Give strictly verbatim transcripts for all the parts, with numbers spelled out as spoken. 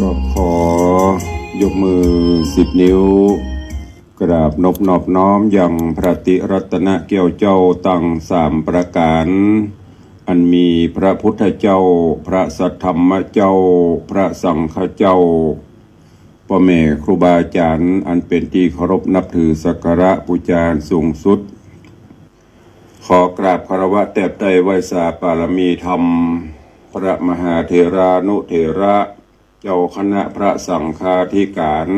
ก็ขอยกมือสิบนิ้ว กราบนบนอบน้อมยังพระติรัตนแก้วเจ้าตังสามประก๋าน อันมีพระพุทธเจ้า พระสัทธรรมเจ้า พระสังฆเจ้า ป้อแม่ครูบาอาจ๋ารย์ อันเป๋นตี้เคารพนับถือสักการะปู๋จาอันสูงสุด ขอกราบคารวะแตบใต้ไหว้สาปารมีธรรม พระมหาเถรานุเถระ เจ้าคณะพระสังฆาธิก๋าน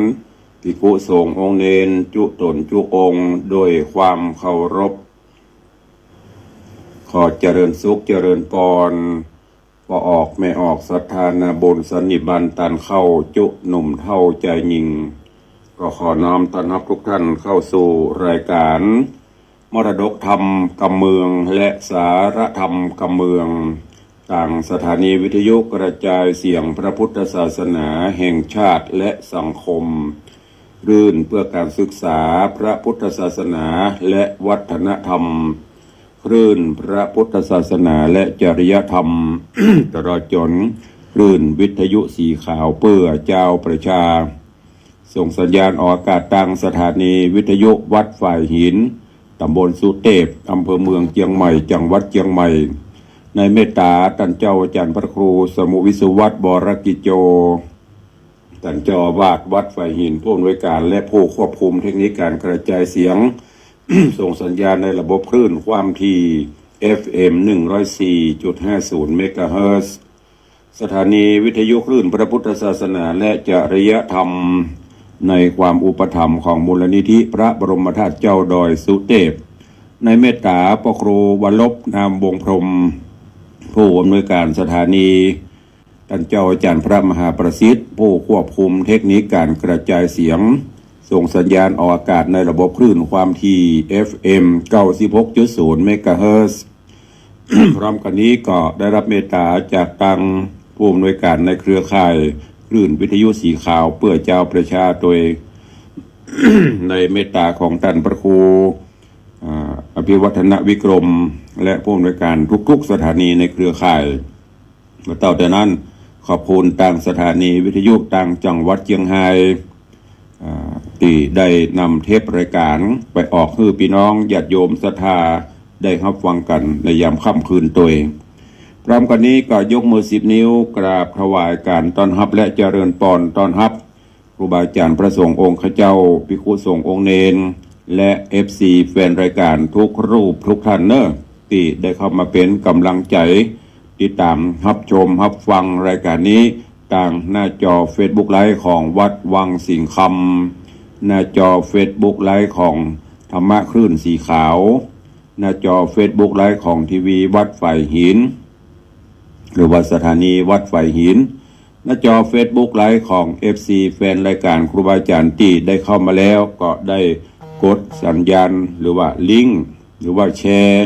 ภิกขุสงฆ์องค์เณร จุ๊ต๋นจุ๊องค์ โดยความเคารพ ขอเจริญสุขเจริญปอน ป้อออกแม่ออกศรัทธานาบุญสันนิบาตตันเข้า จุ๊หนุ่มเฒ่าจายญิง ก็ขอน้อมต้อนฮับทุกท่านเข้าสู่รายก๋าน มรดกธรรมกำเมือง และสาระธรรมกำเมือง ตางสถานีวิทยุกระจายเสียงพระพุทธศาสนาแห่งชาติและสังคม คลื่นเพื่อการศึกษาพระพุทธศาสนาและวัฒนธรรม คลื่นพระพุทธศาสนาและจริยธรรม ตลอดจ๋นคลื่นวิทยุสีขาวเปื้อจาวประชา ส่งสัญญาณออกอากาศตางสถานีวิทยุวัดฝายหิน ต๋ำบลสุเตพ อำเภอเมืองเจียงใหม่ จังหวัดเจียงใหม่ ในเมตต๋าต้านเจ้าอาจ๋ารย์พระครูสมุห์วิสุวัฒน์ วรกิจโจ ต้านเจ้าอาวาสวัดฝายหิน ผู้อำนวยก๋าน และผู้ควบคุมเทคนิคก๋านกระจายเสียง ส่งสัญญาณในระบบคลื่นความถี่ เอฟเอ็ม หนึ่งร้อยสี่จุดห้าศูนย์ เมกะเฮิรตซ์ สถานีวิทยุคลื่นพระพุทธศาสนาและจริยธรรม ในความอุปถัมภ์ของมูลนิธิพระบรมธาตุเจ้าดอยสุเตพ ในเมตต๋าป้อครูวรรบ นามวงศ์พรหม ผู้อำนวยก๋านสถานี ต้านเจ้าอาจ๋ารย์พระมหาประสิทธิ์ ผู้ควบคุมเทคนิคก๋านกระจายเสียง ส่งสัญญาณออกอากาศในระบบคลื่นความถี่ เอฟเอ็ม เก้าสิบหกจุดศูนย์ เมกะเฮิรตซ์ พร้อมกั๋นนี้ก็ได้ฮับเมตต๋าจากตางผู้อำนวยก๋านในเครือข่ายคลื่นวิทยุสีขาวเปื้อจาวประชาโดย ในเมตต๋าของต้านพระครู อ่า อภิวัฒนวิกรม และผู้อำนวยก๋านทุกๆ สถานีในเครือข่าย บ่าเต้าแต่นั้น ขอบคุณตางสถานีวิทยุตางจังหวัดเจียงฮาย อ่า ตี้ได้นำเทปรายก๋านไปออกหื้อปี้น้องญาติโยมศรัทธาได้ฮับฟังกั๋นในยามค่ำคืนตวย พร้อมกั๋นนี้ก็ยกมือสิบนิ้วกราบถวายก๋านต้อนฮับและเจริญปอนต้อนฮับ ครูบาอาจ๋ารย์พระสงฆ์องค์ข้าเจ้า ภิกขุสงฆ์องค์เณร และ เอฟซี แฟนรายก๋านทุกรูปทุกท่านเน่อ ตี้ได้เข้ามาเป๋นก๋ำลังใจ๋ ติดต๋ามฮับชมฮับฟังรายก๋านนี้ ตางหน้าจอเฟซบุ๊กไลฟ์ของวัดวังสิงห์คำ หน้าจอเฟซบุ๊กไลฟ์ของธรรมะคลื่นสีขาว หน้าจอเฟซบุ๊กไลฟ์ของทีวีวัดฝายหิน หรือว่าสถานีวัดฝายหิน หน้าจอเฟซบุ๊กไลฟ์ของ เอฟซี แฟนรายก๋านครูบาอาจ๋ารย์ตี้ได้เข้ามาแล้ว ก็ได้กดสัญญาณ หรือว่าลิงก์ หรือว่าแชร์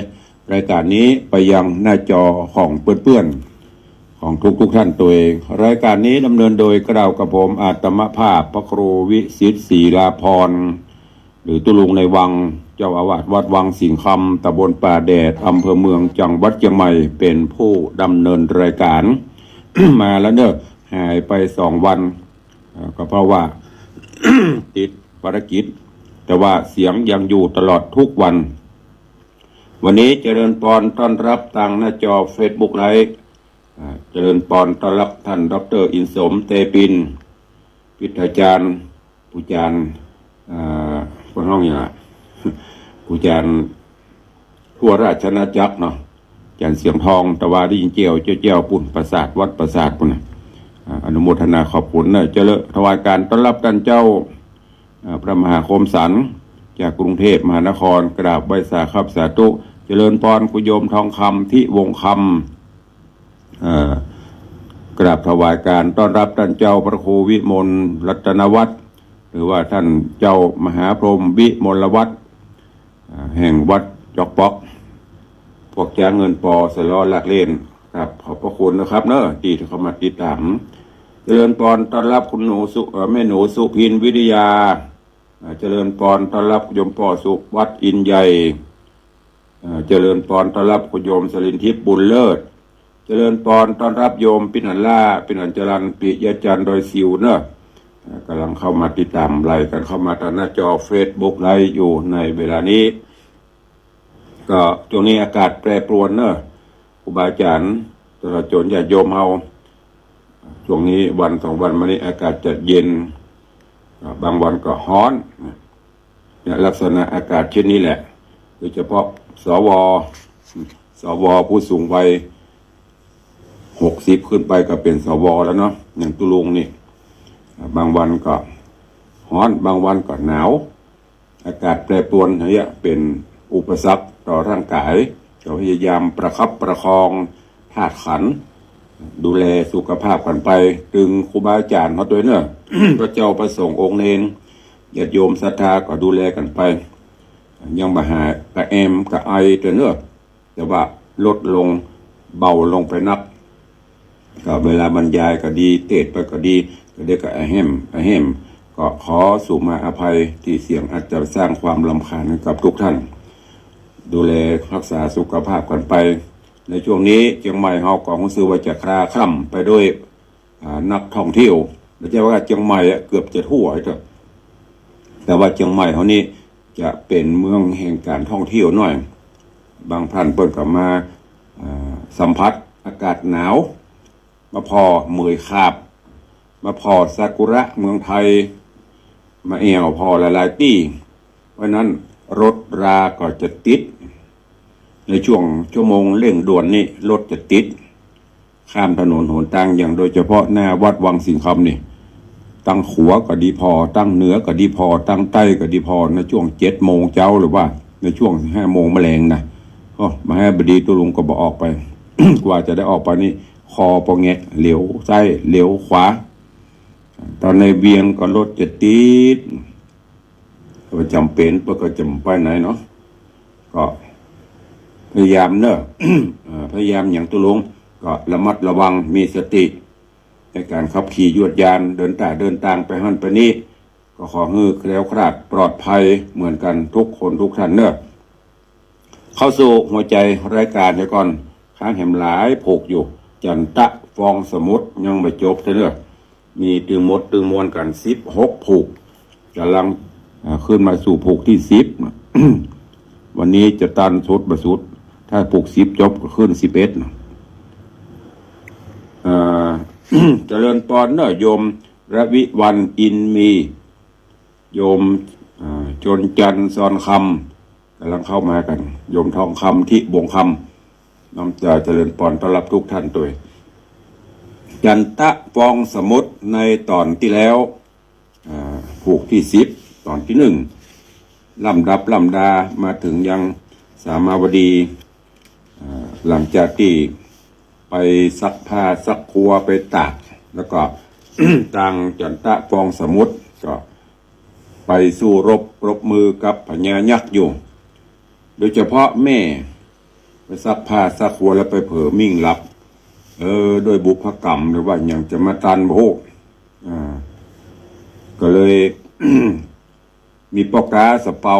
รายก๋านนี้ไปยังหน้าจอของเปื้อนๆ ของทุกๆ ท่านตวย รายก๋านนี้ดำเนินโดยเกล้ากับผมอาตมาภาพพระครูวิสิทธิ์ศรีลาภรณ์ หรือตุ๊ลุงในวัง เจ้าอาวาสวัดวังสิงห์คำ ตำบลป่าแดด อำเภอเมือง จังหวัดเจียงใหม่ เป๋นผู้ดำเนินรายก๋าน มาแล้วเน่อ หายไปสองวัน เอ่อ ก็เพราะว่า ติดภารกิจ แต่ว่าเสียงยังอยู่ตลอดทุกวัน วันนี้เจริญปอนต้อนฮับตางหน้าจอเฟซบุ๊กไลฟ์ อ่า เจริญปอนต้อนฮับต้านด็อกเตอร์อินสม เตปิน วิทยาจารย์ ปู๋จารย์ อ่า เปิ้นฮ้องหยังอะ ปู๋จารย์ทั่วราชอาณาจักรเนาะ อาจ๋ารย์เสียงทอง ตะวาริ่งเจียว เจ้าแจ้วปุ้น ปราสาท วัดปราสาทปุ้นน่ะ อ่า อนุโมทนาขอบคุณเน่อ เจริญถวายก๋านต้อนฮับต้านเจ้า อ่า พระมหาคมสันต์ จากกรุงเทพมหานคร กราบไหว้สาครับสาธุ เจริญปอนคุณโยมทองคำ ทิวงศ์คำ เอ่อ กราบถวายการต้อนรับต้านเจ้าพระครูวิมลรัตนวัฒน์ หรือว่าต้านเจ้ามหาพรหมวิมลวัฒน์ อ่า แห่งวัดจอกป๊อก พวกจ๊างเงินปอสะเลาะหลากเหลน ครับ ขอบพระคุณนะครับเนอะ ตี้เข้ามาติดต๋าม เจริญปอนต้อนรับคุณหนูสุ เอ่อ แม่หนูสุพินวิทยา อ่า เจริญปอนต้อนรับโยมป้อสุวัฒน์อินใหญ่ อ่า เจริญปอนต้อนรับคุณโยมสลินทิพย์บุญเลิศ เจริญปอนต้อนรับโยมปินันล่า ปินันจรัญ ปิยะจันทร์ดอยสิวเนอะ อ่า ก่ำลังเข้ามาติดต๋ามไลฟ์กั๋นเข้ามาตางหน้าจอเฟซบุ๊กไลฟ์อยู่ในเวลานี้ ก็ช่วงนี้อากาศแปรปรวนเนอะ ครูบาอาจ๋ารย์ ตลอดจ๋นญาติโยมเฮา ช่วงนี้วันสองวันมานี้อากาศจะเย็น อ่า บางวันก็ฮ้อน เนี่ย ลักษณะอากาศเช่นนี้แหละ โดยเฉพาะ สว สว ผู้สูงวัย หกสิบขึ้นไปก็เป๋น สว แล้วเนาะ อย่างตุ๊ลุงนี่ อ่า บางวันก็ฮ้อน บางวันก็หนาว อากาศแปรปรวนเนี่ยเป๋นอุปสรรคต่อร่างกาย ก็พยายามประคับประคองธาตุขันธ์ ดูแลสุขภาพกั๋นไป ตึงครูบาอาจ๋ารย์เฮาตวยเนอะ พระเจ้าพระสงฆ์องค์เณร ญาติโยมศรัทธาก็ดูแลกั๋นไป ยังบ่หายกระแอมกระไอตวยเนอะ แต่ว่าลดลงเบาลงไปนัก ก็เวลาบรรยายก็ดี เตสน์ไปก็ดี ก็เดี๋ยวก็อะแฮ่มอะแฮ่ม ก็ขอสุมาอภัยตี้เสียงอาจจะสร้างความรำคาญให้กับทุกท่าน ดูแลรักษาสุขภาพกั๋นไป ในช่วงนี้เจียงใหม่เฮาก็ฮู้สึกว่าจะคลาคล่ำไปด้วย อ่า นักท่องเที่ยว บ่ใจ้ว่าเจียงใหม่อะ เกือบจะทั่วเถอะ แต่ว่าเจียงใหม่เฮานี่จะเป๋นเมืองแห่งก๋านท่องเที่ยวหน้อย บางท่านเปิ้นก็มา อ่า สัมผัสอากาศหนาว มาผ่อเหมยขาบ มาผ่อซากุระเมืองไทย มาแอ่วผ่อหลายๆ ตี้ เพราะฉะนั้นรถราก็จะติด ในช่วงชั่วโมงเร่งด่วนนี่รถจะติด ข้ามถนนหนตาง อย่างโดยเฉพาะหน้าวัดวังสิงห์คำนี่ ตางขัวก็ดีผ่อ ตางเหนือก็ดีผ่อ ตางใต้ก็ดีผ่อ ในช่วงเจ็ดโมงเจ๊า หรือว่าในช่วงห้าโมงแมลงนะ โอ้ มหาบดีตุ๊ลุงก็บ่ออกไป กว่าจะได้ออกไปนี่ คอปอแงะ เหลียวซ้าย เหลียวขวา ตางในเวียงก็รถจะติด ก็จ๋ำเป๋น เปิ้นก็จะไปไหนเนาะ ก็พยายามเนอะ เอ่อ พยายามอย่างตุ๊ลุง ก็ระมัดระวัง มีสติ ในก๋านขับขี่ยวดยาน เดินตางเดินตางไปหั้นไปนี้ ก็ขอหื้อแคล้วคลาดปลอดภัยเหมือนกั๋นทุกคนทุกท่านเนอะ เข้าสู่หัวใจ๋รายก๋านเหียก่อน ค้างแหมหลายผูกอยู่ จันตะฟองสมุทรยังบ่จบเตื้อเน่อ มีตึงหมดตึงมวลกั๋นสิบหกผูก ก่ำลัง อ่า ขึ้นมาสู่ผูกตี้สิบ วันนี้จะตันสุดบ่สุด ถ้าผูกสิบจบก็ขึ้นสิบเอ็ด อ่า เจริญปอนเน่อโยม ระวิวัลย์ อินมี โยม อ่า จนจันทร์ ซอนคำ ก่ำลังเข้ามากั๋น โยมทองคำ ทิวงศ์คำ น้อมใจ๋เจริญปอนต้อนฮับกู้ต้านตวย จันตะฟองสมุทรในต๋อนตี้แล้ว อ่า ผูกตี้สิบ ต๋อนตี้นึ่ง ลำดับลำดามาเถิงยังสามาวดี อ่า หลังจากตี้ไปซักผ้าซักครัวไปตาก แล้วก็ ตางจันตะฟองสมุทรก็ไปสู้รบปรบมือกับพญายักษ์อยู่ โดยเฉพาะแม่ไปซักผ้าซักครัวแล้วไปเผลอมิ่งหลับ เออ ด้วยบุพกรรมหรือว่าหยังจะมาตันบ่ฮู้ อ่า ก็เลย มีป้อก๊าสำเปา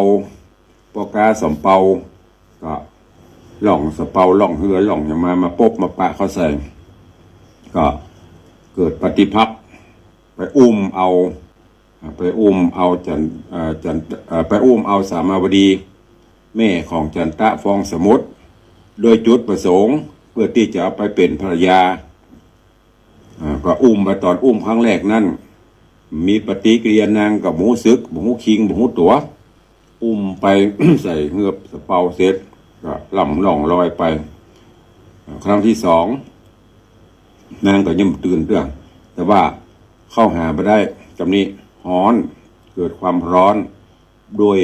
ป้อก๊าสำเปา ก็ล่องสำเปาล่องเฮือล่องหยังมา มาปบมาปะเข้าใส่ ก็เกิดปฏิภักษ์ ไปอุ้มเอา อ่า ไปอุ้มเอาจัน อ่า จัน อ่า ไปอุ้มเอาสามาวดี แม่ของจันตะฟองสมุทร โดยจุดประสงค์เพื่อตี้จะเอาไปเป๋นภรรยา อ่า ก็อุ้มไป ต๋อนอุ้มครั้งแรกนั้น มีปฏิกิริยานางก็บ่ฮู้สึก บ่ฮู้คิง บ่ฮู้ตั๋ว อุ้มไป ใส่เฮือสำเปาเสร็จ ก็ล่ำล่องลอยไป อ่า ครั้งตี้สอง นางก็ยังบ่ตื่นเตื้อ แต่ว่าเข้าหาบ่ได้ กำนี้ฮ้อน เกิดความร้อน ด้วย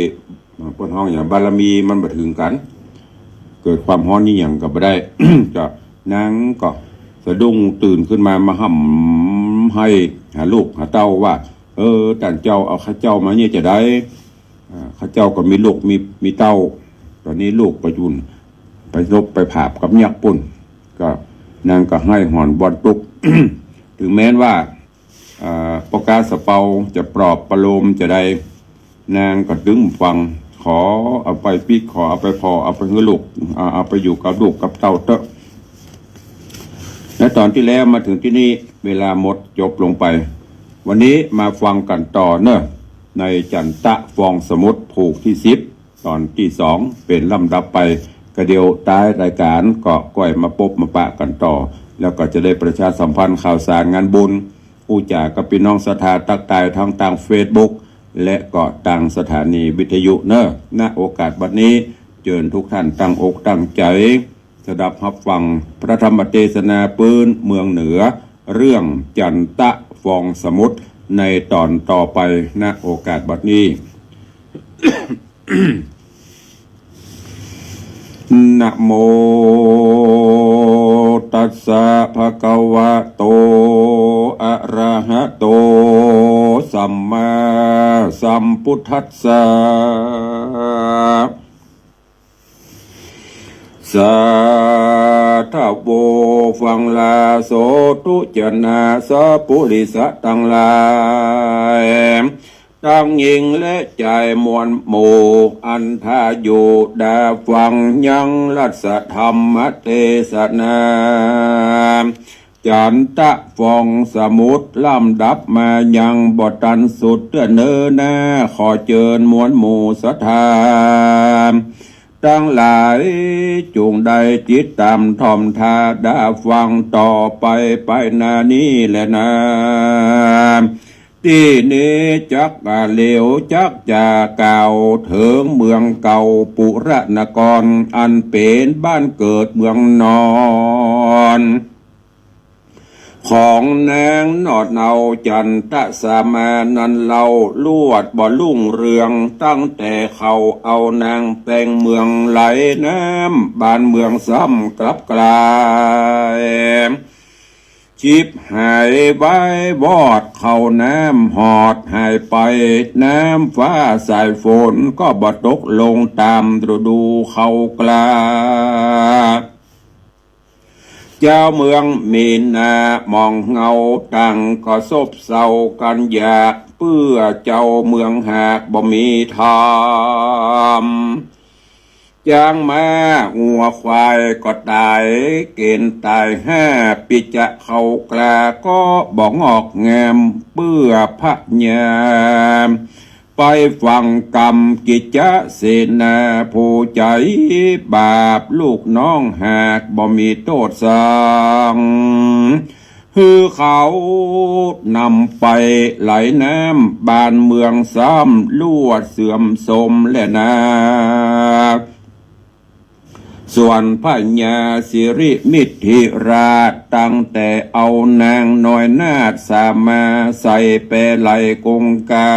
เปิ้นฮ้องหยัง บารมีมันบ่เถิงกั๋น เกิดความฮ้อนนี่หยังก็บ่ได้ ก็นางก็สะดุ้งตื่นขึ้นมา มาฮ่ำไห้หาลูกหาเต้าว่า เออ ต้านเจ้าเอาข้าเจ้ามาเนี่ยจะใด อ่า ข้าเจ้าก็มีลูกมี มีเต้า ต๋อนนี้ลูกไปอยู่ ไปรบไปผาบกับยักษ์ปุ้น ก็นางก็ไห้หอนบ่อนตุ๊ก เถิงแม้นว่า อ่า ป้อก๊าสะเปาจะปลอบประโลมจะใด นางก็ตึงฟัง ขอเอาไปปิ๊ก ขอเอาไปผ่อ เอาไปหื้อลูก อ่า เอาไปอยู่กับลูกกับเต้าเต๊อะ และต๋อนตี้แล้วมาเถิงตี้นี่ เวลาหมดจบลงไป วันนี้มาฟังกั๋นต่อเน่อ ในจันตะฟองสมุทรผูกตี้สิบ ต๋อนตี้สอง เป๋นลำดับไป ก็เดี๋ยวต๊ายรายก๋านก็ก้อยมาปบมาปะกั๋นต่อ แล้วก็จะได้ประชาสัมพันธ์ข่าวสารงานบุญ อู้จ๋ากับปี้น้องศรัทธาตั๊กตายตังตางเฟซบุ๊ก และก็ตางสถานีวิทยุเน่อ ณ โอกาสบัดนี้ เจิญทุกท่านตั้งอกตั้งใจ๋ สดับฮับฟังพระธรรมเตสนาปื๊นเมืองเหนือ เรื่องจันตะฟองสมุทร ในต๋อนต่อไป ณ โอกาสบัดนี้ นะโมตัสสะ ภะคะวะโต อะระหะโต สัมมาสัมพุทธัสสะ สาธะโว ฟังลาโสธุ จะนาสะปุริสะตังหลาย ตังญิงและจายมวลหมู่ อันถ้าอยู่ดาฟังยังรัสธรรมเตสนา จันตะฟองสมุทรลำดับมายังบ่ตันสุดเตื้อเน้อนา ขอเจิญมวลหมู่ศรัทธาตังหลาย จุ่งได้ติดต๋ามถ่อมถ้าดาฟังต่อไป ไปหน้านี้แลนา ตี้นี้จักเหลียวจักจะกล่าวเถิงเมืองเก่าปุระนคร อันเป๋นบ้านเกิดเมืองนอน ของนางหนอดเนาจันตะสามานั้นเล่า ลวดบ่รุ่งเรือง ตั้งแต่เขาเอานางแปงเมืองไหลน้ำ บ้านเมืองซ้ำกลับกลาย ฉิบหายวายวอด เข้าน้ำหอดหายไป น้ำฟ้าสายฝนก็บ่ตกลงต๋ามฤดูเข้ากล้า เจ้าเมืองมีนาหมองเหงา ต่างก็ซบเซากั๋นอยาก เปื้อเจ้าเมืองหากบ่มีธรรม จ๊างม้างัวควายก็ต๋าย เก๋ณฑ์ต๋ายห้า ปิจะเข้ากล้าก็บ่งอกงาม เปื้อพญา ไปฟังกรรมกิจจเสนา ผู้ใจ๋บาปลูกน้องหากบ่มีโต้ษสัง หื้อเขานำไปไหลน้ำ บ้านเมืองซ้ำลวดเสื่อมโทรมแลนา ส่วนพญาสิริมิถิราช ตั้งแต่เอานางน้อยนาฏสามาใส่แปไหลกงกา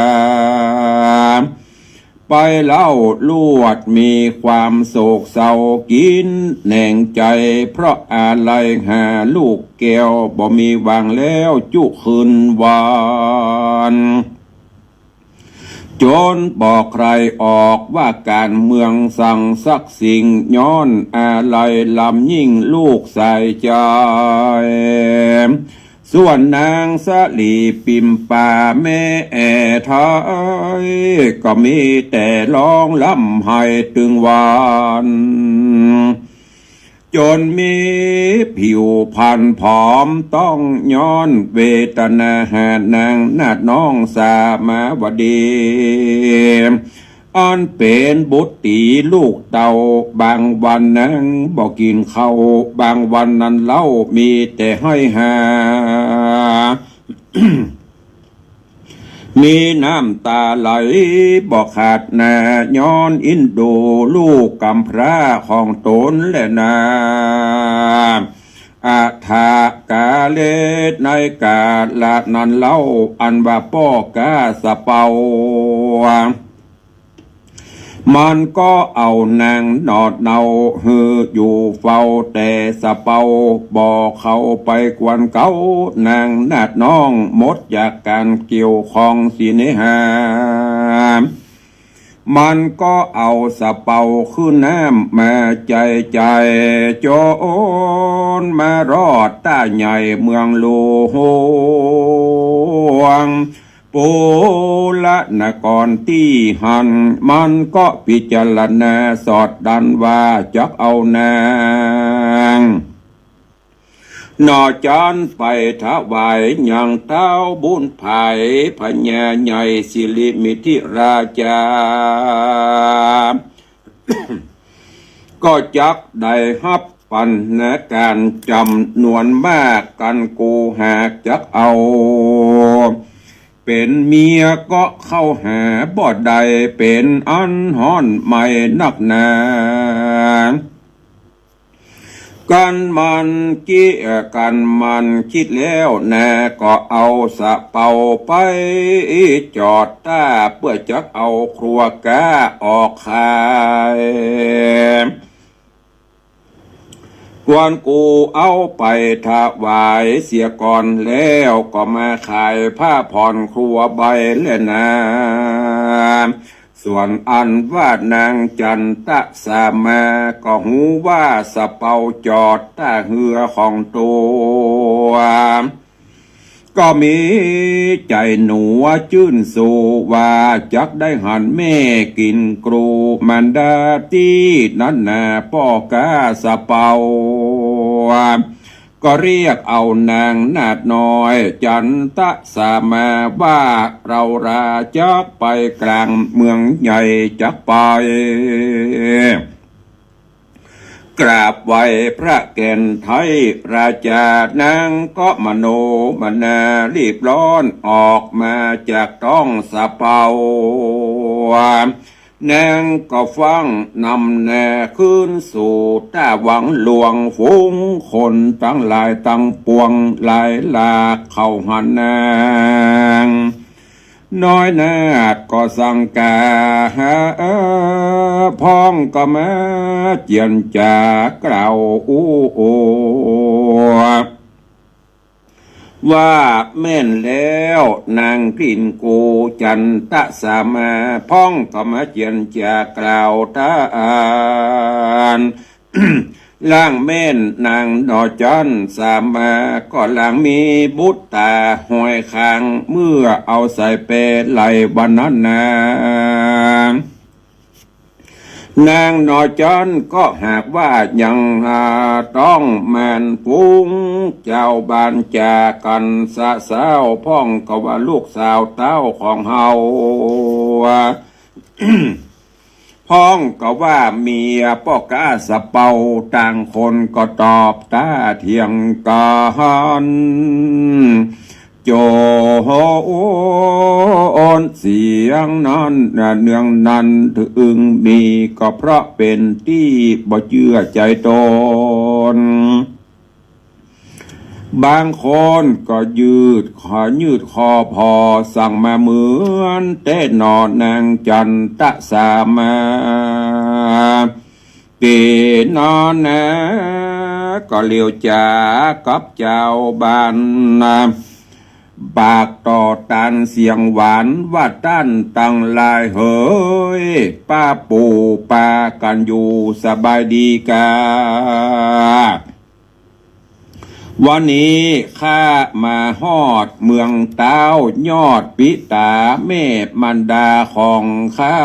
ไปเล่าลวดมีความโศกเศร้า กินแหนงใจ๋ เพราะอาลัยหาลูกแก้วบ่มีหวังแล้วจุคืนวัน จ๋นบ่ใคร่ออกว่าก๋านเมืองสั่งสักสิ่ง ย้อนอาลัยลำยิ่งลูกสายใจ๋ ส่วนนางสะหลีปิมปาแม่แอ่ไทย ก็มีแต่ฮ้องร่ำไห้ตึงวัน จ๋นมีผิวพรรณผอม ต้องย้อนเวทนาหานางนาฏน้องสามาวดี อันเป๋นบุตรีลูกเต้า บางวันนางบ่กิ๋นข้าว บางวันนั้นเล่ามีแต่ไห้หา มีน้ำต๋าไหลบ่ขาดนา ย้อนอินดูลูกก๋ำพร้าของต๋นแลนา อถากาเล ในกาละนั้นเล่า อันว่าป้อก๊าสะเปา มันก็เอานางหนอดเนาหื้ออยู่เฝ้า แต่สะเปาบ่เข้าไปกวนเก๊า นางนาฏน้องหมดจากก๋านเกี่ยวข้องเสน่หา มันก็เอาสะเปาขึ้นน้ำมาใจ๊ใจ๊ จ๋นมารอดต้าใหญ่เมืองหลวง ปุระนครตี้หั้น มันก็พิจารณาสอดดั้นว่าจักเอานางหนอจันไปถวายยังต้าวบุญผายพญาใหญ่สิริมิถิราชา ก็จักได้ฮับปันนาก๋านจ๋ำนวนมาก กันกูหากจักเอาเป๋นเมียก็เข้าหาบ่ได้ เป๋นอันฮ้อนไหม้นักหนา กันมันกิ เอ่อ กันมันกึ๊ดแล้วนา ก็เอาสะเปาไปจอดต้า เปื้อจักเอาครัวก๊าออกขาย กวนกูเอาไปถวายเสียก่อน แล้วก็มาขายผ้าผ่อนครัวใบแลนา ส่วนอันว่านางจันตะสามา ก็ฮู้ว่าสะเปาจอดต้าเฮือของตั๋ว ก็มีใจ๋หนัวจื้นสู้ว่าจักได้หันแม่กิ๋นกรู๋มารดาตี้นั้นนา ป้อก๊าสะเปา ก็เรียกเอานางนาฏน้อยจันตะสามาว่า เฮาราจักไปกลางเมืองใหญ่จักไป กราบไหว้พระแก่นไท้ราชา นางก็มโนมนารีบร้อนออกมาจากต๊องสะเปา นางก็ฟั่งนำหน้าคืนสู่ต้าวังหลวง ฝูงคนตังหลายตังปวงหลายหลากเข้าหันนาง น้อยนาฏก็สังก๋า พ่องก็มาเจียรจ๋ากล่าวอู้ ว่าแม่นแล้วนางกิ๋นกรู๋จันตะสามา พ่องก็มาเจียรจ๋ากล่าวต้าน ล่างแม่นนางหนอจันสามา ก็ล่างมีบุตรต๋าห้อยข้าง เมื่อเอาสายแปไหลวันนั้นนา นางหนอจันก็หากว่ายังหาต้องแม่น ฝูงจาวบ้านจ๋ากั๋นสะเซ้า พ่องก็ว่าลูกสาวเต้าของเฮา พ่องก็ว่าเมียป้อก๊าสะเปา ต่างคนก็ตอบต้าเถียงกั๋น จ๋นเสียงนั้นเนืองนั้น ถึงมีก็เพราะเป๋นตี้บ่เจื้อใจ๋ต๋น บางคนก็ยืดคอ ยืดคอผ่อสั่งมาเหมือนแต๊หนอนางจันตะสามา เป๋นนั้นนา ก็เลียวจ๋ากับจาวบ้านนา ปากต่อต้านเสียงหวานว่า ต้านตังหลายเหย ป้าปู่ปากั๋นอยู่สบายดีกา วันนี้ข้ามาฮอดเมืองต๊าวยอดปิต๋าแม่มารดาของข้า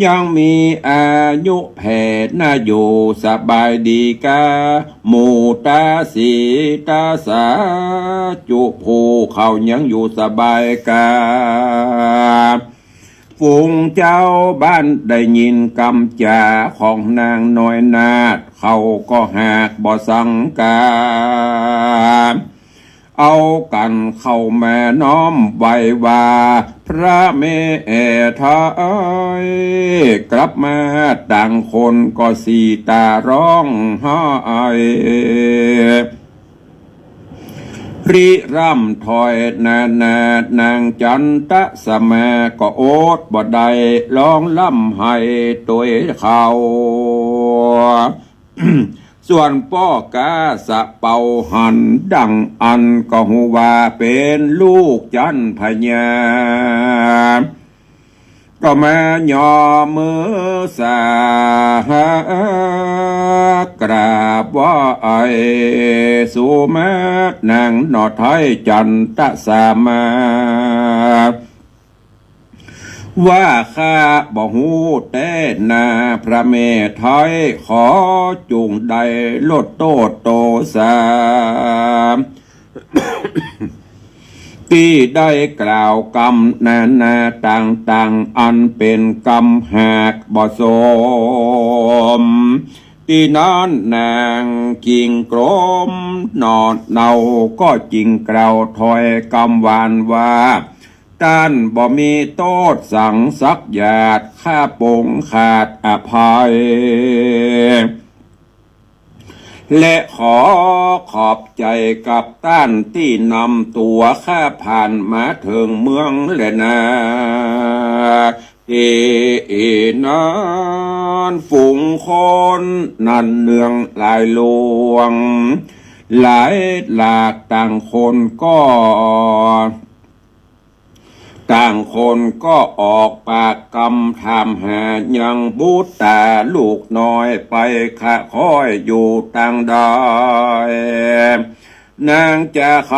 ยังมีอายุแผ่นาอยู่สบายดีกา หมู่ต๋าสีต๋าสาจุผู้เขายังอยู่สบายกา ฝูงจาวบ้านได้ยินกำจ๋าของนางน้อยนาฏ เขาก็หากบ่สังก๋า เอากั๋นเข้ามาน้อมไหว้ว่า พระแม่แอ่ไท้ กลับมาต่างคนก็สีต๋าฮ้องไห้ พริร่ำถ้อยนานา นางจันตะสมาก็อดบ่ได้ ฮ้องร่ำไห้ตวยเขา ส่วนป้อก๊าสะเปาหันดังอั้น ก็ฮู้ว่าเป๋นลูกจันพญา ก็มายอมมือสา กราบไหว้สุมาตรนางหน่อไท้จันตะสมา ว่าข้าบ่ฮู้แต๊นา พระแม่ไท้ขอจุ่งได้ลดโต้ษโตษา ตี้ได้กล่าวกำนานาต่างๆ อันเป๋นกำหากบ่สม ตี้นั้นนางกิ่งกรมหน่อเนาก็จึงกล่าวถ้อยกำหวานว่า ต้านบ่มีโต้ษสังสักหยาด ข้าปงขาดอภัย และขอขอบใจ๋กับต้านตี้นำตั๋วข้าผ่านมาเถิงเมืองแลนา ตี้นั้นฝูงคนนั้นเนืองหลายหลวง หลายหลาก ต่างคนก็ ต่างคนก็ออกปากกำถามหายังบุตราลูกน้อย ไปขะค้อยอยู่ตางใด นางจะไข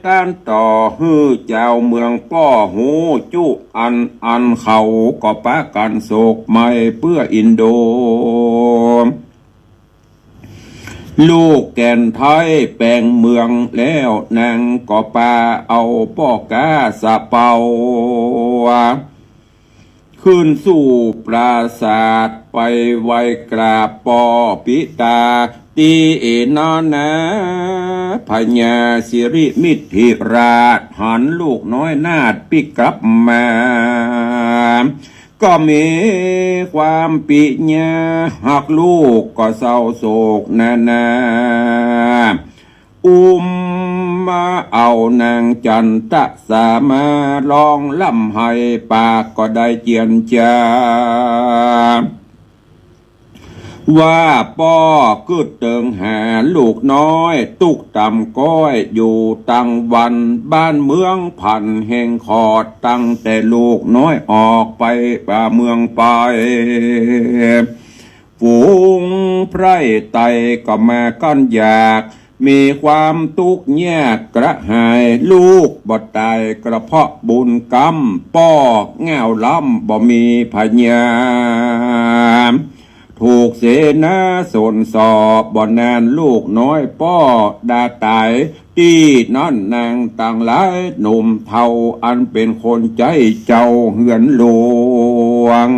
ต้านต่อหื้อจาวเมืองป้อฮู้จุอันอัน เขาก็ปากั๋นโศกไหม้เปื้ออินโด ลูกแก่นไท้แป๋งเมืองแล้ว นางก็ปาเอาป้อก๊าสะเปา ขึ้นสู่ปราสาทไปไหว้กราบป้อปิตา ตี้นั้นนา พญาสิริมิถิราชหันลูกน้อยนาฏปิ๊กกลับมา ก็มีความปิญาฮักลูกก็เศร้าโศกนานา อุ้มมาเอานางจันตะสามา ฮ้องร่ำไห้ปากก็ได้เจียนจา ว่าป้อกึ๊ดเติงหาลูกน้อย ตุ๊กต่ำก้อยอยู่ตังวัน บ้านเมืองผันแห่งขอด ตั้งแต่ลูกน้อยออกไปป่าเมืองไป ฝูงไพร่ไต่ก็มากั้นอยาก มีความตุ๊กข์ยากกระหาย ลูกบ่ต๋ายกระเพาะบุญกรรม ป้อง่าวล้ำบ่มีพญา ถูกเสนาสนส่อ บ่นานลูกน้อยป้อดาต๋าย ตี้นั้นนางตังหลายหนุ่มเฒ่า อันเป๋นคนใจ๊เจ้าเฮือนหลวง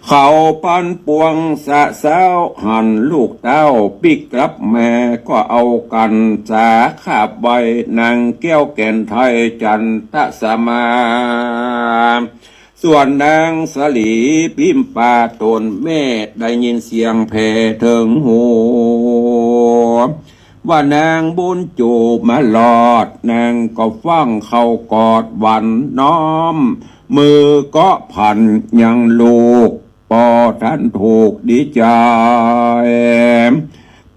เขาปันปวงสะเซ้า หันลูกเต้าปิ๊กกลับมา ก็เอากั๋นสาขาบไหว้นางแก้วแก่นไท้จันตะสมา ส่วนนางสลีพิมปาต๋นแม่ได้ยินเสียงแผ่เถิงหู ว่านางบุญจู๋มาลอด นางก็ฟั่งเข้ากอดหวันน้อม มือเกาะผันยังลูก ป้อทันถูกดีใจ๋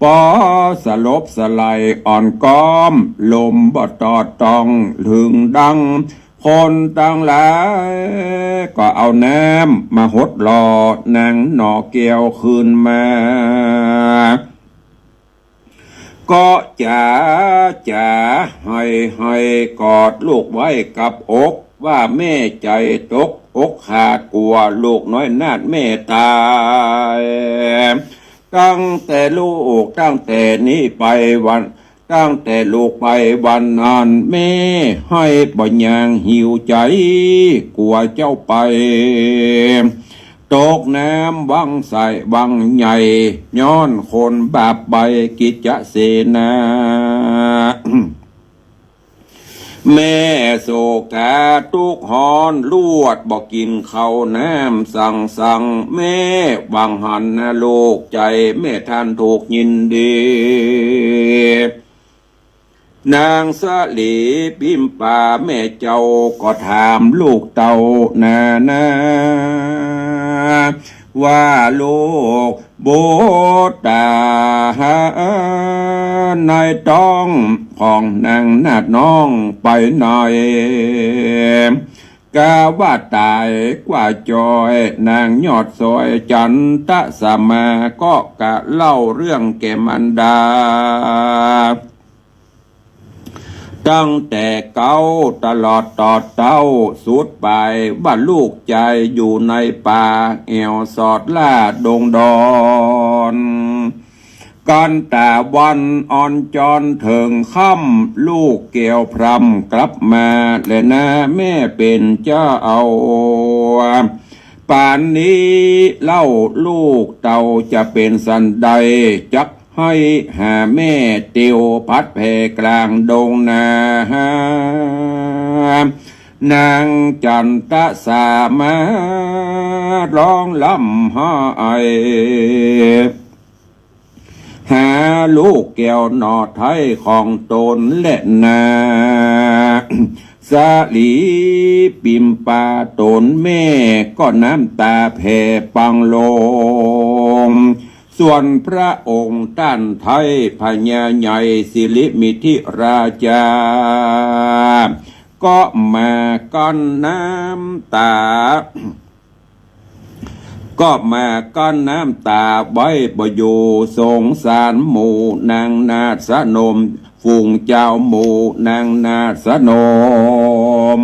ป้อสลบสลายอ่อนก้อม ลมบ่ตอดต้องเถิงดัง คนตังหลายก็เอาน้ำมาหดหล่อนางหน่อแก้วคืนมา ก็จ๋าจ๋าไห้ไห้กอดลูกไว้กับอก ว่าแม่ใจ๋ตกอกขาดกั๋วลูกน้อยนาฏแม่ต๋าย ตั้งแต่ลูก ตั้งแต่นี้ไปวัน ตั้งแต่ลูกไปวันนั้น แม่ไห้บ่ยางหิวใจ๋ กั๋วเจ้าไปตกน้ำวังใสวังใหญ่ ย้อนคนบาปใบ้กิจเสนา แม่โศกาตุ๊กข์ฮ้อน ลวดบ่กิ๋นข้าวน้ำสังสรรค์ แม่หวังหันนะลูก ใจ๋แม่ทันถูกยินดี นางสลีปิมปาแม่เจ้าก็ถามลูกเต้านานา ว่าลูกบุตรต๋าในต๊องของนางนาฏน้องไปไหน กาว่าต๋ายกว่าจอย นางยอดสอยจันตะสามาก็กล่าวเล่าเรื่องแก่มารดา ตั้งแต่เก๊าตลอดตอดเต๊าสุดปาย ว่าลูกจายอยู่ในป่าแอ่วสอดล่าดงดอน กันต๋าวันอ่อนจอนเถิงค่ำ ลูกแก้วพร่ำกลับมาแลนา แม่เป๋นเจ้า ปานนี้เล่าลูกเต้าจะเป๋นสันใด จัก หื้อหาแม่เตียวผัดแผ่กลางดงนา นางจันตะสามาร้องร่ำไห้ หาลูกแก้วหน่อไท้ของต๋นแลนา สลีปิมปาต๋นแม่ก็น้ำต๋าแผ่ปังลง ส่วนพระองค์ต้านไท้พญาใหญ่สิริมิถิราชา ก็มากั้นน้ำต๋า ก็มากั้นน้ำต๋าไว้บ่อยู่ สงสารหมู่นางนาฏสนม ฝูงจาวหมู่นางนาฏสนม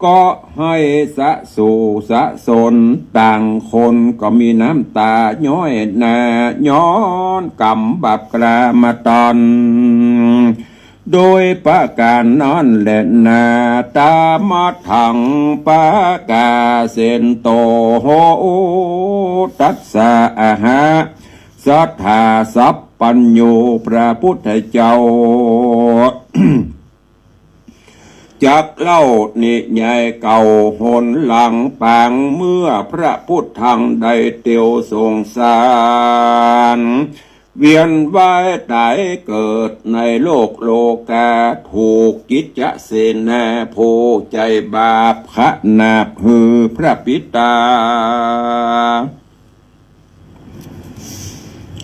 ก็หื้อสะสู่สะสน ต่างคนก็มีน้ำต๋าย้อยหน้า ย้อนก๋รรมบาปกระทำมาต๋อน โดยประก๋านนั้นแลนา ตามัทธัง ปะกาเสนโต ตัสสะ อะหะ สัตถาสัพพัญญู พระพุทธเจ้า จักเล่านิยายเก่าหนหลังปาง เมื่อพระพุทธังได้เตียวสงสาร เวียนว่ายต๋ายเกิดในโลกโลก๋า ถูกกิจจเสนาผู้ใจ๋บาปขนาบหื้อพระปิตา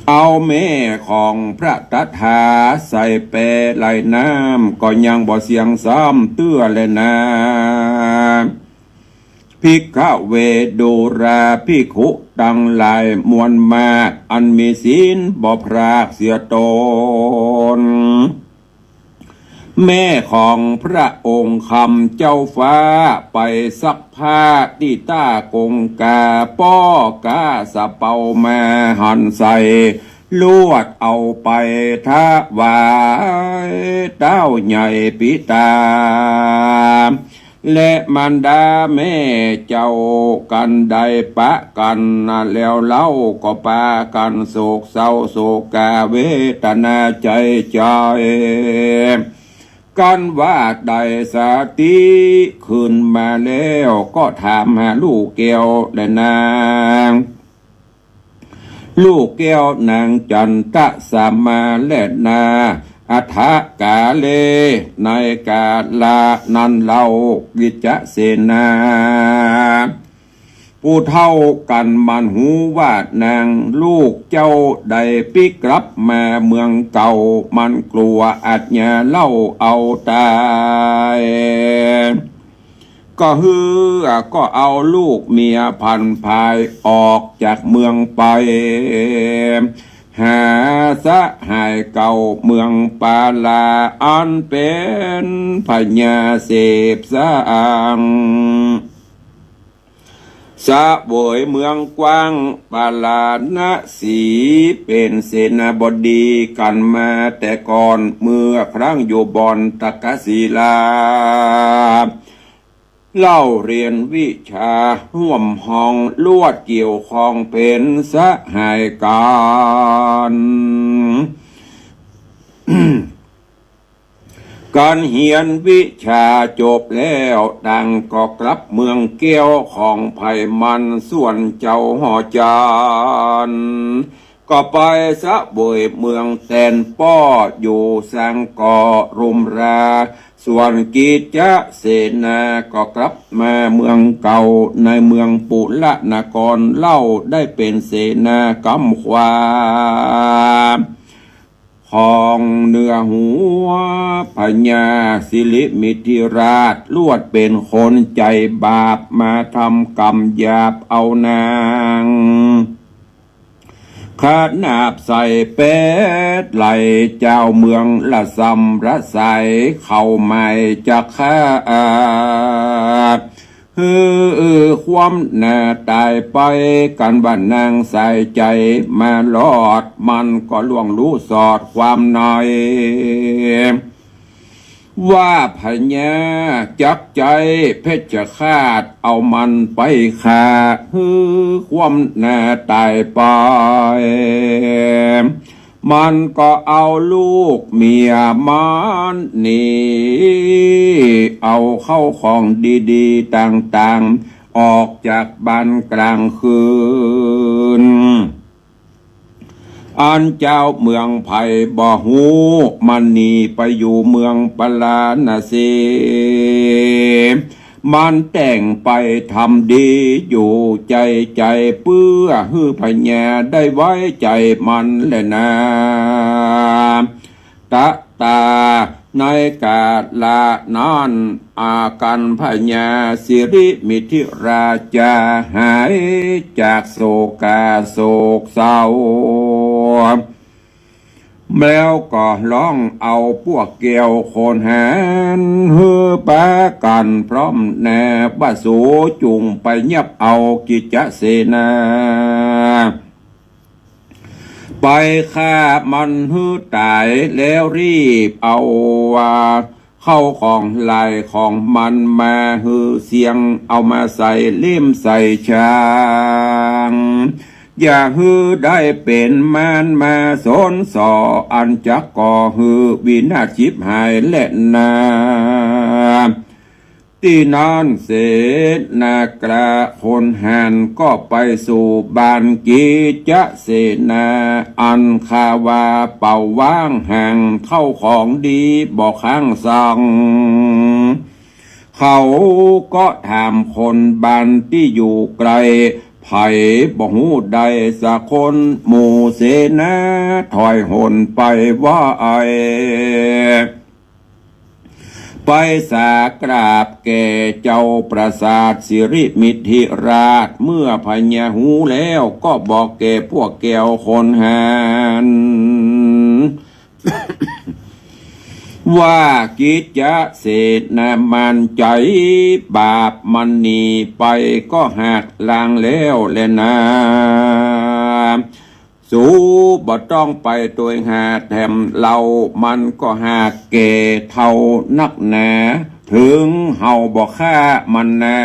เอาแม่ของพระตถาใส่แปไหลน้ำ ก็ยังบ่เสี้ยงซ้ำเตื้อแลนา ภิกขะเว ดูราภิกขุตังหลายมวลมาก อันมีศีลบ่พรากเสียตน แม่ของพระองค์คำเจ้าฟ้าไปซักผ้าตี้ต้ากงกา ป้อกาสะเปามาหันใส่ ลวดเอาไปถวายเต้าใหญ่ปิตา และมารดาแม่เจ้า กันได้ปะกั๋นแล้วเล่า ก็ปากั๋นโศกเศร้าโศกาเวตนาใจ๋ใจ๋ กันว่าได้สติขึ้นมาแล้ว ก็ถามหาลูกแก้วแลนา ลูกแก้วนางจันตะสามาแลนา อัฏฐกาเล ในกาละนั้นเล่า กิจจเสนา ผู้เฒ่ากั๋นมันฮู้ว่านางลูกเจ้าได้ปิ๊กกลับมาเมืองเก่า มันกลัวอัจฉริยะเล่าเอาต๋าย ก็หื้อก็เอาลูกเมียผันผายออกจากเมืองไป หาสหายเก่าเมืองปาลา อันเป๋นพญาเสพสาง เสวยเมืองกว้างปาราณสี เป๋นเสนาบดีกั๋นมาแต่ก่อน เมื่อครั้งอยู่บ่อนตักกศิลา เล่าเรียนวิชาฮ่วมห้อง ลวดเกี่ยวข้องเป๋นสหายกั๋น กั๋นเฮียนวิชาจบแล้ว ต่างก็กลับเมืองแก้วของใผมัน ส่วนเจ้าหอจาน ก็ไปเสวยเมืองแตนป้อ อยู่สังเกาะรุมรา ส่วนกิจจเสนาก็กลับมาเมืองเก่า ในเมืองปุระนครเล่า ได้เป๋นเสนากำขวา ของเหนือหัวพญาสิริมิถิราช ลวดเป๋นคนใจ๋บาป มาทำกรรมหยาบเอานาง ขนาบใส่แป๊ดไหล่ เจ้าเมืองละสำระสาย เขาหมายจะฆ่า หื้อความหน้าต๋ายไป กันว่านางสายใจ๋มารอด มันก็ล่วงฮู้สอดความใน ว่าพญาจักใจ๊เพชฌฆาต เอามันไปฆ่า หื้อความหน้าต๋ายไป มันก็เอาลูกเมียมันหนี เอาเข้าของดีๆต่างๆ ออกจากบ้านกลางคืน อันเจ้าเมืองไผบ่ฮู้ มันหนีไปอยู่เมืองปาราณสี มันแต่งไปทำดีอยู่ใจ๋ๆ เปื้อหื้อพญาได้ไว้ใจ๋มันแลนา ตะตา ในกาละนั้น อากัณฑ์พญาสิริมิถิราชาหายจากโศกาโศกเศร้า แล้วก็ฮ้องเอาพวกแก้วคนหาญ หื้อปากั๋นพร้อมหน้าว่า สูจุ่งไปยับเอากิจจเสนา ไปฆ่ามันหื้อต๋าย แล้วรีบเอาว่า เข้าของหลายของมันมาหื้อเสี้ยง เอามาใส่เล่มใส่ชาง อย่าหื้อได้เป๋นมารมาสนส่อ อันจักก่อหื้อวินาศฉิบหายแลนา ตี้นั้นเสนากระคนหาญก็ไปสู่บ้านกิจจเสนา อันคาว่าเป๋าว้างห่าง เข้าของดีบ่ค้างสัง เขาก็ถามคนบ้านตี้อยู่ไกล ใผบ่ฮู้ได้สักคน หมู่เสนาถอยหนไปว่าไอ ไปสากราบแก่เจ้าปราสาทสิริมิถิราช เมื่อพญาฮู้แล้วก็บอกแก่พวกแก้วคนหาญ ว่ากิจจเสนามารใจ๋บาปมันหนีไปก็หากลางแล้วแลนา สูบ่ต้องไปตวยหาแถมเล่า มันก็หากแก่เฒ่านักหนา เถิงเฮาบ่ฆ่ามันนา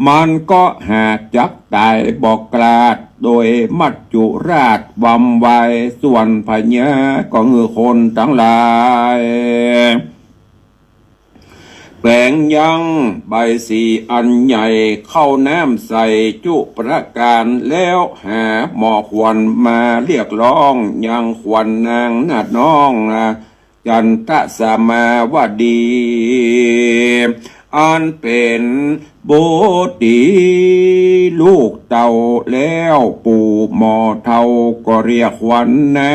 มันก็หากจักต๋ายบ่กลาด โดยมัจจุราชวำวาย ส่วนพญาก็หื้อคนตังหลาย แป๋งยังใบสีอันใหญ่ เข้าน้ำใส่จุประก๋าน แล้วหาหมอขวัญมาเรียกร้อง ยังขวัญนางนาฏน้อง จันตสมาวดี อันเป๋นบุตรีลูกเต้า แล้วปู่หมอเฒ่าก็เรียกขวัญนา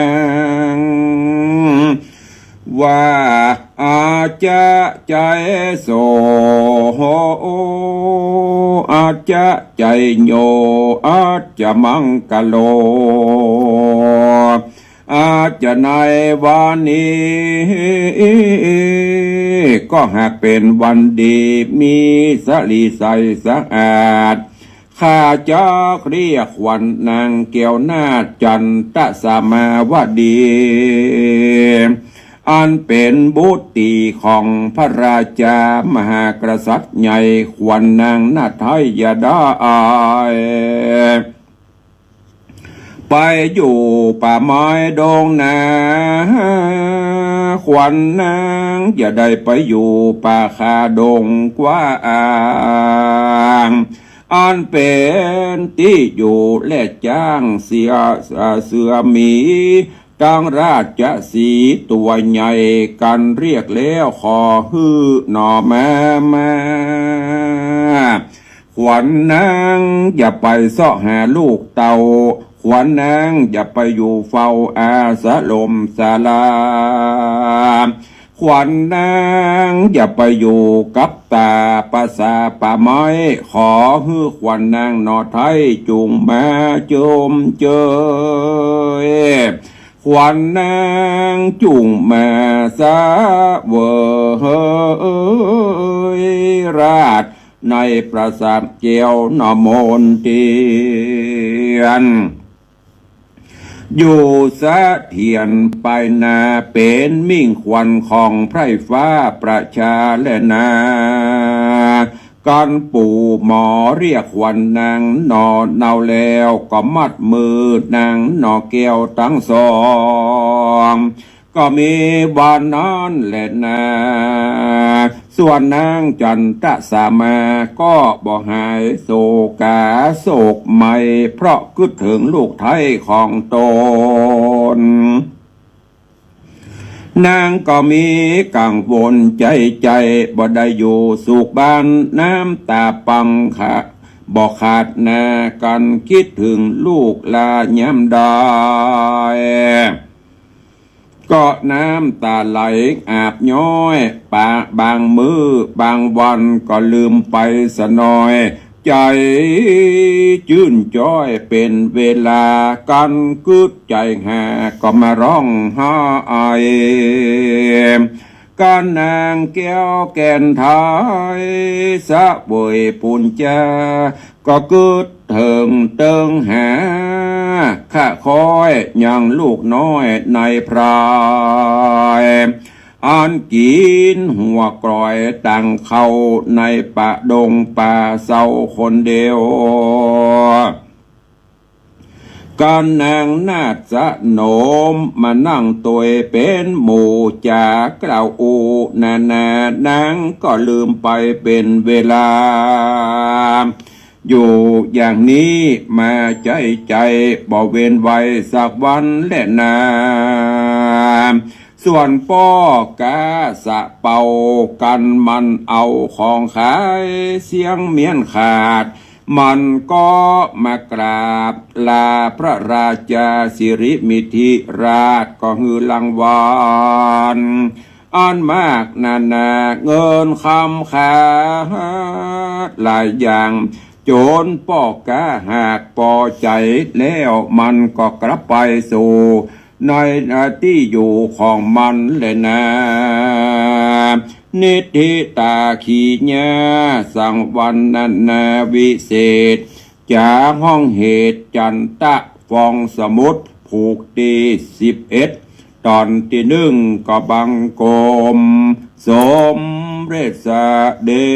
ง ว่าอาจจะไจโส อาจจะไจโย อาจจะมังกะโล อาจจะในวันนี้ ก็หากเป๋นวันดี มีสะหลีใสสะอาด ข้าจักเรียกขวัญนางแก้วนาฏจันตสมาวดี อันเป๋นบุตรีของพระราชามหากษัตริย์ใหญ่ ขวัญนางนาฏไทยได้ ไปอยู่ป่าไม้ดงนา ขวัญนางอย่าได้ไปอยู่ป่าคาดงกว้าง อันเป๋นตี้อยู่และจ๊างเสือ เอ่อ เสือหมี ตังราชสีห์ตั๋วใหญ่ กันเรียกแล้วขอหื้อหน่อมา มา ขวัญนางอย่าไปเซาะหาลูกเต้า ขวัญนางอย่าไปอยู่เฝ้าอาสรมศาลา ขวัญนางอย่าไปอยู่กับต๋าประสาป่าไม้ ขอหื้อขวัญนางหน่อไท้จุ่งมาจมเจย ขวัญนางจุ่งมาเสวยราช ในปราสาทแก้วหน่อมนเตียน อยู่เสถียรไปนา เป๋นมิ่งขวัญของไพร่ฟ้าประชาแลนา กันปู่หมอเรียกขวัญนางหน่อเนาแล้ว ก็มัดมือนางหน่อแก้วตังสอง ก็มีวันนั้นแลนา ส่วนนางจันตะสามาก็บ่หายโศกาโศกไหม เพราะกึ๊ดเถิงลูกไท้ของตน นางก็มีกังวลใจ๋ใจ๋ บ่ได้อยู่สุขบ้าน น้ำต๋าปังขะ บ่ขาดนา กันกึ๊ดเถิงลูกหลานยามใด ก็น้ำต๋าไหลอาบย้อย ปะบางมื้อบางวันก็ลืมไปสะหน่อย ใจ๋จื้นจ้อยเป๋นเวลา กันกึ๊ดใจ๋หาก็มาฮ้องไห้ กันนางแก้วแก่นไทย เสวยปูนจา ก็กึ๊ดเถิงเติงหา คะคอยยังลูกน้อยในพราย อันกิ๋นหัวกรอยตังเข้า ในป่าดงป่าเซาคนเดียว กันนางนาฏสนมมานั่งตวยเป๋นหมู่จ๋ากล่าวอู้นานา นางก็ลืมไปเป๋นเวลา อยู่อย่างนี้มาใจ๋ใจ๋ บ่เว้นไว้สักวันแลนา ส่วนป้อก๊าสะเปา กันมันเอาของขายเสี้ยงเมี้ยนขาด มันก็มากราบลาพระราชาสิริมิถิราช ก็หื้อรางวัลอันมากนานา เงินคำขาดหลายอย่าง จ๋นป้อก๊าหากปอใจ๋แล้ว มันก็กลับไปสู่ในตี้อยู่ของมันแลนา นิธิตาขีญา สังวรรณนาวิเศษ จ๋าฮ้องเหตุจันตะฟองสมุทร ผูกตี้สิบเอ็ด ต๋อนตี้นึ่งก็บังคมสมเร็จเสด็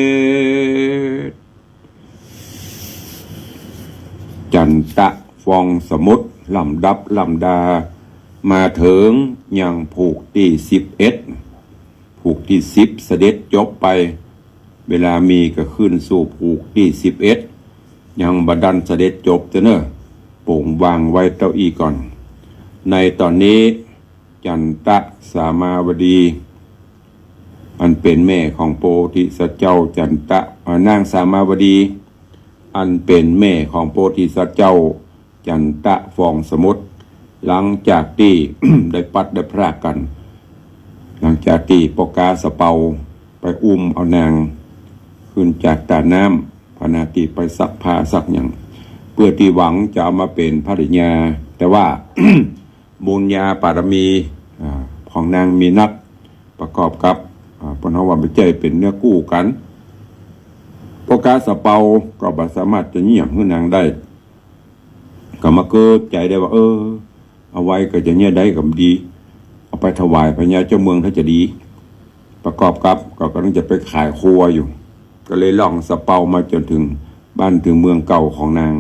จ จันตะฟองสมุทร ลำดับลำดา มาเถิงยังผูกตี้สิบเอ็ด ผูกตี้สิบเสด็จจบไป เวลามีก็ขึ้นสู่ผูกตี้สิบเอ็ด ยังบ่ดันเสด็จจบเต้อเน่อ ป๋งวางไว้เต้าอี้ก่อน ในต๋อนนี้ จันตะสามาวดี อันเป๋นแม่ของโพธิสัตว์เจ้าจันตะ เอ่อ นางสามาวดี อันเป๋นแม่ของโพธิสัตว์เจ้าจันตะฟองสมุทร หลังจากตี้ ได้พลัดได้พรากกั๋น หลังจากตี้ป้อก๊าสะเปาไปอุ้มเอานางขึ้นจากต๋าน้ำ พานาตี้ไปซักผ้าซักหยัง เปื้อตี้หวังจะเอามาเป๋นภริยา แต่ว่า บุญญาบารมี อ่า ของนางมีนัก ประกอบกับ อ่า เปิ้นฮ้องว่าบ่ใจ้เป๋นเนื้อกู้กั๋น ป้อก๊าสะเปาก็บ่สามารถจะเยียะหื้อนางได้ ก็มาเกิดใจ๋ได้ว่า เออ เอาไว้ก็จะเยียะได้ก็ดี เอาไปถวายพญาเจ้าเมืองถ้าจะดี ประกอบกับก็กำลังจะไปขายครัวอยู่ ก็เลยล่องสะเปามาจ๋นเถิงบ้านเถิงเมืองเก่าของนาง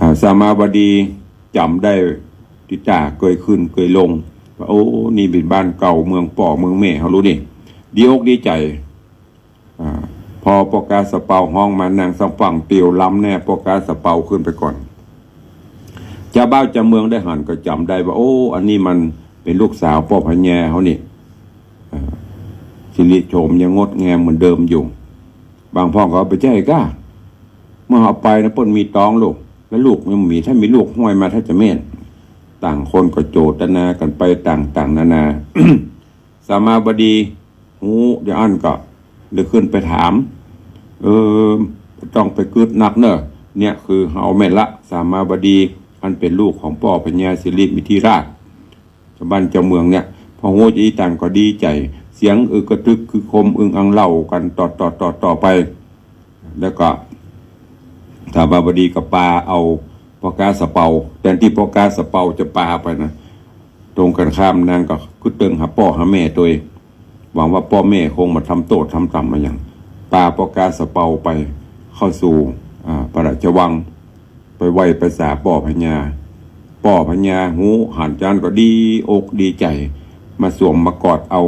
อ่า สามาวดีจ๋ำได้ตี้ต๋าเกยขึ้นเกยลง ว่า โอ้ นี่เป๋นบ้านเก่าเมืองป้อเมืองแม่เฮาลูกนี่ ดีอกดีใจ๋ อ่า พอป้อก๊าซะเปาฮ้องมา นางสังฝั่งเตียวลำแน่ ป้อก๊าซะเปาขึ้นไปก่อน จาวบ้านจาวเมืองได้หันก็จ๋ำได้ว่า โอ้ อันนี้มันเป๋นลูกสาวป้อพญาเฮานี่ เอ่อ สิริโฉมยังงดงามเหมือนเดิมอยู่ บางพ่องก็ว่า บ่ใจ้ก้า เมื่อเฮาไปนะเปิ้นมีต๊องลูก แล้วลูกยังบ่มี ถ้ามีลูกห้อยมาถ้าจะแม่น ต่างคนก็โจทนากั๋นไปต่างๆ นานา สามาบดีฮู้อย่างอั้นก็เลยขึ้นไปถาม เออ บ่ต้องไปกึ๊ดนักเน่อ เนี่ยคือเฮาแม่นละ สามาบดี อันเป๋นลูกของป้อพญาสิริมิถิราช จาวบ้านจาวเมืองเนี่ย พอฮู้จะอี้ต่างก็ดีใจ๋ เสียงอึกกระทึกคึกโครมอึงอังเล่ากั๋นต่อๆๆๆ ไป แล้วก็สามาบดีก็ปาเอาป้อก๊าซะเปา แตนตี้ป้อก๊าซะเปาจะปาไปนะ ตรงกั๋นข้ามนางก็กึ๊ดเติงหาป้อหาแม่ตวย หวังว่าป้อแม่คงบ่ทำโต้ษทำต่ำมาหยัง ปาป้อก๊าซะเปาไปเข้าสู่ อ่า พระราชวัง ไปไหว้ไปสาป้อพญา ป้อพญาฮู้หันจาอั้นก็ดีอกดีใจ๋ มาสวมมากอดเอา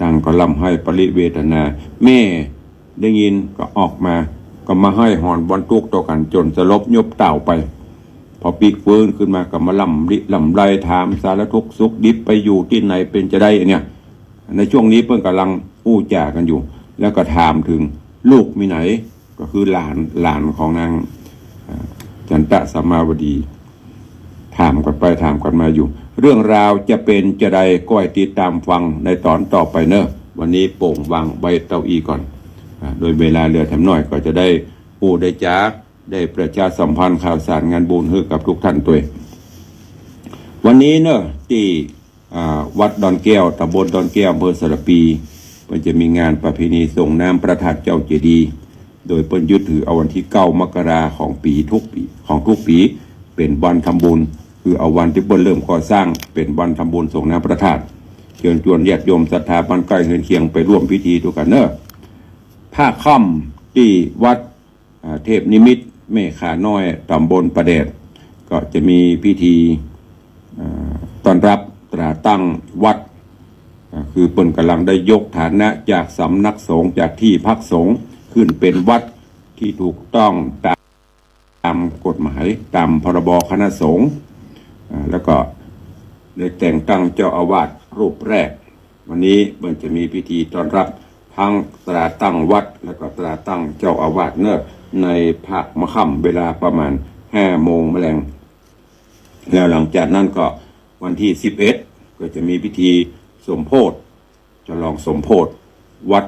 ต่างก็ร่ำไห้ปริเวทนา แม่ได้ยินก็ออกมา ก็มาไห้หอนบ่นตุ๊กต่อกั๋นจ๋นสลบยุบเต่าไป พอปิ๊กฟื้นขึ้นมาก็มาร่ำริร่ำไรถามสารทุกข์สุขดิบ ไปอยู่ตี้ไหนเป๋นจาใดเนี่ย ในช่วงนี้เปิ้นก่ำลังอู้จ๋ากั๋นอยู่ แล้วก็ถามเถิงลูกมีไหน ก็คือหลาน หลานของนาง อ่า จันตะสามาวดี ถามกั๋นไปถามกั๋นมาอยู่ เรื่องราวจะเป๋นจาใดก้อยติดต๋ามฟังในต๋อนต่อไปเน่อ วันนี้โป่งวางไว้เต้าอี้ก่อน อ่า โดยเวลาเหลือแถมน้อยก็จะได้อู้ได้จ๋า ได้ประชาสัมพันธ์ข่าวสารงานบุญหื้อกับทุกท่านตวย วันนี้เน่อ ตี้ อ่า วัดดอนแก้ว ต๋ำบลดอนแก้ว อำเภอสารภี เปิ้นจะมีงานประเพณีส่งน้ำพระธาตุเจ้าเจดีย์ โดยเปิ้นยึดถือเอาวันตี้เก้า มกราของปี๋ทุกปี๋ ของทุกปี๋ เป๋นวันทำบุญ คือเอาวันตี้เปิ้นเริ่มก่อสร้างเป๋นวันทำบุญส่งน้ำพระธาตุ เจิญจวนญาติโยมศรัทธาบ้านใก้เฮือนเคียงไปร่วมพิธีตวยกั๋นเน่อ ภาคค่ำตี้วัด อ่า เทพนิมิตแม่ข่าน้อย ต๋ำบลป่าแดด ก็จะมีพิธี อ่า ต้อนรับตราตั้งวัด อ่า คือเปิ้นก่ำลังได้ยกฐานะจากสำนักสงฆ์ จากตี้พักสงฆ์ ขึ้นเป๋นวัดตี้ถูกต้องต๋ามกฎหมาย ต๋าม พ.ร.บ. คณะสงฆ์ อ่า แล้วก็ได้แต่งตั้งเจ้าอาวาสรูปแรก วันนี้เปิ้นจะมีพิธีต้อนรับทั้งตราตั้งวัด แล้วก็ตราตั้งเจ้าอาวาสเน่อ ในภาคค่ำเวลาประมาณห้าโมงแมลง แล้วหลังจากนั้นก็วันตี้สิบเอ็ด ก็จะมีพิธีสมโภช ฉลองสมโภชวัด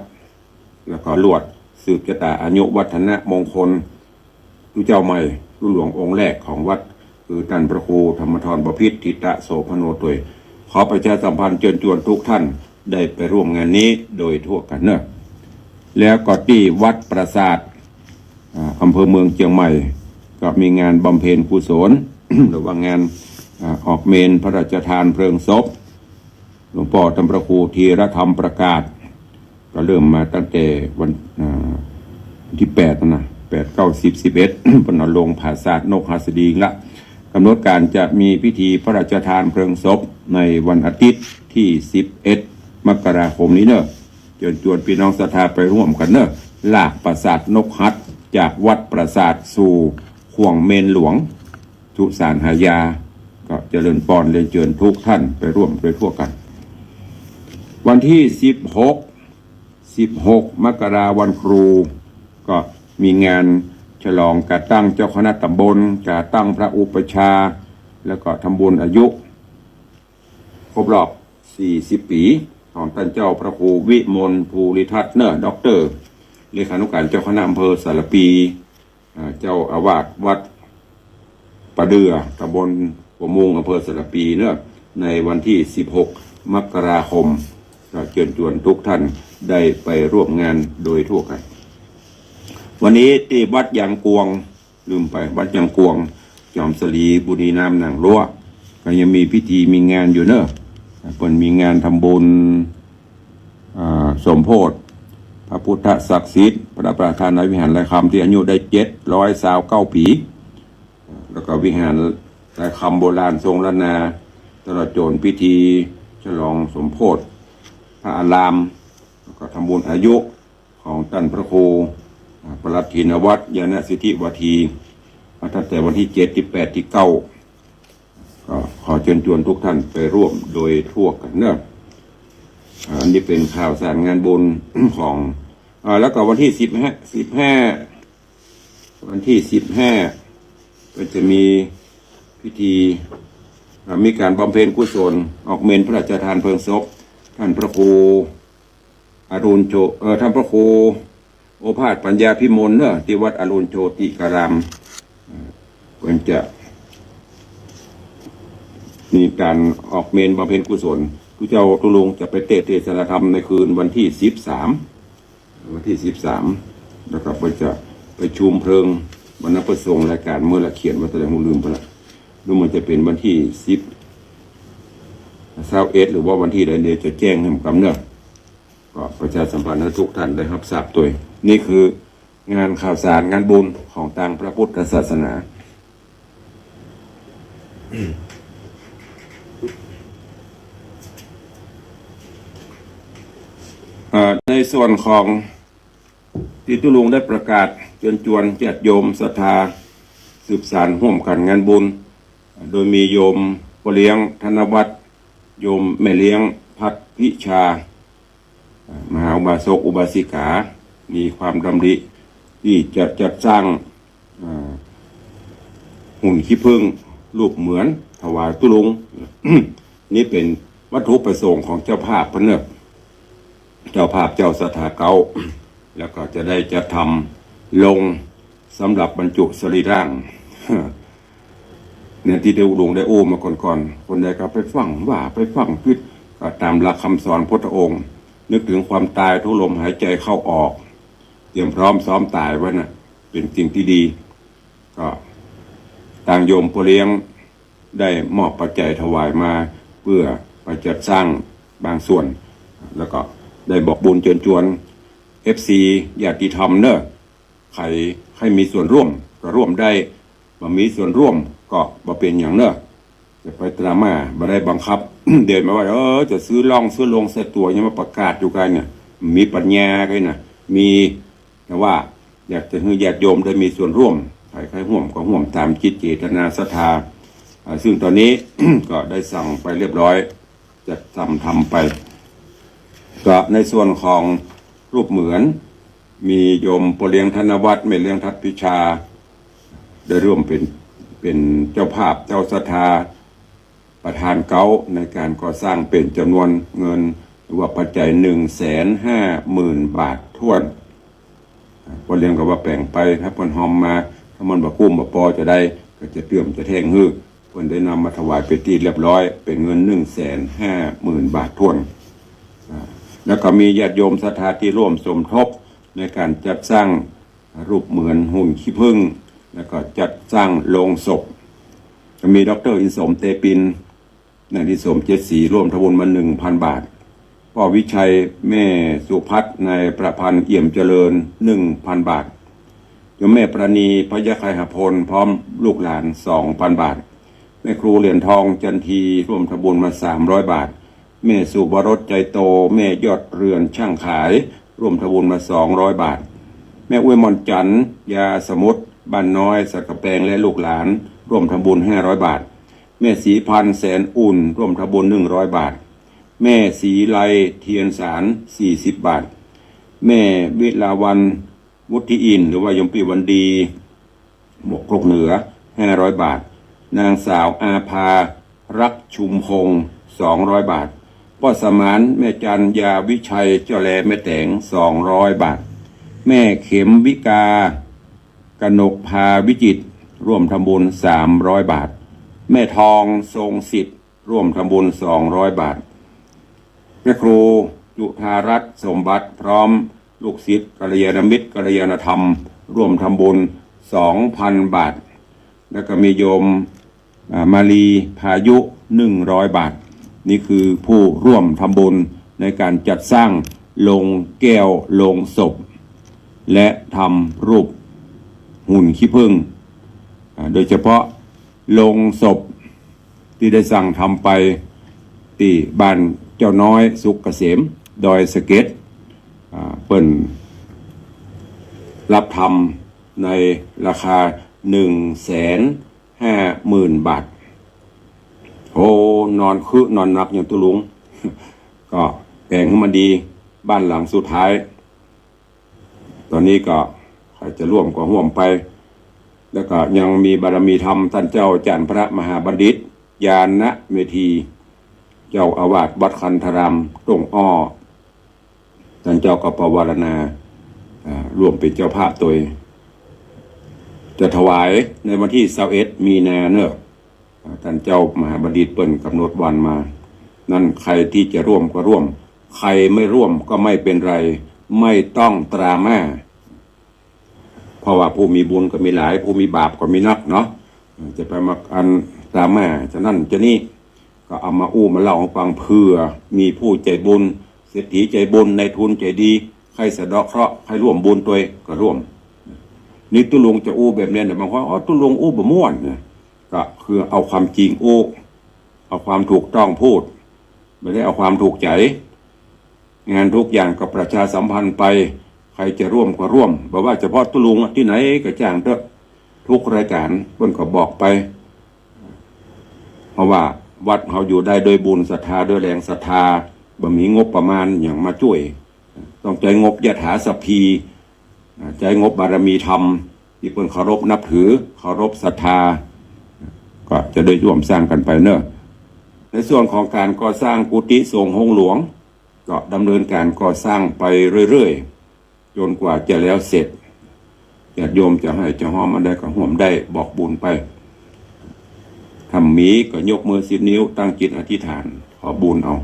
แล้วก็ลวดสืบจะต๋าอายุวัฒนมงคล ตุ๊เจ้าใหม่ตุ๊หลวงองค์แรกของวัด คือต้านพระครูธรรมธร บพิตร ธิตโสภณโณตวย ขอประชาสัมพันธ์เจิญจวนทุกท่านได้ไปร่วมงานนี้โดยทั่วกั๋นเน่อ แล้วก็ตี้วัดปราสาท อ่า อำเภอเมืองเจียงใหม่ ก็มีงานบำเพ็ญกุศล หรือว่างาน อ่า ออกเมรุพระราชทานเพลิงศพ หลวงป้อต้านพระครูธีรธรรมประกาศ ก็เริ่มมาตั้งแต่วัน อ่า ตี้แปดนะ แปด เก้า สิบ สิบเอ็ด เปิ้นเอาลงผาสาทนกหัสดีละ ก๋ำหนดก๋านจะมีพิธีพระราชทานเพลิงศพในวันอาทิตย์ตี้สิบเอ็ด มกราคมนี้เน่อ เจิญจวนปี้น้องศรัทธาไปร่วมกั๋นเน่อ ลากปราสาทนกหัสจากวัดปราสาทสู่ข่วงเมรุหลวง สุสานหายา ก็เจริญปอนเรียนเจิญทุกท่านไปร่วมโดยทั่วกั๋น วันตี้สิบหก สิบหก มกราวันครู ก็มีงานฉลองก๋าตั้งเจ้าคณะต๋ำบล ก๋าตั้งพระอุปัชฌาย์ แล้วก็ทำบุญอายุครบรอบสี่สิบปี๋ของต้านเจ้าพระครูวิมลภูริทัตน์เน่อ ด็อกเตอร์ เลขานุก๋านเจ้าคณะอำเภอสารภี อ่า เจ้าอาวาสวัดป่าเดื่อ ต๋ำบลหัวมุง อำเภอสารภีเน่อ ในวันตี้สิบหก มกราคม ก็เจิญจวนทุกท่านได้ไปร่วมงานโดยทั่วกั๋น วันนี้ตี้วัดยางกวง ลืมไป วัดยางกวง จอมสลี บุรีน้ำหนองลัว ก็ยังมีพิธีมีงานอยู่เน่อ เปิ้นมีงานทำบุญ อ่า สมโภชพระพุทธศักดิ์สิทธิ์ พระประธานในวิหารลอยคำ ตี้อายุได้เจ็ดร้อยซาวเก้าปี๋ แล้วก็วิหารลอยคำโบราณทรงล้านนา ตลอดจ๋นพิธีฉลองสมโภชพระอาราม แล้วก็ทำบุญอายุ ของต้านพระครู อ่า ประหลัดถินวัตร ญาณสิทธิวาที มาตั้งแต่วันตี้เจ็ด ตี้แปด ตี้เก้า ก็ขอเจิญจวนทุกท่านไปร่วมโดยทั่วกั๋นเนาะ อ่า อันนี้เป๋นข่าวสารงานบุญของ อ่า แล้วก็วันตี้สิบห้า สิบห้า วันตี้สิบห้า ก็จะมีพิธี อ่า มีก๋านบำเพ็ญกุศล ออกเมรุพระราชทานเพลิงศพ ต้านพระครูอรุณโช เอ่อ ต้านพระครูโอภาสปัญญาภิมลเนาะ ตี้วัดอรุณโชติการาม เอ่อ เปิ้นจะมีก๋านออกเมรุบำเพ็ญกุศล พระเจ้าตุ๊ลุงจะไปเตสน์เตสนาธรรมในคืนวันตี้สิบสาม วันตี้สิบสาม แล้วก็เปิ้นจะประชุมเพลิงบรรณพระสงฆ์ รายก๋านเมื่อละเขียนไว้ตะแหลง ฮู้ลืมไปละ หรือมันจะเป๋นวันตี้สิบ ซาวเอ็ด หรือว่าวันตี้ใด เดี๋ยวจะแจ้งหื้อต๋ามเนาะ ก็ประชาสัมพันธ์หื้อทุกท่านได้ฮับทราบตวย นี่คืองานข่าวสารงานบุญของตางพระพุทธศาสนา เอ่อ ในส่วนของตี้ตุ๊ลุงได้ประกาศเจิญจวนญาติโยมศรัทธาสืบสานฮ่วมกั๋นงานบุญ โดยมีโยมป้อเลี้ยงธนวัฒน์ โยมแม่เลี้ยงพัฒน์พิชา มหาอุบาสกอุบาสิกา มีความดำริตี้จะจัดสร้าง อ่า หุ่นขี้ผึ้งรูปเหมือนถวายตุ๊ลุง นี่เป๋นวัตถุประสงค์ของเจ้าภาพเปิ้นเนาะ เจ้าภาพเจ้าศรัทธาเก๊า แล้วก็จะได้จัดทำโลงสำหรับบรรจุสรีร่าง เนี่ยตี้ตุ๊ลุงได้อู้มาก่อนๆ คนใดก็ไปฟั่งว่าไปฟั่งผิด ก็ต๋ามหลักกำสอนพุทธองค์ นึกเถิงความต๋ายทุกลมหายใจ๋เข้าออก เตรียมพร้อมซ้อมต๋ายไว้น่ะ เป๋นสิ่งตี้ดี ก็ตางโยมป้อเลี้ยงได้มอบปัจจัยถวายมาเปื้อไปจัดสร้างบางส่วน แล้วก็ได้บอกบุญเจิญจวน เอฟซี ญาติธรรมเนาะ ใผ ใผมีส่วนร่วมก็ร่วมได้ บ่มีส่วนร่วมก็บ่เป๋นหยังเนาะ จะไปตรามา บ่ได้บังคับ เดี๋ยวมาว่า เออ จะซื้อล่องซื้อโลงใส่ตั๋ว ยังมาประกาศอยู่กั๋นเนี่ย มีปัญญากั๋นน่ะ มี แต่ว่าอยากจะหื้อญาติโยมได้มีส่วนร่วม ใผใค่ฮ่วมก็ฮ่วมต๋ามจิตเจตนาศรัทธา อ่า ซึ่งต๋อนนี้ ก็ได้สั่งไปเรียบร้อย จัดทำ ทำไป ก็ในส่วนของรูปเหมือน มีโยมป้อเลี้ยงธนวัฒน์ แม่เลี้ยงพัฒน์พิชา ได้ร่วมเป๋น เป๋นเจ้าภาพเจ้าศรัทธา ประธานเก๊าในก๋านก่อสร้างเป๋นจ๋ำนวนเงิน หรือว่าปัจจัย หนึ่งแสนห้าหมื่นบาทถ้วน อ่า ป้อเลี้ยงก็ว่าแบ่งไป ถ้าเปิ้นฮอมมา ถ้ามันบ่กุ้มบ่ปอจะใด ก็จะเติมจะแถมหื้อ เปิ้นได้นำมาถวายเป๋นตี้เรียบร้อย เป๋นเงิน หนึ่งแสนห้าหมื่นบาทถ้วน อ่า แล้วก็มีญาติโยมศรัทธาตี้ร่วมสมทบในก๋านจัดสร้าง รูปเหมือนหุ่นขี้ผึ้ง แล้วก็จัดสร้างโลงศพ ก็มีด็อกเตอร์อินสม เตปิน นายอินสม เจ็ดศรี ร่วมทำบุญมา หนึ่งพันบาท ป้อวิชัย แม่สุพัฒน์ นายประพันธ์ เอี่ยมเจริญ หนึ่งพันบาท โยมแม่ปราณี พยัคฆไคหพล พร้อมลูกหลาน สองพันบาท แม่ครูเหรียญทอง จันที ร่วมทำบุญมา สามร้อยบาท แม่สุวรส ใจโต แม่ยอดเรือนช่างขาย ร่วมทำบุญมา สองร้อยบาท แม่อวยมอนจันทร์ ยาสมุทร บ้านน้อย สันกำแปง และลูกหลาน ร่วมทำบุญ ห้าร้อยบาท แม่ศรีพันธ์ แสนอุ่น ร่วมทำบุญ หนึ่งร้อยบาท แม่ศรีไล เทียนสาร สี่สิบบาท แม่วิลาวัลย์ วุฒิอินทร์ หรือว่าโยมปี้วันดี หมวกครกเหนือ ห้าร้อยบาท นางสาวอาภารักษ์ชุมพงศ์ สองร้อยบาท ป้อสมาน แม่จัน ยาวิชัย เจ้าแลแม่แต๋ง สองร้อยบาท แม่เข็มวิกา กนกภาวิจิตร ร่วมทำบุญ สามร้อยบาท แม่ทอง ทรงสิทธิ์ ร่วมทำบุญ สองร้อยบาท แม่ครูจุฑารัตน์ สมบัติ พร้อมลูกศิษย์ กัลยาณมิตร กัลยาณธรรม ร่วมทำบุญ สองพันบาท แล้วก็มีโยม อ่า มาลี พายุ หนึ่งร้อยบาท นี่คือผู้ร่วมทำบุญในก๋านจัดสร้างโลงแก้ว โลงศพ และทำรูปหุ่นขี้ผึ้ง อ่า โดยเฉพาะโลงศพตี้ได้สั่งทำไปตี้บ้านเจ้าน้อย สุขเกษม ดอยสะเก็ด อ่า เปิ้น รับธรรมในราคาหนึ่งแสนห้าหมื่นบาท โอ้ นอนคึนอนหนับอย่างตุ๊ลุง ก็แป๋งหื้อมันดี บ้านหลังสุดท้าย ตอนนี้ก็ใผจะร่วมก็ร่วมไป แล้วก็ยังมีบารมีธรรมต้านเจ้าอาจ๋ารย์พระมหาบัณฑิต ญาณเมธี เจ้าอาวาสวัดคันธารามต้งอ้อ ต้านเจ้าก็ปวารณา อ่า ร่วมเป๋นเจ้าภาพตวย จะถวายในวันตี้ซาวเอ็ดมีนาเน่อ อ่า ต้านเจ้ามหาบัณฑิตเปิ้นก๋ำหนดวันมา นั้นใผตี้จะร่วมก็ร่วม ใผไม่ร่วมก็ไม่เป๋นไร ไม่ต้องดราม่า เพราะว่าผู้มีบุญก็มีหลาย ผู้มีบาปก็มีนักเนาะ จะไปมาอันดราม่า จะนั้นจะนี้ ก็เอามาอู้มาเล่าหื้อฟัง เผื่อมีผู้ใจ๋บุญ เศรษฐีใจ๋บุญ นายทุนใจ๋ดี ใค่สะเดาะเคราะห์ ใค่ร่วมบุญตวยก็ร่วม นี่ตุ๊ลุงจะอู้แบบนี้นะ บางคน "อ๋อ ตุ๊ลุงอู้บ่ม่วน" นะ ก็คือเอาความจริงอู้ เอาความถูกต้องพูด บ่ได้เอาความถูกใจ๋ งานทุกอย่างก็ประชาสัมพันธ์ไป ใผจะร่วมก็ร่วม บ่ว่าเฉพาะตุ๊ลุงอะ ตี้ไหนก็จ้างเต๊อะ ทุกรายก๋านเปิ้นก็บอกไป เพราะว่าวัดเฮาอยู่ได้โดยบุญศรัทธา โดยแรงศรัทธา บ่มีงบประมาณหยังมาจ้วย ต้องใจ๊งบยถาสัพพี อ่า ใจ๊งบบารมีธรรม ตี้เปิ้นเคารพนับถือ เคารพศรัทธา ก็จะได้ร่วมสร้างกั๋นไปเน่อ ในส่วนของก๋านก่อสร้างกุฏิสงฆ์โฮงหลวง ก็ดำเนินก๋านก่อสร้างไปเรื่อยๆ จ๋นกว่าจะแล้วเสร็จ ญาติโยมจะให้จะฮอมอันใดก็ฮ่วมได้ บอกบุญไป ถ้ามีก็ยกมือสิบนิ้ว ตั้งจิตอธิษฐาน ขอบุญเอา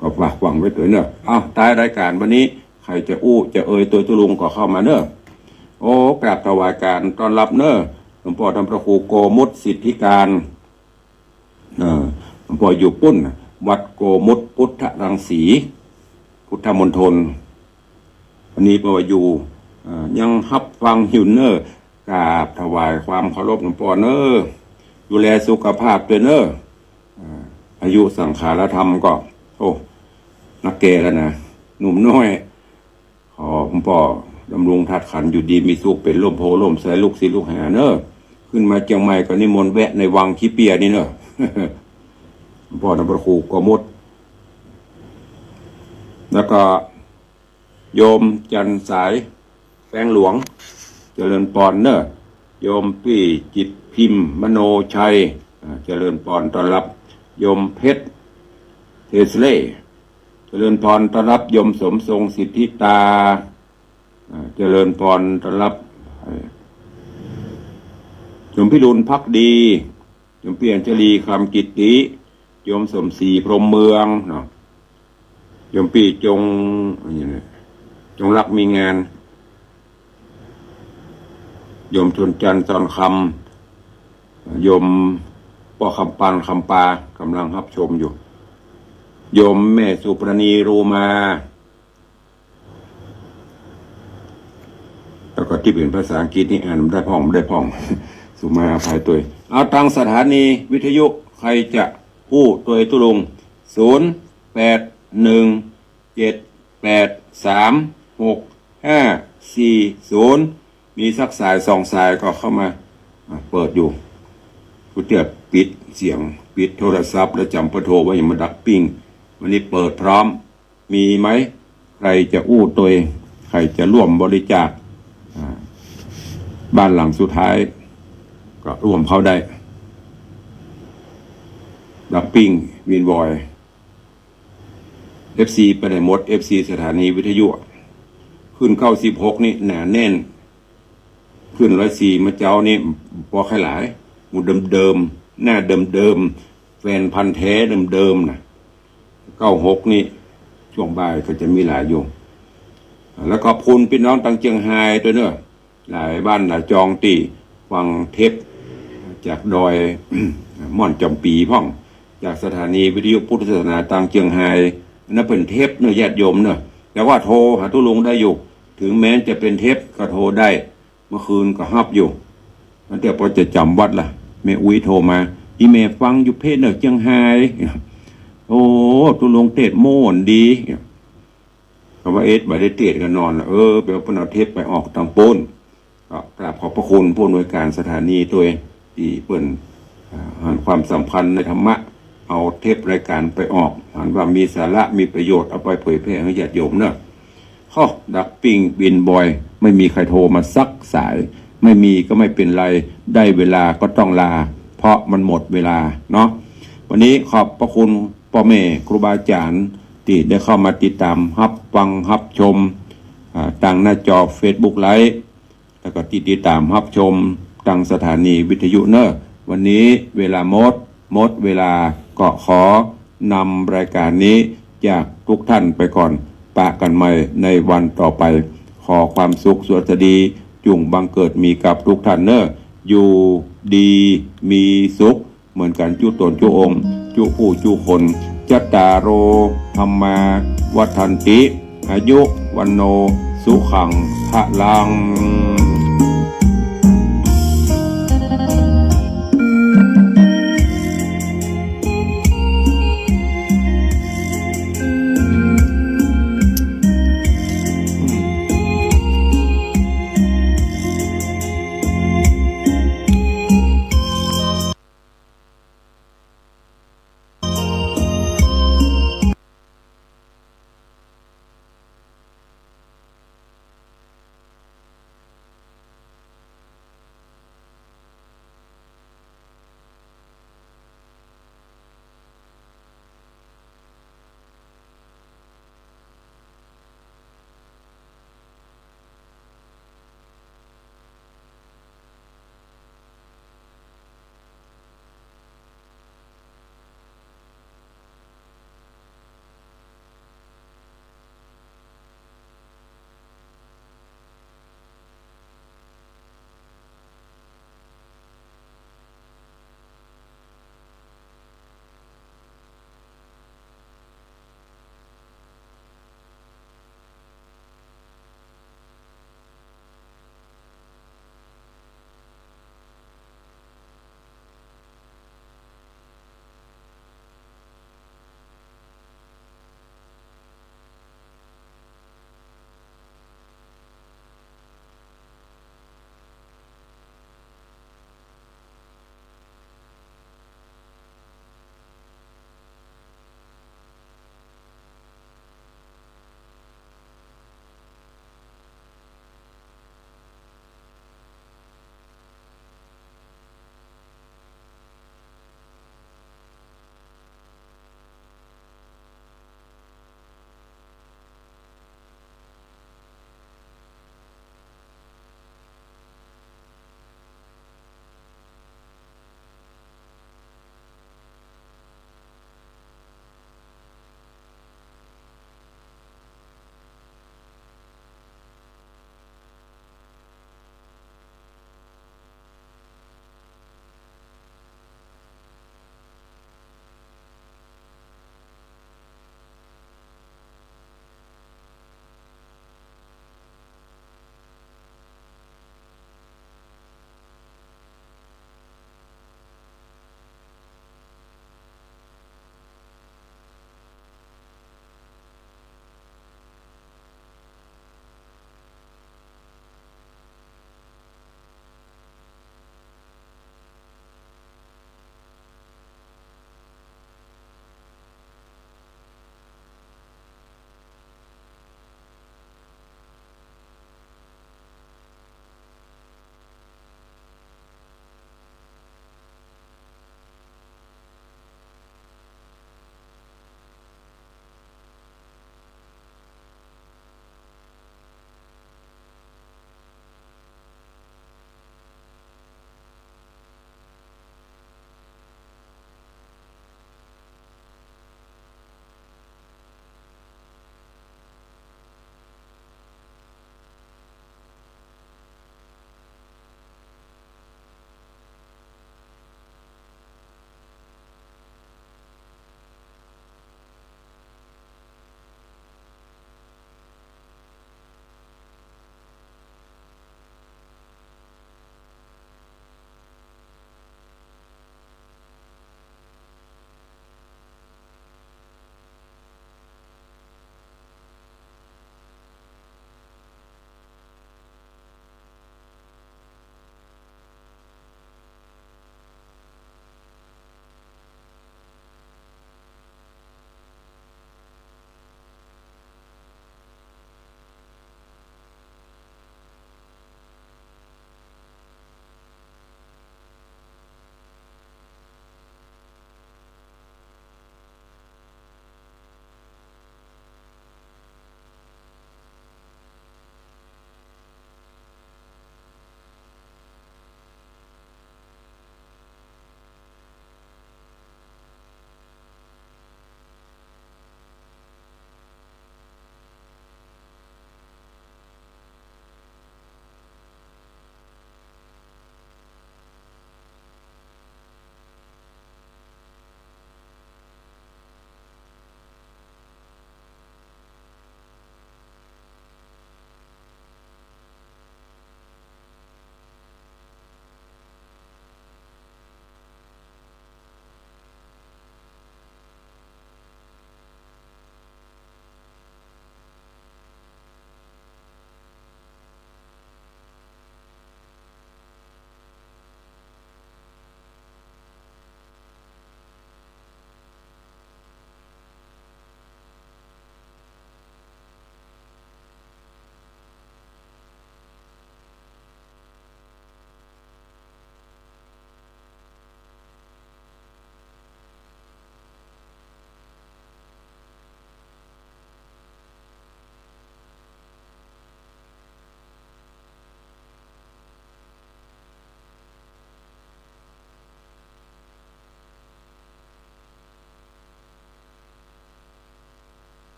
ก็ฝากฝังไว้ตวยเน่อ เอ้า ท้ายรายก๋านวันนี้ ใผจะอู้จะเอ่ยตวยตุ๊ลุงก็เข้ามาเน่อ โอ้ กราบถวายก๋านต้อนฮับเน่อ หลวงป้อท่านพระครูโกมุตสิทธิการ เออ หลวงป้ออยู่ปุ้นน่ะ วัดโกมุตพุทธรังสี พุทธมณฑล วันนี้เปิ้นว่าอยู่ เอ่อ ยังฮับฟังอยู่เน่อ กราบถวายความเคารพหลวงป้อเน่อ ดูแลสุขภาพตวยเน่อ อ่า อายุสังขารธรรมก็ โอ้ นักแก่แล้วนะ หนุ่มน้อย ขอหลวงป้อดำรงธาตุขันธ์อยู่ดีมีสุข เป๋นร่มโพธิ์ร่มไทรลูกศิษย์ลูกหาเน่อ ขึ้นมาเจียงใหม่ก็นิมนต์แวะในวังขี้เปียนี่เน่อ หลวงป้อท่านพระครูโกมุต แล้วก็โยมจันทร์สาย แฟงหลวง เจริญปอนเน่อ โยมปี้จิตรพิมพ์ มโนชัย อ่า เจริญปอนต้อนฮับ โยมเพชร เทสเล เจริญปอนต้อนฮับ โยมสมทรง สิทธิตา อ่า เจริญปอนต้อนฮับ เอ่อ โยมพิรุณ ภักดี โยมปี้อัญชลี คำกิตติ โยมสมศรี พรหมเมือง เนาะ โยมปี้จง อันนี้นะ จงรักมีงาน โยมชนจันทร์ สอนคำ โยมป้อคำปาน คำปา ก่ำลังฮับชมอยู่ โยมแม่สุปราณี รูมา แล้วก็ตี้เป๋นภาษาอังกฤษนี่อ่านบ่ได้พ่อง บ่ได้พ่อง สุมาอภัยตวย เอาตางสถานีวิทยุ ใผจะอู้ตวยตุ๊ลุง ศูนย์แปดหนึ่งเจ็ดแปดสามหกห้าสี่ศูนย์ มีสักสายสองสายก็เข้ามา อ่ะ เปิดอยู่ กูเตื้อปิดเสียง ปิดโทรศัพท์ แล้วจ๋ำเบอร์โทรไว้ อย่ามาดักปิ้ง วันนี้เปิดพร้อม มีไหม ใผจะอู้ตวย ใผจะร่วมบริจาค อ่า บ้านหลังสุดท้าย ก็ร่วมเข้าได้ ดักปิ้ง วินวอย เอฟซี ไปไหนหมด เอฟซี สถานีวิทยุ ขึ้นเก้าสิบหกนี่หนาแน่น ขึ้นร้อยสี่เมื่อเจ๊านี่ปอใค่หลาย หมู่เดิมๆ หน้าเดิมๆ แฟนพันธุ์แท้เดิมๆ น่ะ เก้าหกนี่ ช่วงบ่ายก็จะมีหลายอยู่ แล้วก็ขอบคุณปี้น้องตางเจียงฮายตวยเน่อ หลายบ้านหลายจองตี้ฟังเทปจากดอย ม่อนจ๋อมปีพ่อง จากสถานีวิทยุพุทธศาสนาตางเจียงฮาย อันนั้นเป๋นเทปเน่อญาติโยมเน่อ แต่ว่าโทรหาตุ๊ลุงได้อยู่ ถึงแม้จะเป๋นเทปก็โทรได้ เมื่อคืนก็ฮับอยู่ อันเดี๋ยวปอจะจ๋ำวัดละ แม่อุ๊ยโทรมา อี่แม่ฟังอยู่เพจเน่อเจียงฮาย โอ้ ตุ๊ลุงเตศน์โม้ดี ก็ว่า เอ๊ะ บ่ได้เทศน์กั๋นนาน เออ แปลว่าเปิ้นเอาเทปไปออกตางปู๊น ก็กราบขอบพระคุณผู้อำนวยการสถานีตวย ตี้เปิ้น อ่า หันความสำคัญในธรรมะ เอาเทปรายการไปออก หันว่ามีสาระ มีประโยชน์ เอาไปเผยแผ่หื้อญาติโยมเนาะ ฮอ ดักปิ้งบินบ่อย ไม่มีใครโทรมาสักสาย ไม่มีก็ไม่เป็นไร ได้เวลาก็ต้องลา เพราะมันหมดเวลาเนาะ วันนี้ขอบพระคุณป้อแม่ครูบาอาจ๋ารย์ ตี้ได้เข้ามาติดต๋ามฮับฟังฮับชม อ่า ตางหน้าจอเฟซบุ๊กไลฟ์ แล้วก็ติด ติดต๋ามฮับชมตางสถานีวิทยุเนาะ วันนี้เวลาหมด หมดเวลา ก็ขอนำรายการนี้จากทุกท่านไปก่อน ปะกั๋นใหม่ในวันต่อไป ขอความสุขสวัสดี จุ่งบังเกิดมีกับทุกท่านเนาะ อยู่ดีมีสุข เหมือนกั๋นจุ๊ต๋นจุ๊องค์ จุ๊ผู้จุ๊คน จัตตาโร ธัมมา วัฑฒันติ อายุ วัณโณ สุขัง พลัง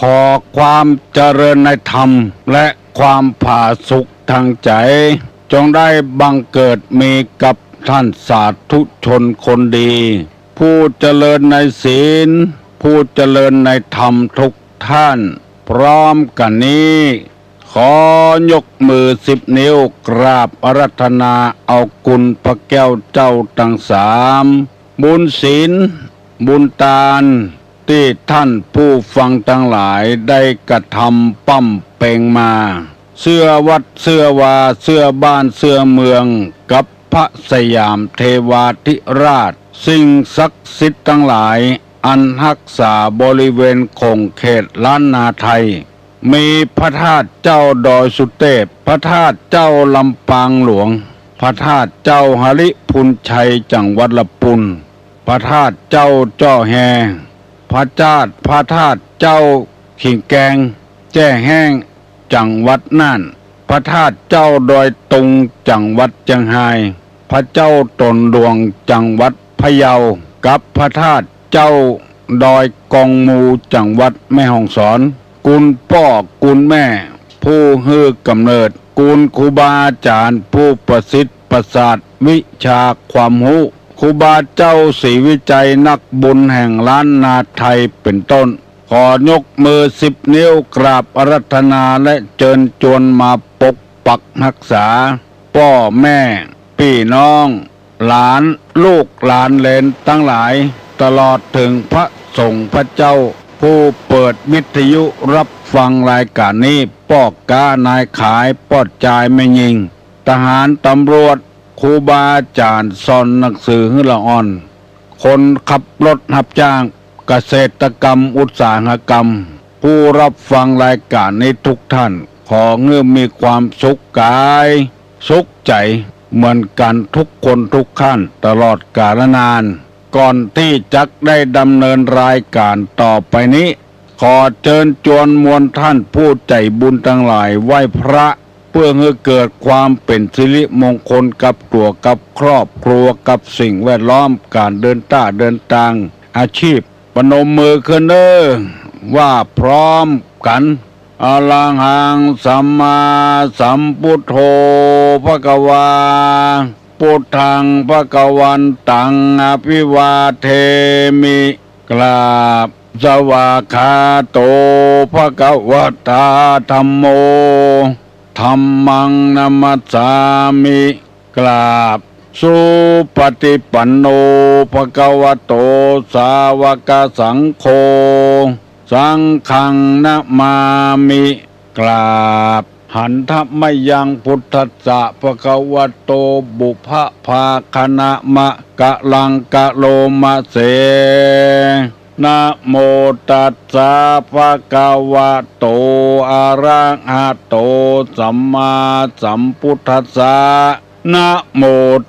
ขอความเจริญในธรรมและความผาสุกทางใจ๋ จงได้บังเกิดมีกับท่านสาธุชนคนดี ผู้เจริญในศีล ผู้เจริญในธรรมทุกท่าน พร้อมกั๋นนี้ ขอยกมือสิบนิ้วกราบอาราธนาเอาคุณพระแก้วเจ้าตังสาม บุญศีล บุญตาน ตี้ท่านผู้ฟังตังหลายได้กระทำปล้ำเป็งมา เสื้อวัดเสื้อวา เสื้อบ้านเสื้อเมือง กับพระสยามเทวาธิราช สิ่งศักดิ์สิทธิ์ตังหลาย อันฮักษาบริเวณขงเขตล้านนาไทย มีพระธาตุเจ้าดอยสุเตพ พระธาตุเจ้าลำปางหลวง พระธาตุเจ้าหริภุญชัยจังหวัดละปูน พระธาตุเจ้าจ้อแฮ พระธาตุ พระธาตุเจ้าขิงแกง แจ้แฮ้ง จังหวัดน่าน พระธาตุเจ้าดอยตุง จังหวัดเจียงฮาย พระเจ้าตนหลวง จังหวัดพะเยา กับพระธาตุเจ้าดอยกองมู จังหวัดแม่ฮ่องสอน คุณป้อคุณแม่ผู้หื้อกำเนิด คุณครูบาอาจ๋ารย์ผู้ประสิทธิ์ประสาทวิชาความฮู้ ครูบาเจ้าศรีวิชัยนักบุญแห่งล้านนาไทยเป๋นต้น ขอยกมือสิบนิ้วกราบอาราธนาและเจิญจวนมาปกปักฮักษา ป้อแม่ ปี้น้อง หลาน ลูกหลานเหลนตังหลาย ตลอดเถิงพระสงฆ์พระเจ้า ผู้เปิดวิทยุฮับฟังรายก๋านนี้ ป้อก๊านายขาย ป้อจายแม่ญิง ทหารตำรวจ ครูบาอาจ๋ารย์สอนหนังสือหื้อละอ่อน คนขับรถฮับจ้าง เกษตรกรรมอุตสาหกรรม ผู้ฮับฟังรายก๋านนี้ทุกท่าน ขอหื้อมีความสุขก๋าย สุขใจ๋เหมือนกั๋นทุกคนทุกท่านตลอดกาลนาน ก่อนตี้จักได้ดำเนินรายก๋านต่อไปนี้ ขอเจิญจวนมวลท่านผู้ใจ๋บุญตังหลายไหว้พระ เปื้อหื้อเกิดความเป๋นสิริมงคลกับตั๋วกับครอบครัวกับสิ่งแวดล้อม ก๋านเดินต้าเดินตาง อาชีพ ปนมมือขึ้นเน่อ ว่าพร้อมกั๋น อะระหังสัมมาสัมพุทโธภะคะวา พุทธังภะคะวันตังอะภิวาเทมิ กราบ สวากขาโตภะคะวะตาธัมโม ธัมมังนะมัสสามิ กราบ สุปฏิปันโนภะคะวะโตสาวกสังโฆ สังฆังนะมามิ กราบ หันทะมะยังพุทธัสสะภะคะวะโต ปุพพะภาคะนะมะกะลังกะโลมะเส นะโมตัสสะภะคะวะโต อะระหะโต สัมมาสัมพุทธัสสะ นะโม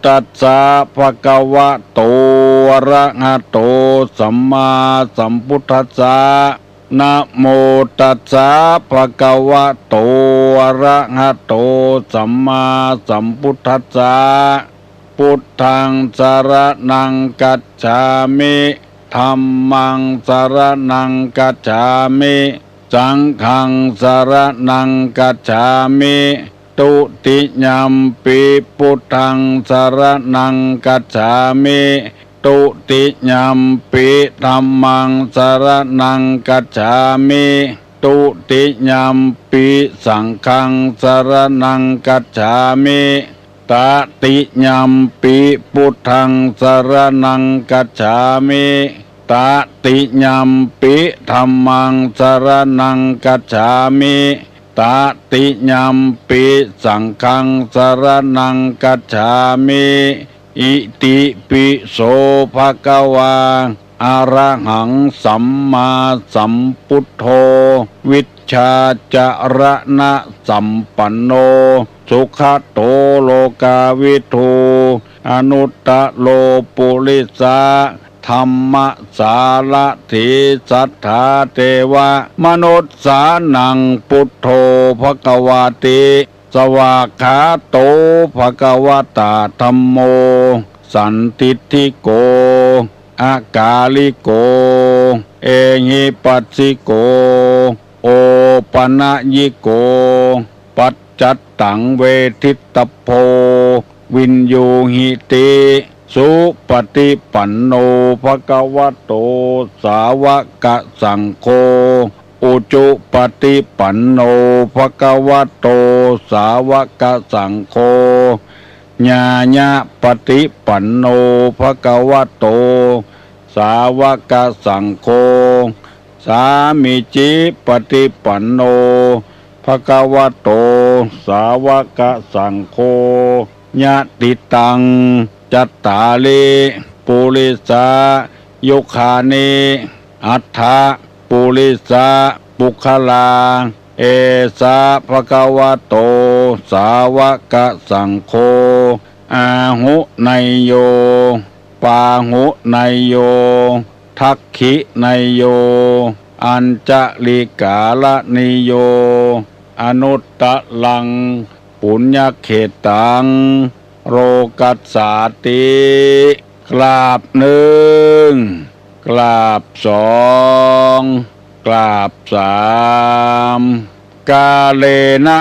ตัสสะภะคะวะโต อะระหะโต สัมมาสัมพุทธัสสะ นะโมตัสสะภะคะวะโต อะระหะโต สัมมาสัมพุทธัสสะ พุทธังสะระณังกัจฉามิ ธัมมังสะระณังกัจฉามิ สังฆังสะระณังกัจฉามิ ทุติยัมปิพุทธังสะระณังกัจฉามิ ทุติยัมปิธัมมังสะระณังกัจฉามิ ทุติยัมปิสังฆังสะระณังกัจฉามิ ตติยัมปิพุทธังสะระณังกัจฉามิ ตติยัมปิธัมมังสะระณังกัจฉามิ ตติยัมปิสังฆังสะระณังกัจฉามิ อิติปิโสภะคะวา อะระหังสัมมาสัมพุทโธ วิชชาจะระณะสัมปันโน สุขะโตโลกาวิทู อนุตตะโรปุริสะธัมมะสารถี สัทธาเทวะมนุสสานัง พุทโธภะคะวาติ สวากขาโตภะคะวะตาธัมโม สันทิฏฐิโก อะกาลิโก เอหิปัสสิโก โอปะนะยิโก ปัจจัตตังเวทิตตัพโพ วินยูหิติ สุปะติปันโน ภะคะวะโต สาวะกะสังโฆ อุจุปะติปันโน ภะคะวะโต สาวะกะสังโฆ ญาญะปะติปันโน ภะคะวะโต สาวะกะสังโฆ สามีจิปะติปันโน ภะคะวะโต สาวะกะสังโฆ ยะติตัง จัตตาริ ปุริสา ยุคานิ อัฏฐะ ปุริสะ ปุคคลา เอสะ ภะคะวะโต สาวะกะสังโฆ อาหุเนยโย ปาหุเนยโย ทักขิเนยโย อัญจลิกาละนิโย อนุตตะรัง ปุญญเขตตัง โลกัสสาติ กราบหนึ่ง กราบสอง กราบสาม กาเลนะ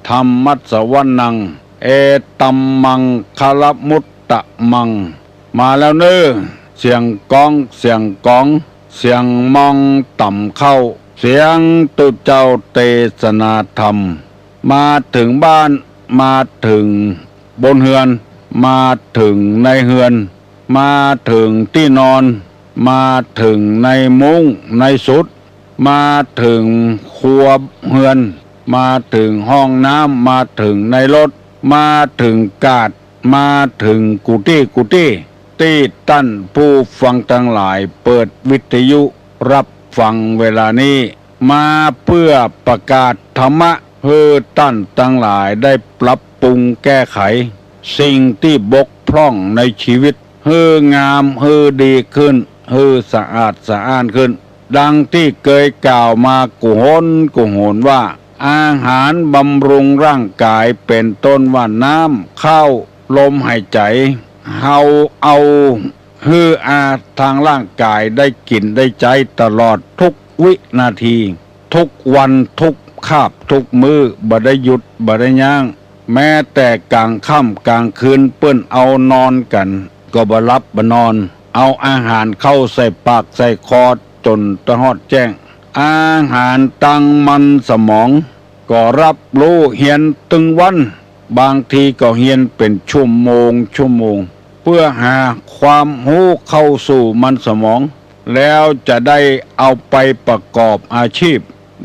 ธัมมัสสวนัง เอตัมมังคะละมุตตะมัง มาแล้วเน่อ เสียงก๊อง เสียงก๋อง เสียงมองต่ำเข้า เสียงตุ๊เจ้าเตสนาธรรม มาเถิงบ้าน มาเถิงบนเฮือน มาเถิงในเฮือน มาเถิงตี้นอน มาเถิงในมุ้งในสุด มาเถิงครัวเฮือน มาเถิงห้องน้ำ มาเถิงในรถ มาเถิงกาด มาเถิงกู้ตี้กู้ตี้ ตี้ต้านผู้ฟังตังหลายเปิดวิทยุฮับฟังเวลานี้ มาเปื้อประกาศธรรมะ หื้อต้านตังหลายได้ปรับปรุงแก้ไข สิ่งตี้บกพร่องในชีวิต หื้องาม หื้อดีขึ้น หื้อสะอาดสะอ้านขึ้น ดังตี้เกยกล่าวมากู้หนกู้หนว่า อาหารบำรุงร่างก๋ายเป๋นต้นว่าน้ำ ข้าว ลมหายใจ๋ เฮาเอาหื้ออาทางร่างก๋ายได้กิ๋นได้ใจ๊ตลอดทุกวินาที ทุกวันทุกคาบทุกมื้อ บ่ได้หยุดบ่ได้ยั้ง แม้แต่ก๋างค่ำก๋างคืนเปิ้นเอานอนกั๋น ก็บ่หลับบ่นอน เอาอาหารเข้าใส่ปากใส่คอจ๋นตะฮอดแจ้ง อาหารตังมันสมอง ก็ฮับฮู้เฮียนตึงวัน บางทีก็เฮียนเป๋นชั่วโมงชั่วโมง เปื้อหาความฮู้เข้าสู่มันสมอง แล้วจะได้เอาไปประกอบอาชีพ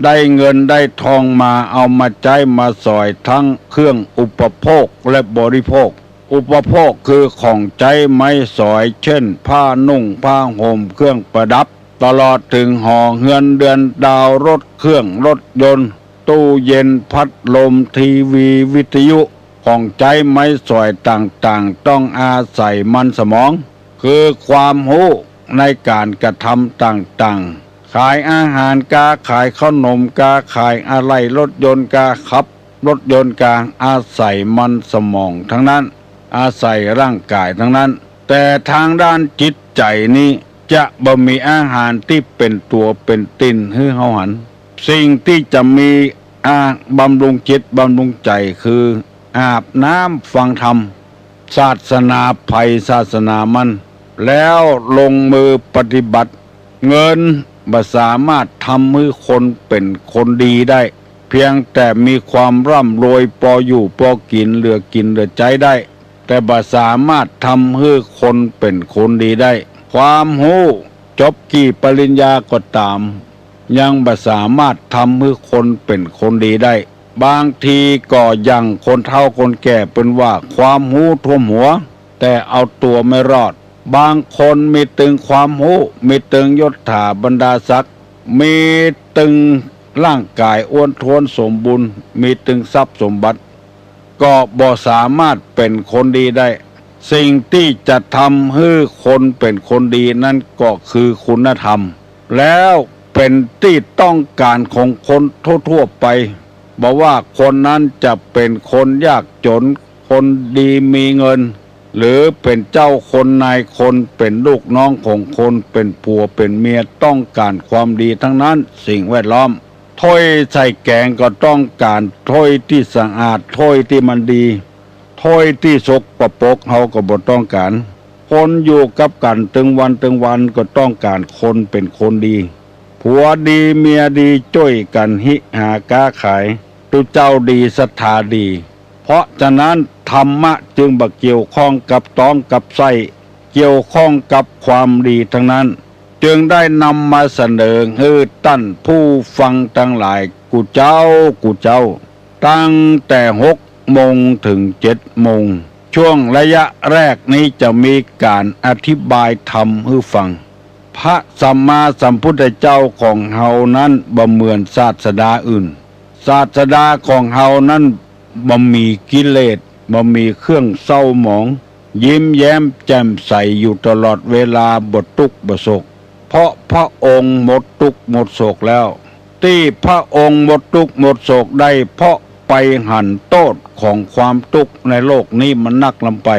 ได้เงินได้ทองมาเอามาใจ๊มาสอยทั้งเครื่องอุปโภคและบริโภค อุปโภคคือของใจ๊ไม้สอย เช่น ผ้านุ่งผ้าห่ม เครื่องประดับ ตลอดเถิงหอเฮือนเดือนดาว รถเครื่องรถยนต์ ตู้เย็น พัดลม ทีวี วิทยุ ของใจ๊ไม้สอยต่างๆ ต้องอาศัยมันสมอง คือความฮู้ในก๋านกระทำต่างๆ ขายอาหาร กาขายขนม กาขายอะไหล่รถยนต์ กาขับรถยนต์ กาอาศัยมันสมองตังนั้น อาศัยร่างก๋ายตังนั้น แต่ตางด้านจิตใจ๋นี่จะบ่มีอาหารตี้เป๋นตั๋วเป๋นตี๋นหื้อเฮาหัน สิ่งตี้จะมีอา บำรุงจิตบำรุงใจ๋คือ อาบน้ำฟังธรรม ศาสนาใผศาสนามัน แล้วลงมือปฏิบัติ เงินบ่สามารถทำหื้อคนเป๋นคนดีได้ เพียงแต่มีความร่ำรวยปออยู่ปอกิ๋น เหลือกิ๋นเหลือใจ๊ได้ แต่บ่สามารถทำหื้อคนเป๋นคนดีได้ ความฮู้จบกี่ปริญญาก็ต๋าม ยังบ่สามารถทำหื้อคนเป๋นคนดีได้ บางทีก็อย่างคนเฒ่าคนแก่เปิ้นว่า ความฮู้ท่วมหัว แต่เอาตั๋วไม่รอด บางคนมีตึงความฮู้ มีตึงยศถาบรรดาศักดิ์ มีตึงร่างก๋ายอ้วนท้วนสมบูรณ์ มีตึงทรัพย์สมบัติ ก็บ่สามารถเป๋นคนดีได้ สิ่งตี้จะทำหื้อคนเป๋นคนดีนั้นก็คือคุณธรรม แล้วเป๋นตี้ต้องก๋านของคนทั่วๆ ไป บ่ว่าคนนั้นจะเป๋นคนยากจ๋น คนดีมีเงิน หรือเป๋นเจ้าคนนายคน เป๋นลูกน้องของคน เป๋นผัวเป๋นเมีย ต้องก๋านความดีตังนั้น สิ่งแวดล้อม ถ้วยใส่แกงก็ต้องก๋านถ้วยตี้สะอาด ถ้วยตี้มันดี ถ้วยตี้สกปรกเฮาก็บ่ต้องก๋าน คนอยู่กับกั๋นตึงวันตึงวันก็ต้องก๋านคนเป๋นคนดี ผัวดีเมียดี จ้วยกั๋นฮิหาก๊าขาย ตุ๊เจ้าดีศรัทธาดี เพราะฉะนั้นธรรมะจึงบ่เกี่ยวข้องกับต๊องกับไส้ เกี่ยวข้องกับความดีทั้งนั้น จึงได้นำมาเสนอหื้อต้านผู้ฟังตังหลายกู้เจ๊ากู้เจ๊า ตั้งแต่หกโมงเถิงเจ็ดโมง ช่วงระยะแรกนี้จะมีก๋านอธิบายธรรมหื้อฟัง พระสัมมาสัมพุทธเจ้าของเฮานั้นบ่เหมือนศาสดาอื่น ศาสดาของเฮานั้นบ่มีกิเลส บ่มีเครื่องเศร้าหมอง ยิ้มแย้มแจ่มใสอยู่ตลอดเวลา บ่ตุ๊กข์บ่โศก เพราะพระองค์หมดตุ๊กข์หมดโศกแล้ว ตี้พระองค์หมดตุ๊กข์หมดโศกได้ เพราะไปหันโต้ษของความตุ๊กข์ในโลกนี้มันนักล้ำไป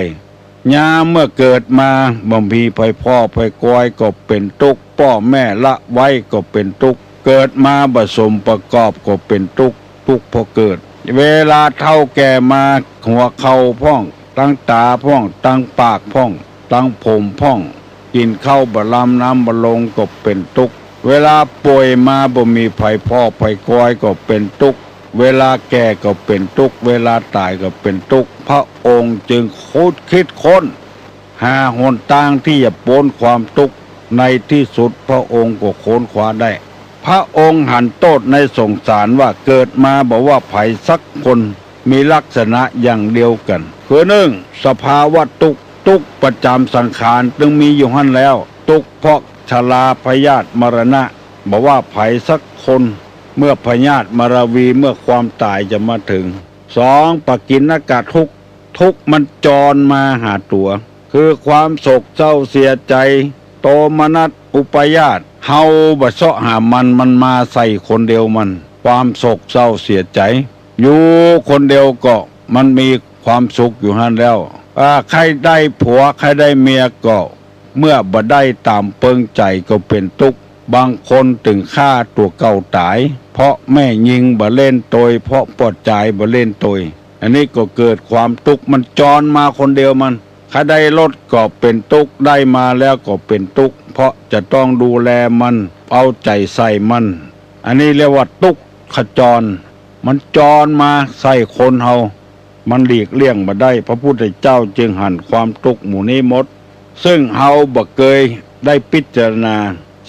ยามเมื่อเกิดมาบ่มีใผพ่อใผกอยก็เป๋นตุ๊กข์ ป้อแม่ละไว้ก็เป๋นตุ๊กข์ เกิดมาบ่สมประกอบก็เป๋นตุ๊กข์ ตุ๊กข์เพราะเกิด เวลาเฒ่าแก่มา หัวเข่าพ่อง ตังต๋าพ่อง ตังปากพ่อง ตังผมพ่อง กิ๋นข้าวบ่ลำ น้ำบ่ลงก็เป๋นตุ๊กข์ เวลาป่วยมาบ่มีใผพ่อใผกอยก็เป๋นตุ๊กข์ เวลาแก่ก็เป๋นตุ๊กข์ เวลาต๋ายก็เป๋นตุ๊กข์ พระองค์จึงคุดคิดค้น หาหนตางตี้จะป๊นความตุ๊กข์ ในตี้สุดพระองค์ก็ค้นคว้าได้ พระองค์หันโต้ษในสงสารว่าเกิดมาบ่ว่าใผสักคนมีลักษณะอย่างเดียวกั๋น คือนึ่ง สภาวะตุ๊กข์ ตุ๊กข์ประจ๋ำสังขารตึงมีอยู่หั้นแล้ว ตุ๊กข์เพราะชราพยาธิมรณะ บ่ว่าใผสักคน เมื่อพยาธิมรณะ เมื่อความต๋ายจะมาเถิง สอง ปกิณณกทุกข์ ทุกข์มันจรมาหาตั๋ว คือความโศกเศร้าเสียใจ๋ โทมนัส อุปาทาน เฮาบ่เซาะหามัน มันมาใส่คนเดียวมัน ความโศกเศร้าเสียใจ๋ อยู่คนเดียวก็มันมีความสุขอยู่หั้นแล้ว อ่า ใค่ได้ผัวใค่ได้เมียก็ เมื่อบ่ได้ต๋ามเปิงใจ๋ก็เป๋นตุ๊กข์ บางคนเถิงฆ่าตั๋วเก่าต๋าย เพราะแม่ญิงบ่เล่นตวย เพราะป้อจายบ่เล่นตวย อันนี้ก็เกิดความตุ๊กข์ มันจรมาคนเดียวมัน ใค่ได้รถก็เป๋นตุ๊กข์ ได้มาแล้วก็เป๋นตุ๊กข์ เพราะจะต้องดูแลมัน เอาใจ๋ใส่มัน อันนี้เรียกว่าตุ๊กขจร มันจรมาใส่คนเฮา มันหลีกเลี่ยงบ่ได้ พระพุทธเจ้าจึงหันความตุ๊กข์หมู่นี้หมด ซึ่งเฮาบ่เกยได้พิจารณา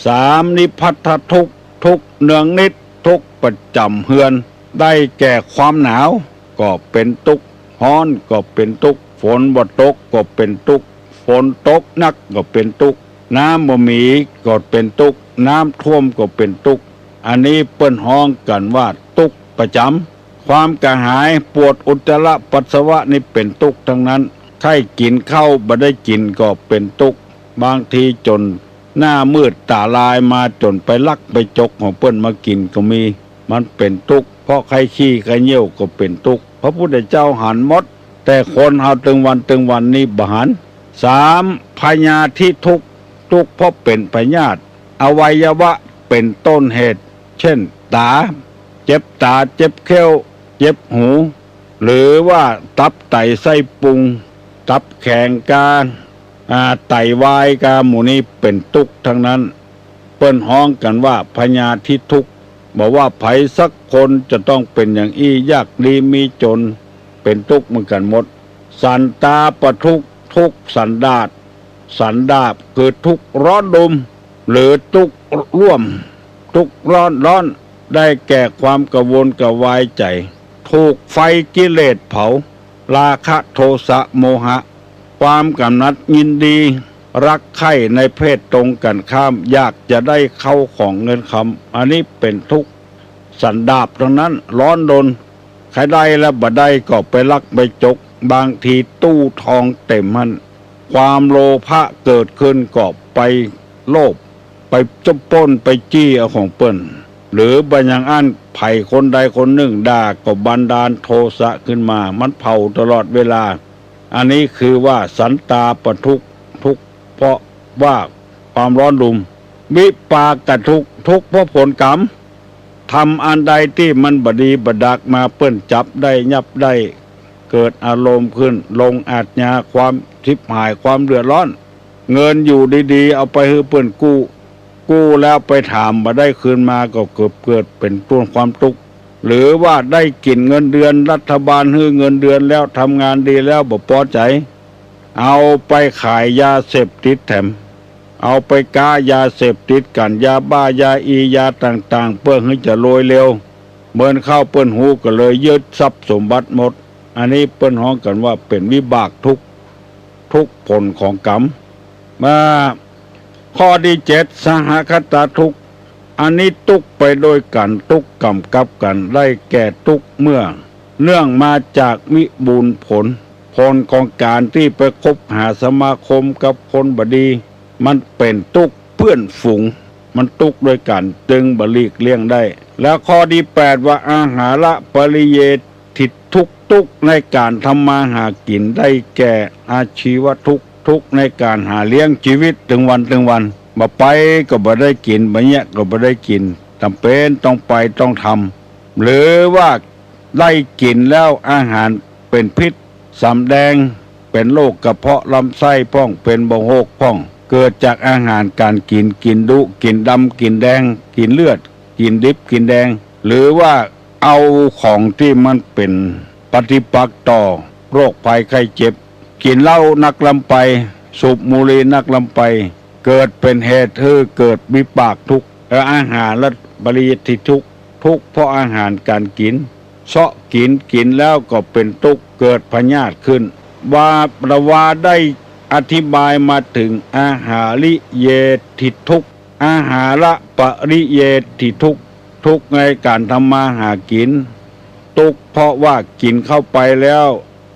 สาม นิพพัทธทุกข์ ทุกข์เนืองนิด ทุกข์ประจ๋ำเฮือน ได้แก่ความหนาวก็เป๋นตุ๊กข์ ฮ้อนก็เป๋นตุ๊กข์ ฝนบ่ตกก็เป๋นตุ๊กข์ ฝนตกนักก็เป๋นตุ๊กข์ น้ำบ่มีก็เป๋นตุ๊กข์ น้ำท่วมก็เป๋นตุ๊กข์ อันนี้เปิ้นฮ้องกั๋นว่าตุ๊กข์ประจ๋ำ ความกระหาย ปวดอุจจาระปัสสาวะนี่เป๋นตุ๊กข์ตังนั้น ใค่กิ๋นข้าวบ่ได้กิ๋นก็เป๋นตุ๊กข์ บางทีจ๋นหน้ามืดต๋าลายมาจ๋นไปลักไปจกของเปิ้นมากิ๋นก็มี มันเป๋นตุ๊กข์ เพราะใค่ขี้ใค่เยี่ยวก็เป๋นตุ๊กข์ พระพุทธเจ้าหันหมด แต่คนเฮาตึงวันตึงวันนี้บ่หัน สาม พยาธิทุกข์ ตุ๊กข์เพราะเป๋นพยาธิ อวัยวะเป๋นต้นเหตุ เช่น ต๋า เจ็บต๋า เจ็บเขี้ยว เจ็บหู หรือว่าตับไตไส้พุง ตับแข็งกา อ่า ไตวายกา หมู่นี้เป๋นตุ๊กข์ตังนั้น เปิ้นฮ้องกั๋นว่าพยาธิทุกข์ บ่ว่าใผสักคนจะต้องเป๋นอย่างอี้ ยากดีมีจ๋น เป๋นตุ๊กข์เหมือนกั๋นหมด สันตาปทุกข์ ทุกข์สันดาป สันดาปคือทุกข์ร้อนรน หรือตุ๊กข์ร่วม ตุ๊กข์ร้อนรน ได้แก่ความกระวนกระวายใจ๋ ถูกไฟกิเลสเผา ราคะ โทสะ โมหะ ความกำหนัดยินดี รักใคร่ในเพศตรงกั๋นข้าม อยากจะได้เข้าของเงินคำ อันนี้เป๋นทุกข์สันดาปตังนั้น ร้อนรน ใค่ได้แล้วบ่ได้ก็ไปลักไปจก บางทีตู้ทองเต็มหั้น ความโลภะเกิดขึ้นก็ไปโลภ ไปจะปล้นไปจี้เอาของเปิ้น หรือบ่อย่างอั้นใผคนใดคนนึ่งด่าก็บันดาลโทสะขึ้นมา มันเผาตลอดเวลา อันนี้คือว่าสันตาปทุกข์ ทุกข์เพราะว่าความร้อนรน วิปากทุกข์ ทุกข์เพราะผลกรรม ทำอันใดตี้มันบ่ดีบ่ดักมา เปิ้นจับได้ยับได้ เกิดอารมณ์ขึ้น ลงอาชญา ความฉิบหาย ความเดือดร้อน เงินอยู่ดีๆ เอาไปหื้อเปิ้นกู้ กู้แล้วไปถามบ่ได้คืนมา ก็เกิด เกิดเป๋นต้นความตุ๊กข์ หรือว่าได้กิ๋นเงินเดือน รัฐบาลหื้อเงินเดือนแล้ว ทำงานดีแล้ว บ่ปอใจ๋ เอาไปขายยาเสพติดแถม เอาไปก๊ายาเสพติดกั๋น ยาบ้า ยาอี ยาต่างๆ เปื้อหื้อจะรวยเร็ว เมินเข้าเปิ้นฮู้ก็เลยยึดทรัพย์สมบัติหมด อันนี้เปิ้นฮ้องกั๋นว่าเป๋นวิบากทุกข์ ทุกข์ผลของกรรม มา ข้อตี้เจ็ด สหคตาทุกข์ อันนี้ตุ๊กข์ไปโดยกั๋น ตุ๊กข์ก๋ำกับกั๋น ได้แก่ตุ๊กข์เมื่อ เนื่องมาจากวิบูลย์ผล ผลของก๋านตี้ไปคบหาสมาคมกับคนบ่ดี มันเป๋นตุ๊กข์เปื้อนฝูง มันตุ๊กข์โดยกั๋น จึงบ่หลีกเลี่ยงได้ แล้วข้อตี้แปดว่า อาหาระปริเย ทิทุกข์ ตุ๊กข์ในก๋านทำมาหากิ๋น ได้แก่อาชีวทุกข์ ทุกข์ในก๋านหาเลี้ยงจีวิตตึงวันตึงวัน บ่ไปก็บ่ได้กิ๋น บ่เยียะก็บ่ได้กิ๋น จ๋ำเป๋นต้องไปต้องทำ หรือว่าได้กิ๋นแล้วอาหารเป๋นพิษสำแดง เป๋นโรคกระเพาะลำไส้พ่อง เป๋นบ่าหกพ่อง เกิดจากอาหารก๋านกิ๋น กิ๋นดุ กิ๋นดำ กิ๋นแดง กิ๋นเลือด กิ๋นดิบ กิ๋นแดง หรือว่าเอาของตี้มันเป๋นปฏิปักษ์ต่อโรคภัยไข้เจ็บ กิ๋นเหล้านักล้ำไป สูบบุหรี่นักล้ำไป เกิดเป๋นเหตุหื้อเกิดวิบากทุกข์ และอาหาระปริเยติทุกข์ ทุกข์เพราะอาหารก๋านกิ๋น เซาะกิ๋น กิ๋นแล้วก็เป๋นตุ๊กข์ เกิดพยาธิขึ้น ว่า แต่ว่าได้อธิบายมาเถิงอาหาริเยติทุกข์ อาหาระปริเยติทุกข์ ทุกข์ในก๋านทำมาหากิ๋น ตุ๊กข์เพราะว่ากิ๋นเข้าไปแล้ว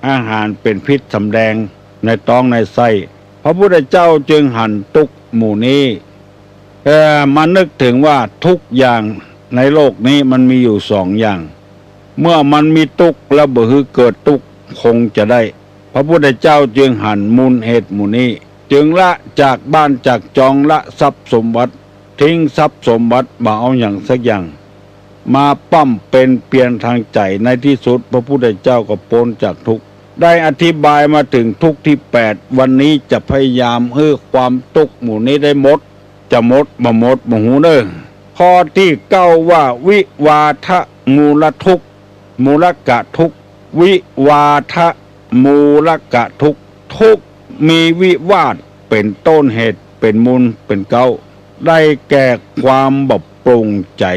อาหารเป๋นพิษสำแดงในต๊องในไส้ พระพุทธเจ้าจึงหันตุ๊กข์หมู่นี้ เอ่อ มานึกเถิงว่าทุกอย่างในโลกนี้มันมีอยู่สองอย่าง เมื่อมันมีตุ๊กข์แล้วบ่หื้อเกิดตุ๊กข์คงจะได้ พระพุทธเจ้าจึงหันมูลเหตุหมู่นี้ จึงละจากบ้านจากจอง ละทรัพย์สมบัติ ทิ้งทรัพย์สมบัติ บ่เอาหยังสักอย่าง มาบำเพ็ญเพียรทางใจ๋ ในตี้สุดพระพุทธเจ้าก็ป๊นจากทุกข์ ได้อธิบายมาเถิงทุกข์ตี้แปด วันนี้จะพยายามหื้อความตุ๊กข์หมู่นี้ได้หมด จะหมดบ่หมดบ่ฮู้เน่อ ข้อตี้เก้าว่า วิวาทะมูลทุกข์ มูลกะทุกข์ วิวาทะมูลกะทุกข์ ทุกข์มีวิวาทเป๋นต้นเหตุ เป๋นมูล เป๋นเก๊า ได้แก่ความบ่โปร่งใจ๋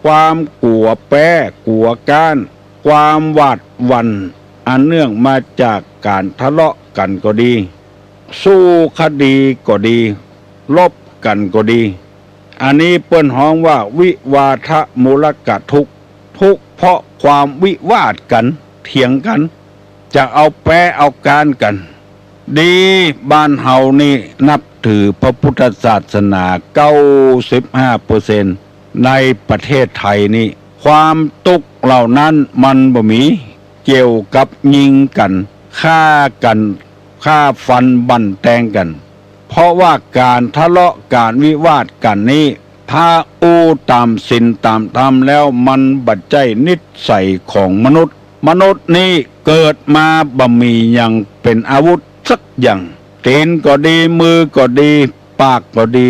ความกั๋วแป๊ กั๋วก๊าน ความหวาดหวั่น อันเนื่องมาจากก๋านทะเลาะกั๋นก็ดี สู้คดีก็ดี รบกั๋นก็ดี อันนี้เปิ้นฮ้องว่าวิวาทะมูลกะทุกข์ ทุกข์เพราะความวิวาทกั๋น เถียงกั๋น จะเอาแป๊เอาก๊านกั๋น ดี บ้านเฮานี่นับถือพระพุทธศาสนาเก้าสิบห้าเปอร์เซ็นต์ ในประเทศไทยนี่ ความตุ๊กข์เหล่านั้นมันบ่มี เกี่ยวกับยิงกั๋น ฆ่ากั๋น ฆ่าฟันบั่นแตงกั๋น เพราะว่าก๋านทะเลาะก๋านวิวาทกั๋นนี้ ถ้าอู้ต๋ามศีลต๋ามธรรมแล้วมันบ่ใจ้นิสัยของมนุษย์ มนุษย์นี่เกิดมาบ่มีหยังเป๋นอาวุธสักอย่าง ตี๋นก็ดี มือก็ดี ปากก็ดี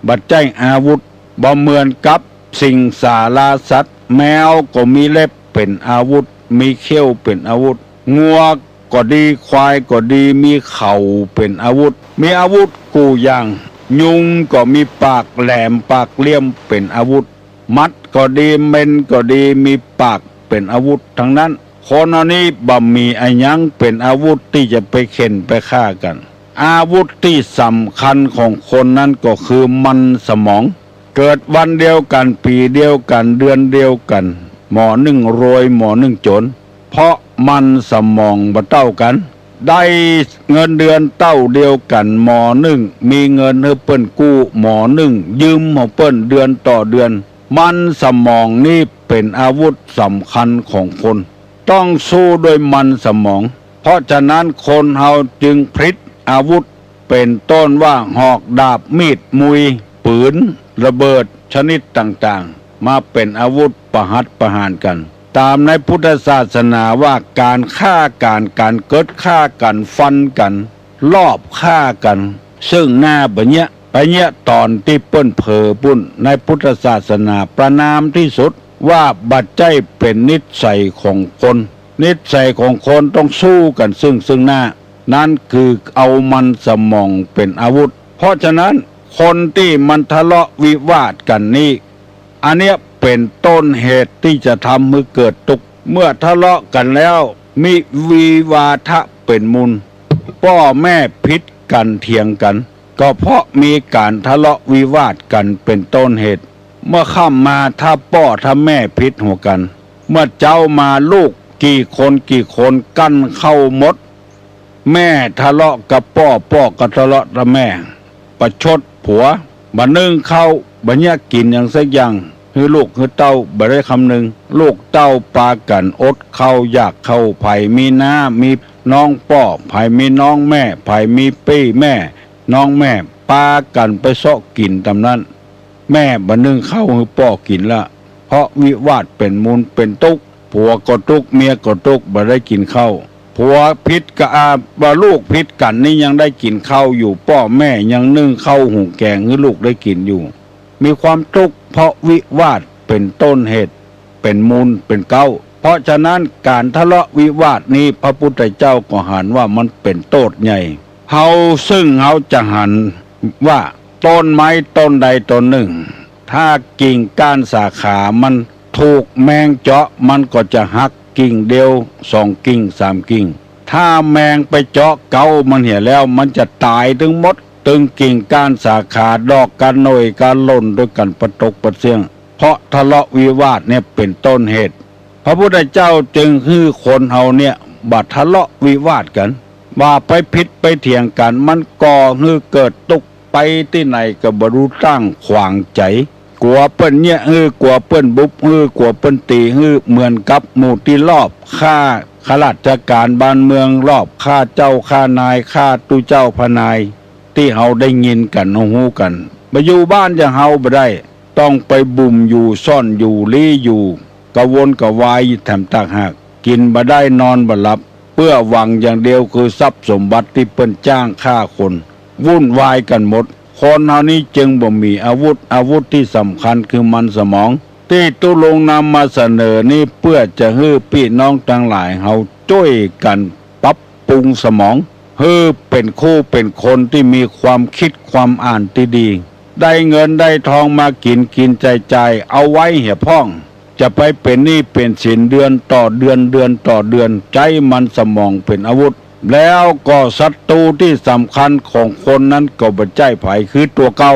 บ่ใจ้อาวุธ บ่เหมือนกับสิงสาราสัตว์ แมวก็มีเล็บเป๋นอาวุธ มีเขี้ยวเป๋นอาวุธ งัวก็ดี ควายก็ดี มีเข่าเป๋นอาวุธ มีอาวุธกู้อย่าง ยุงก็มีปากแหลมปากเหลี่ยมเป๋นอาวุธ หมัดก็ดี เม็นก็ดี มีปากเป๋นอาวุธตังนั้น คนเฮานี้บ่มีอะหยังเป๋นอาวุธตี้จะไปเข่นไปฆ่ากั๋น อาวุธตี้สำคัญของคนนั้นก็คือมันสมอง เกิดวันเดียวกั๋น ปี๋เดียวกั๋น เดือนเดียวกั๋น หมอนึ่งรวย หมอนึ่งจน เพราะมันสมองบ่เต้ากั๋น ได้เงินเดือนเต้าเดียวกั๋น หมอนึ่งมีเงินหื้อเปิ้นกู้ หมอนึ่งยืมของเปิ้นเดือนต่อเดือน มันสมองนี่เป๋นอาวุธสำคัญของคน ต้องสู้ด้วยมันสมอง เพราะฉะนั้นคนเฮาจึงผลิตอาวุธ เป๋นต้นว่าหอก ดาบ มีด มุย ปืน ระเบิดชนิดต่าง มาเป๋นอาวุธประหัตประหารกั๋น ต๋ามในพุทธศาสนาว่าก๋านฆ่ากั๋น ก๋านเกิดฆ่ากั๋น ฟันกั๋น ลอบฆ่ากั๋น ซึ่งหน้าบ่าเยียะ บ่าเยียะต๋อนตี้เปิ้นเผยปุ้น ในพุทธศาสนาประณามตี้สุดว่าบ่ใจ้เป๋นนิสัยของคน นิสัยของคนต้องสู้กั๋นซึ่งซึ่งหน้า นั้นคือเอามันสมองเป๋นอาวุธ เพราะฉะนั้นคนตี้มันทะเลาะวิวาทกั๋นนี้ อันเนี้ยเป๋นต้นเหตุตี้จะทำหื้อเกิดตุ๊กข์ เมื่อทะเลาะกั๋นแล้ว มีวิวาทะเป๋นมูล ป้อแม่ผิดกั๋นเถียงกั๋น ก็เพราะมีก๋านทะเลาะวิวาทกั๋นเป๋นต้นเหตุ เมื่อค่ำมาถ้าป้อถ้าแม่ผิดหัวกั๋น เมื่อเจ๊ามาลูกกี่คนกี่คนกั้นข้าวหมด แม่ทะเลาะกับป้อ ป้อก็ทะเลาะกับแม่ ประชดผัว บ่นึ่งข้าว บ่เยียะกิ๋นหยังสักอย่าง หื้อลูกหื้อเต้าบ่ได้คำนึง ลูกเต้าปากั๋นอดข้าวอยากข้าว ใผมีน้ามีน้องป้อ ใผมีน้องแม่ ใผมีปี้แม่ น้องแม่ ปากั๋นไปเซาะกิ๋นต๋ามนั้น แม่บ่นึ่งข้าวหื้อป้อกิ๋นละ เพราะวิวาทเป๋นมูลเป๋นตุ๊กข์ ผัวก็ตุ๊กข์ เมียก็ตุ๊กข์ บ่ได้กิ๋นข้าว ผัวผิดก็อา บ่ลูกผิดกั๋นนี่ยังได้กิ๋นข้าวอยู่ ป้อแม่ยังนึ่งข้าวหุงแกงหื้อลูกได้กิ๋นอยู่ มีความตุ๊กข์เพราะวิวาทเป๋นต้นเหตุ เป๋นมูลเป๋นเก๊า เพราะฉะนั้นก๋านทะเลาะวิวาทนี้พระพุทธเจ้าก็หันว่ามันเป๋นโต้ษใหญ่ เฮาซึ่งเฮาจะหันว่าต้นไม้ต้นใดต้นนึ่ง ถ้ากิ่งก้านสาขามันถูกแมงเจาะ มันก็จะหักกิ่งเดียว สองกิ่ง สามกิ่ง ถ้าแมงไปเจาะเก๊ามันเหียแล้ว มันจะต๋ายตึงหมด ตึงกิ่งก้านสาขา ดอกกาหน่วยกาหล่นตวยกั๋นปะตกปะเสี้ยง เพราะทะเลาะวิวาทเนี่ยเป๋นต้นเหตุ พระพุทธเจ้าจึงหื้อคนเฮาเนี่ยบ่ทะเลาะวิวาทกั๋น บ่ไปผิดไปเถียงกั๋น มันก่อหื้อเกิดตุ๊กข์ ไปตี้ไหนก็บ่ฮู้ตั้งขวางใจ๋ กั๋วเปิ้นเยียะหื้อ กั๋วเปิ้นบุบหื้อ กั๋วเปิ้นตี๋หื้อ เหมือนกับหมู่ตี้ลอบฆ่าข้าราชก๋านบ้านเมือง ลอบฆ่าเจ้าฆ่านาย ฆ่าตุ๊เจ้าพระนาย ตี้เฮาได้ยินกั๋น เฮาฮู้กั๋น บ่อยู่บ้านอย่างเฮาบ่ได้ ต้องไปบุ่มอยู่ ซ่อนอยู่ ลี้อยู่ กระวนกระวายแถมต่างหาก กิ๋นบ่ได้ นอนบ่หลับ เปื้อหวังอย่างเดียวคือทรัพย์สมบัติตี้เปิ้นจ้างฆ่าคน วุ่นวายกั๋นหมด คนเฮานี้จึงบ่มีอาวุธ อาวุธตี้สำคัญคือมันสมอง ตี้ตุ๊ลุงนำมาเสนอนี้เปื้อจะหื้อปี้น้องตังหลายเฮาจ้วยกั๋นปรับปรุงสมอง หื้อเป๋นคู่เป๋นคนตี้มีความกึ๊ดความอ่านตี้ดี ได้เงินได้ทองมากิ๋นกิ๋นจ่ายจ่าย เอาไว้เหียพ่อง จะไปเป๋นหนี้เป๋นสินเดือนต่อเดือน เดือนต่อเดือน ใจ๊มันสมองเป๋นอาวุธ แล้วก็ศัตรูตี้สำคัญของคนนั้นก็บ่ใจ้ใผ คือตั๋วเก่า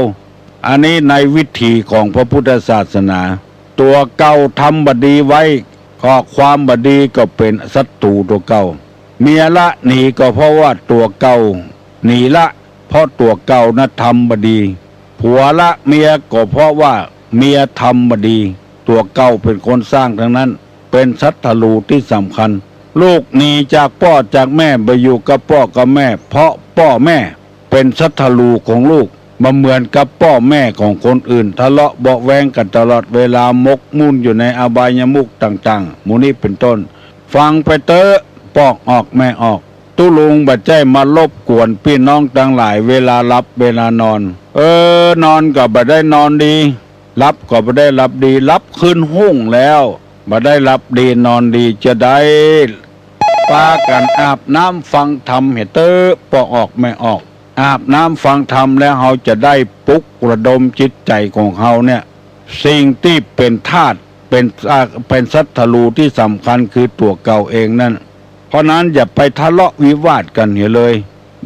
อันนี้ในวิถีของพระพุทธศาสนา ตั๋วเก่าทำบ่ดีไว้ ข้อความบ่ดีก็เป๋นศัตรูตั๋วเก่า เมียละหนีก็เพราะว่าตั๋วเก่าหนีละ เพราะตั๋วเก่านะทำบ่ดี ผัวละเมียก็เพราะว่าเมียทำบ่ดี ตั๋วเก่าเป๋นคนสร้างตังนั้น เป๋นศัตรูตี้สำคัญ ลูกหนีจากป้อจากแม่ไปอยู่กับป้อกับแม่ เพราะป้อแม่เป๋นศัตรูของลูก บ่เหมือนกับป้อแม่ของคนอื่น ทะเลาะเบาะแว้งกั๋นตลอดเวลา หมกมุ่นอยู่ในอบายมุขต่างๆ หมู่นี้เป๋นต้น ฟังไปเต๊อะ ปอกออกแม่ออก ตุ๊ลุงบ่ใจ้มารบกวนปี้น้องตังหลายเวลาหลับเวลานอน เออ นอนก็บ่ได้นอนดี หลับก็บ่ได้หลับดี หลับคืนฮุ่งแล้ว บ่ได้หลับดีนอนดีจะใด ปากั๋นอาบน้ำฟังธรรมเหียเต๊อะ ปอกออกแม่ออก อาบน้ำฟังธรรมแล้วเฮาจะได้ปลุกระดมจิตใจ๋ของเฮาเนี่ย สิ่งตี้เป๋นธาตุ เป๋น อ่า เป๋นศัตรูตี้สำคัญคือตั๋วเก่าเองนั้น เพราะนั้นอย่าไปทะเลาะวิวาทกั๋นเหียเลย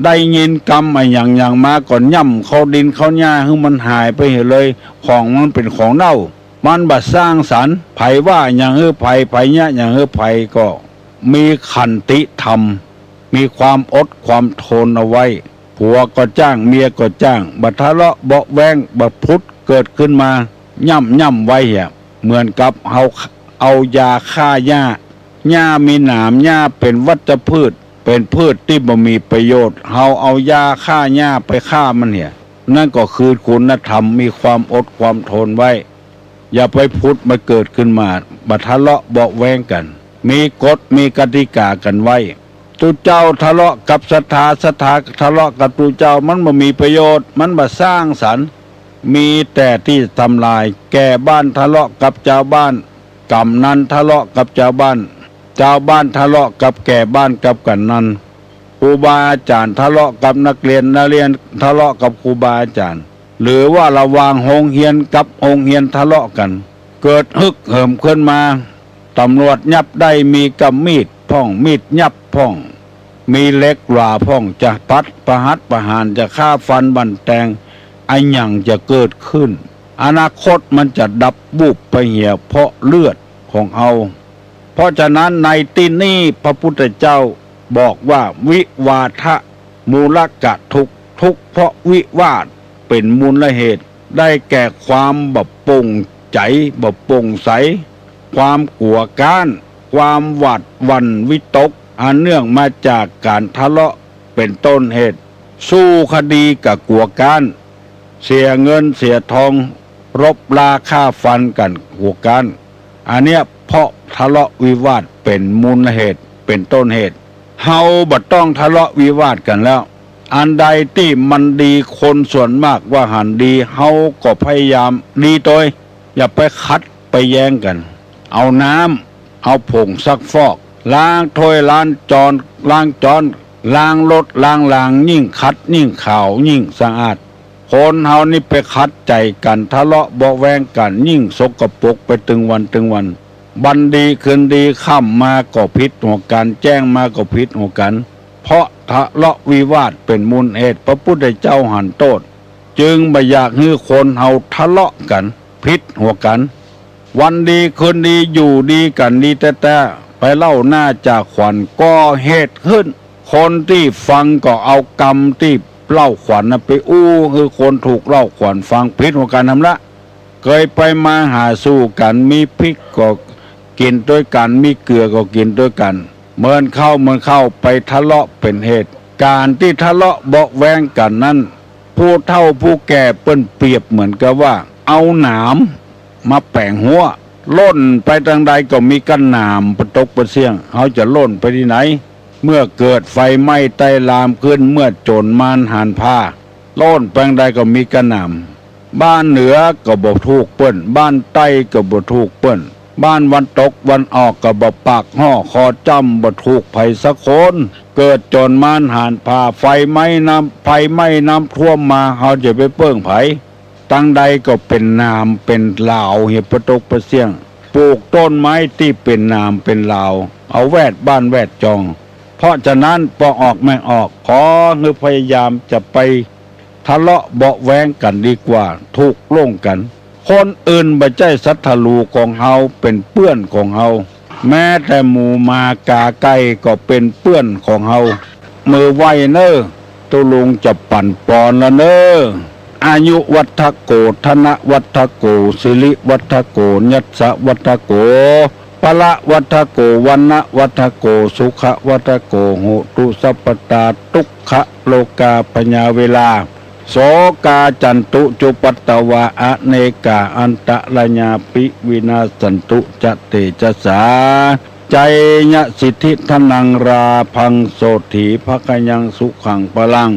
ได้ยินกำอะหยังหยังมาก็ย่ำเข้าดินเข้าหญ้าหื้อมันหายไปเหียเลย ของมันเป๋นของเน่า มันบ่สร้างสรรค์ ใผว่าหยังหื้อใผ ใผเยียะหยังหื้อใผก็มีขันติธรรม มีความอดความทนเอาไว้ ผัวก็จ้าง เมียก็จ้าง บ่ทะเลาะเบาะแว้ง บ่ผุดเกิดขึ้นมา ย่ำย่ำไว้เหีย เหมือนกับเฮาเอายาฆ่าหญ้า หญ้ามีหนาม หญ้าเป๋นวัชพืช เป๋นพืชตี้บ่มีประโยชน์ เฮาเอายาฆ่าหญ้าไปฆ่ามันเหีย นั่นก็คือคุณธรรม มีความอดความทนไว้ อย่าไปผุดมาเกิดขึ้นมา บ่าทะเลาะเบาะแว้งกั๋น มีกฎมีกติก๋ากั๋นไว้ ตุ๊เจ้าทะเลาะกับศรัทธา ศรัทธาทะเลาะกับตุ๊เจ้า มันบ่มีประโยชน์ มันบ่สร้างสรรค์ มีแต่ตี้ทำลาย แก่บ้านทะเลาะกับจาวบ้าน ก๋ำนันทะเลาะกับจาวบ้าน จาวบ้านทะเลาะกับแก่บ้านกับก๋ำนัน ครูบาอาจ๋ารย์ทะเลาะกับนักเรียน นักเรียนทะเลาะกับครูบาอาจ๋ารย์ หรือว่าระหว่างโฮงเฮียนกับโฮงเฮียนทะเลาะกั๋น เกิดฮึกเหิมขึ้นมา ต๋ำรวจยับได้ มีก้ำมีดพ่อง มีดยับพ่อง มีเหล็กหว่าพ่อง จะปัดประหัตประหาร จะฆ่าฟันบั่นแตง อะหยังจะเกิดขึ้น อนาคตมันจะดับบูบไปเหียเพราะเลือดของเฮา เพราะฉะนั้นในตี้นี้พระพุทธเจ้าบอกว่า วิวาทะมูลกะทุกข์ ทุกข์เพราะวิวาทเป๋นมูลเหตุ ได้แก่ความบ่โป่งใจ๋ บ่โป่งใส ความกั๋วกร้าน ความหวาดหวั่นวิตก อันเนื่องมาจากก๋านทะเลาะเป๋นต้นเหตุ สู้คดีก็กั๋วกร้าน เสียเงินเสียทอง รบราฆ่าฟันกั๋นกั๋วกร้าน อันเนี้ยเพราะทะเลาะวิวาทเป๋นมูลเหตุ เป๋นต้นเหตุ เฮาบ่ต้องทะเลาะวิวาทกั๋นแล้ว อันใดตี้มันดี คนส่วนมากว่าหันดี เฮาก็พยายามดีตวย อย่าไปขัดไปแย้งกั๋น เอาน้ำ เอาผงซักฟอก ล้างถ้วยล้างจาน ล้างจาน ล้างรถล้างรา ยิ่งขัดยิ่งขาวยิ่งสะอาด คนเฮานี่ไปขัดใจ๋กั๋น ทะเลาะเบาะแว้งกั๋น ยิ่งสกปรกไปตึงวันตึงวัน วันดีคืนดี ค่ำมาก็ผิดหัวกั๋น แจ้งมาก็ผิดหัวกั๋น เพราะทะเลาะวิวาทเป๋นมูลเหตุ พระพุทธเจ้าหันโต้ษ จึงบ่อยากหื้อคนเฮาทะเลาะกั๋น ผิดหัวกั๋น วันดีคืนดี อยู่ดีกั๋นดีแต๊ๆ ไปเล่าหน้าจ่าขวัญก่อเหตุขึ้น คนตี้ฟังก็เอากำตี้เล่าขวัญน่ะไปอู้หื้อคนถูกเล่าขวัญฟัง ผิดหัวกั๋นทำละ เกยไปมาหาสู่กั๋น มีพริกก็กิ๋นตวยกั๋น มีเกลือก็กิ๋นตวยกั๋น เหมือนข้าวเหมือนข้าว ไปทะเลาะเป๋นเหตุ ก๋านตี้ทะเลาะเบาะแว้งกั๋นนั้น ผู้เฒ่าผู้แก่เปิ้นเปรียบเหมือนกับว่า เอาหนามมาแป๋งฮั้ว ล่นไปตางใดก็มีก้าหนามปะตกปะเสี้ยง เฮาจะล่นไปตี้ไหน เมื่อเกิดไฟไหม้ใต้รามขึ้น เมื่อโจ๋รมารหันพา ล่นไปตางใดก็มีก้าหนาม บ้านเหนือก็บ่ถูกเปิ้น บ้านใต้ก็บ่ถูกเปิ้น บ้านวันตกวันออกก็บ่ปากฮ้อคอจ้ำ บ่ถูกใผสักคน เกิดโจ๋รมารหันพา ไฟไหม้น้ำ ไฟไหม้น้ำท่วมมา เฮาจะไปเปิ้งใผ ตางใดก็เป๋นหนามเป๋นหลาวเหียปะตกปะเสี้ยง ปลูกต้นไม้ตี้เป๋นหนามเป๋นหลาว เอาแวดบ้านแวดจอง เพราะฉะนั้นปอออกแม่ออก ขอหื้อพยายามจะไปทะเลาะเบาะแว้งกั๋นดีกว่า ถูกลงกั๋น คนอื่นบ่ใจ้ศัตรู๋ของเฮา เป๋นเปื้อนของเฮา แม้แต่หมูหมากาไก่ก็เป๋นเปื้อนของเฮา มือไหว้เน่อ ตุ๊ลุงจะปั๋นปอนละเน่อ อายุวัฑโฆ ธนวัฑโฆ สิริวัฑโฆ ยัสสะวัฑโฆ พละวัฑโฆ วรรณวัฑโฆ สุขวัฑโฆ โหตุสัพพตา ตุ๊กขโรคาพยาเวรา โสกาจันตุจุปัตตวา อเนกาอันตรายาปิวินาสสันตุจะเตจสา ชัยยะสิทธิธนังราภังโสฏฐีภะคะยังสุขังพลัง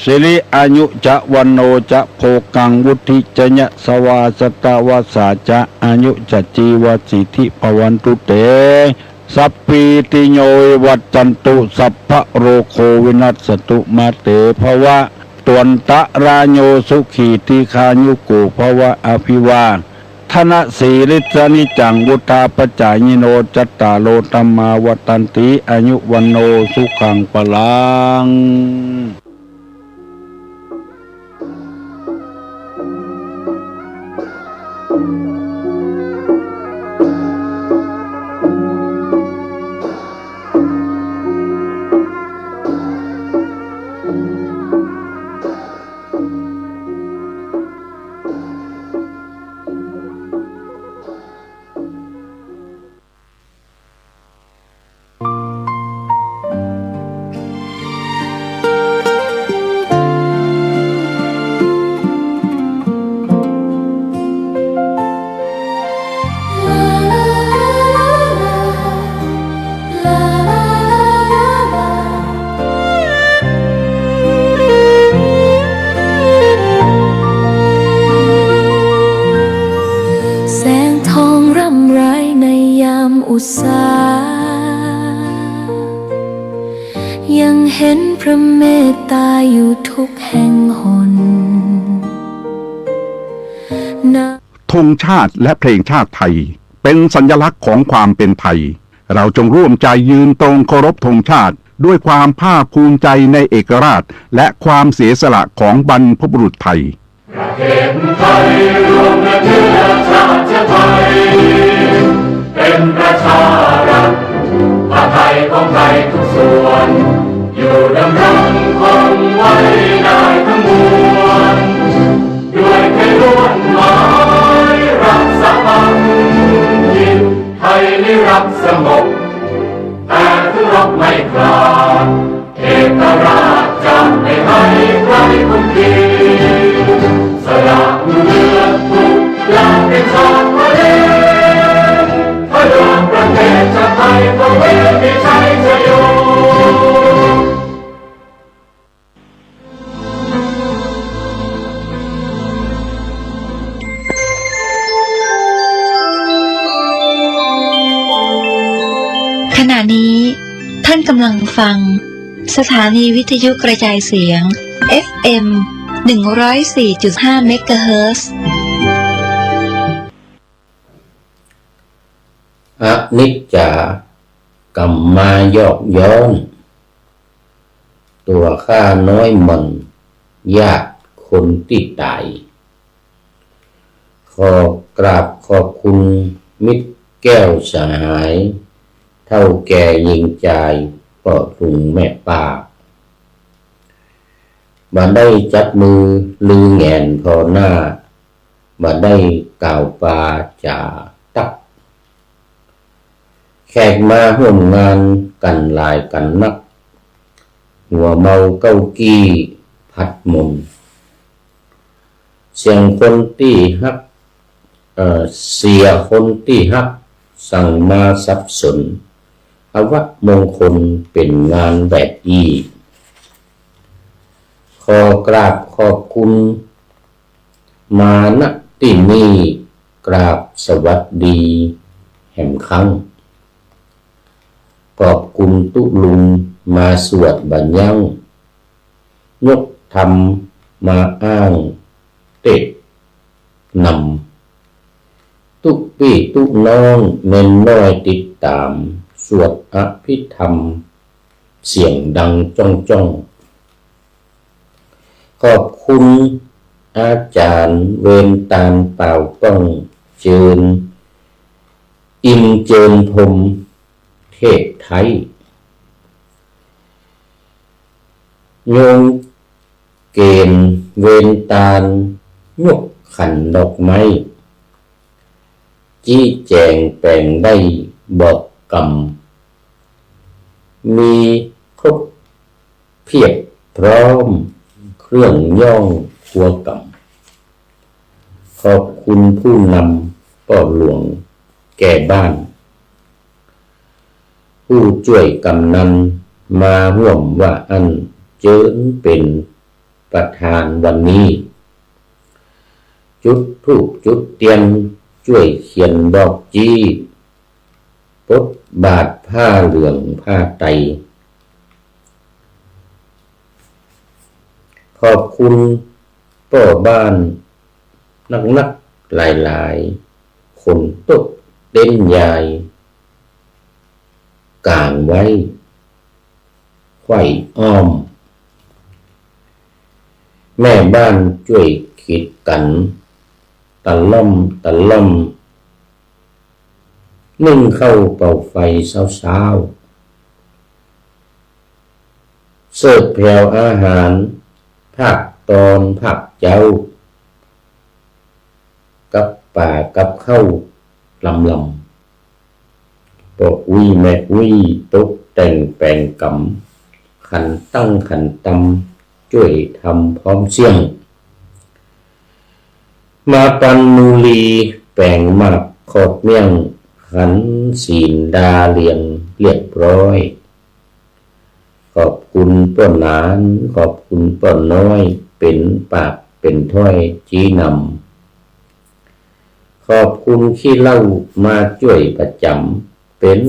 สิริอายุจะวันโณจะโภคังวุฒิจะยะสวา สัตวาสาจะอายุจะจีวาสิทธิภวันตุเต สัพพีติโยวิวัชชันตุ สัพพะโรโควินัสสตุ มาเตภวะตวันตะราโย สุขีทีฆายุโกภวะ อภิวาทนสีลิสสะนิจจัง วุฑฒาปจายิโน จัตตาโรธัมมาวัฑฒันติ อายุวันโณสุขังพลัง เห็นพระเมตตาอยู่ทุกแห่งหนนะ ธงชาติและเพลงชาติไทย เป็นสัญลักษณ์ของความเป็นไทย เราจงร่วมใจยืนตรงเคารพธงชาติ ด้วยความภาคภูมิใจในเอกราช และความเสียสละของบรรพบุรุษไทย ประเทศไทยรวมและเชื้อชาติไทย เป็นประชารัฐ ผ้าไทยของไทยทุกส่วน อยู่ดำรงคงไว้ได้ทั้งมวล ด้วยไทยล้วนหมายรักสามัคคี ไทยนิรักสงบ แต่ถึงรบไม่ขาด เอกราชจะไม่ให้ใครคุมขีด สละเลือดทุกหยาดเป็นชาติทะเล เพื่อประเทศชาติไทยของเรามีชัยชโย ขณะนี้ท่านกำลังฟังสถานีวิทยุกระจายเสียง เอฟเอ็ม หนึ่งร้อยสี่จุดห้า เมกะเฮิรตซ์ อนิจจา กำมายอกย้อน ตั๋วข้าน้อยหม่อน ญาติคนตี้ต๋าย ขอกราบขอบคุณมิตรแก้วสหาย เฒ่าแก่ญิงจาย ป้อลุงแม่ป้า บ่ได้จับมือลือแหงนผ่อหน้า บ่ได้กล่าวปาจ๋าตั๊ก แขกมาฮ่วมงานกั๋นหลายกั๋นนัก หัวเมาเก้าอี้ผัดหม่น เสียงคนตี้ฮัก เอ่อ เสียคนตี้ฮัก สั่งมาสับสน อวมงคลเป๋นงานแบบอี้ ขอกราบขอบคุณ มา ณ ตี้นี่ กราบสวัสดีแหมครั้ง ขอบคุณตุ๊ลุงมาสวดบ่ยั้ง ยกธรรมมาอ้างเต๊ะนำ ตุ๊ปี้ตุ๊น้องเณรน้อยติดต๋าม สวดอภิธรรม เสียงดังจ้องๆ ขอบคุณอาจ๋ารย์เวรตานป่าวป้อง เจิญ อินเจิญพรหมเทพไท้ โยมเกณฑ์เวรตานยกขันดอกไม้ จี๊แจ๋งแป๋งได้บอกกำ มีครบเพียบพร้อมเครื่องย่องครัวกำ ขอบคุณผู้นำป้อหลวงแก่บ้าน ผู้จ้วยกำนันมาฮ่วมว่าอั้น เจิญเป๋นประธานวันนี้ จุดธูปจุดเตียนจ้วยเขียนบอกจี๊ ปลดบาทผ้าเหลืองผ้าไตร ขอบคุณป้อบ้านนักๆ หลายๆ คนตกเต็นท์ยายก๋างไว้ ไขว่อ้อม แม่บ้านจ้วยขีดกั๋น ตะล่อมตะล่อม นึ่งข้าวเป่าไฟเซ้าๆ เสิร์ฟแผวอาหาร ภาคตอนภาคเจ๊า กับป๋ากับข้าวลำๆ ป้ออุ๊ยแม่อุ๊ยตกแต่งแป๋งกำ ขันตั้งขันตำ จ้วยทำพร้อมเสี้ยง มาปันมูลีแป๋งหมากขอดเมี่ยง ขันศีลดาเรียงเรียบร้อย ขอบคุณป้อหนาน ขอบคุณป้อน้อย เป๋นปากเป๋นถ้อยชี้นำ ขอบคุณขี้เหล้ามาจ้วยประจ๋ำ เป๋น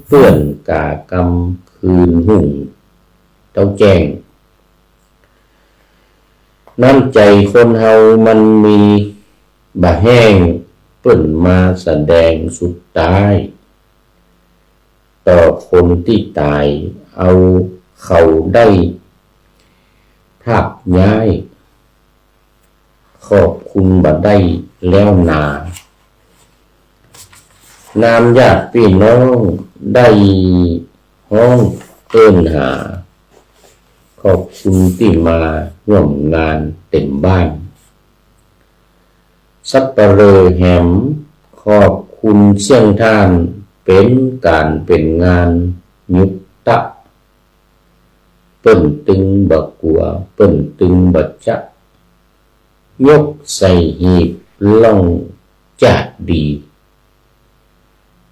เปื้อนก๋ากำคืนฮุ่ง เต๊าแจ้ง น้ำใจ๋คนเฮามันมีบ่แห้ง เปิ้นมาแสดงสุดต๊าย ต่อคนตี้ต๋าย เอาเขาได้พรากย้าย ขอบคุณบ่ได้แล้วนา นามญาติปี้น้องได้ฮ้องเอิ้นหา ขอบคุณตี้มาฮ่วมงานเต็มบ้าน สัปเหร่อแหม ขอบคุณเสี้ยงท่าน เป๋นก๋านเป๋นงานยุตตะ เปิ้นตึงบ่กั๋ว เปิ้นตึงบ่จ๊ะ ยกใส่หีบล่องจาดดี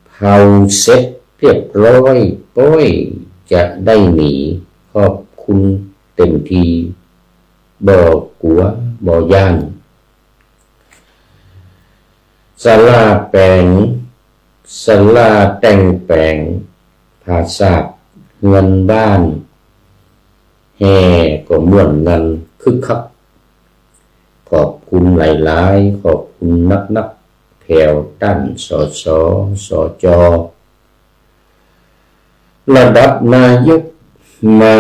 เผาเสร็จเรียบร้อย ป้อยจะได้หนี ขอบคุณเต็มที บ่กั๋วบ่ย้าน ศาลาแป๋ง ศาลาแต่งแป๋ง ผาสาทเฮือนบ้าน แห่ก็ม่วนงันคึกคัก ขอบคุณหลายๆ ขอบคุณนักๆ แถวต้าน สส สจ ระดับนายกมา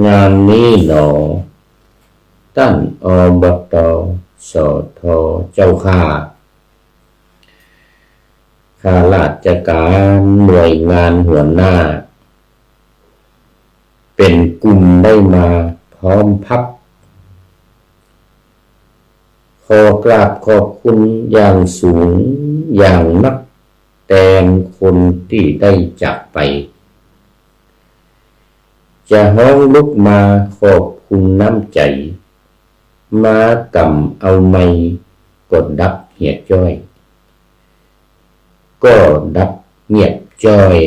งานนี้หนอ ต้าน อบต สท เจ้าข้า ข้าราชก๋านหน่วยงานหัวหน้า เป๋นกุมได้มาพร้อมพัก ขอกราบขอบคุณอย่างสูงอย่างนัก แตนคนตี้ได้จากไป จะฮ้องลุกมาขอบคุณน้ำใจ๋ มาก่ำเอาไมค์ก็ดับเหียจ้อย ก็ดับเงียบจ้อย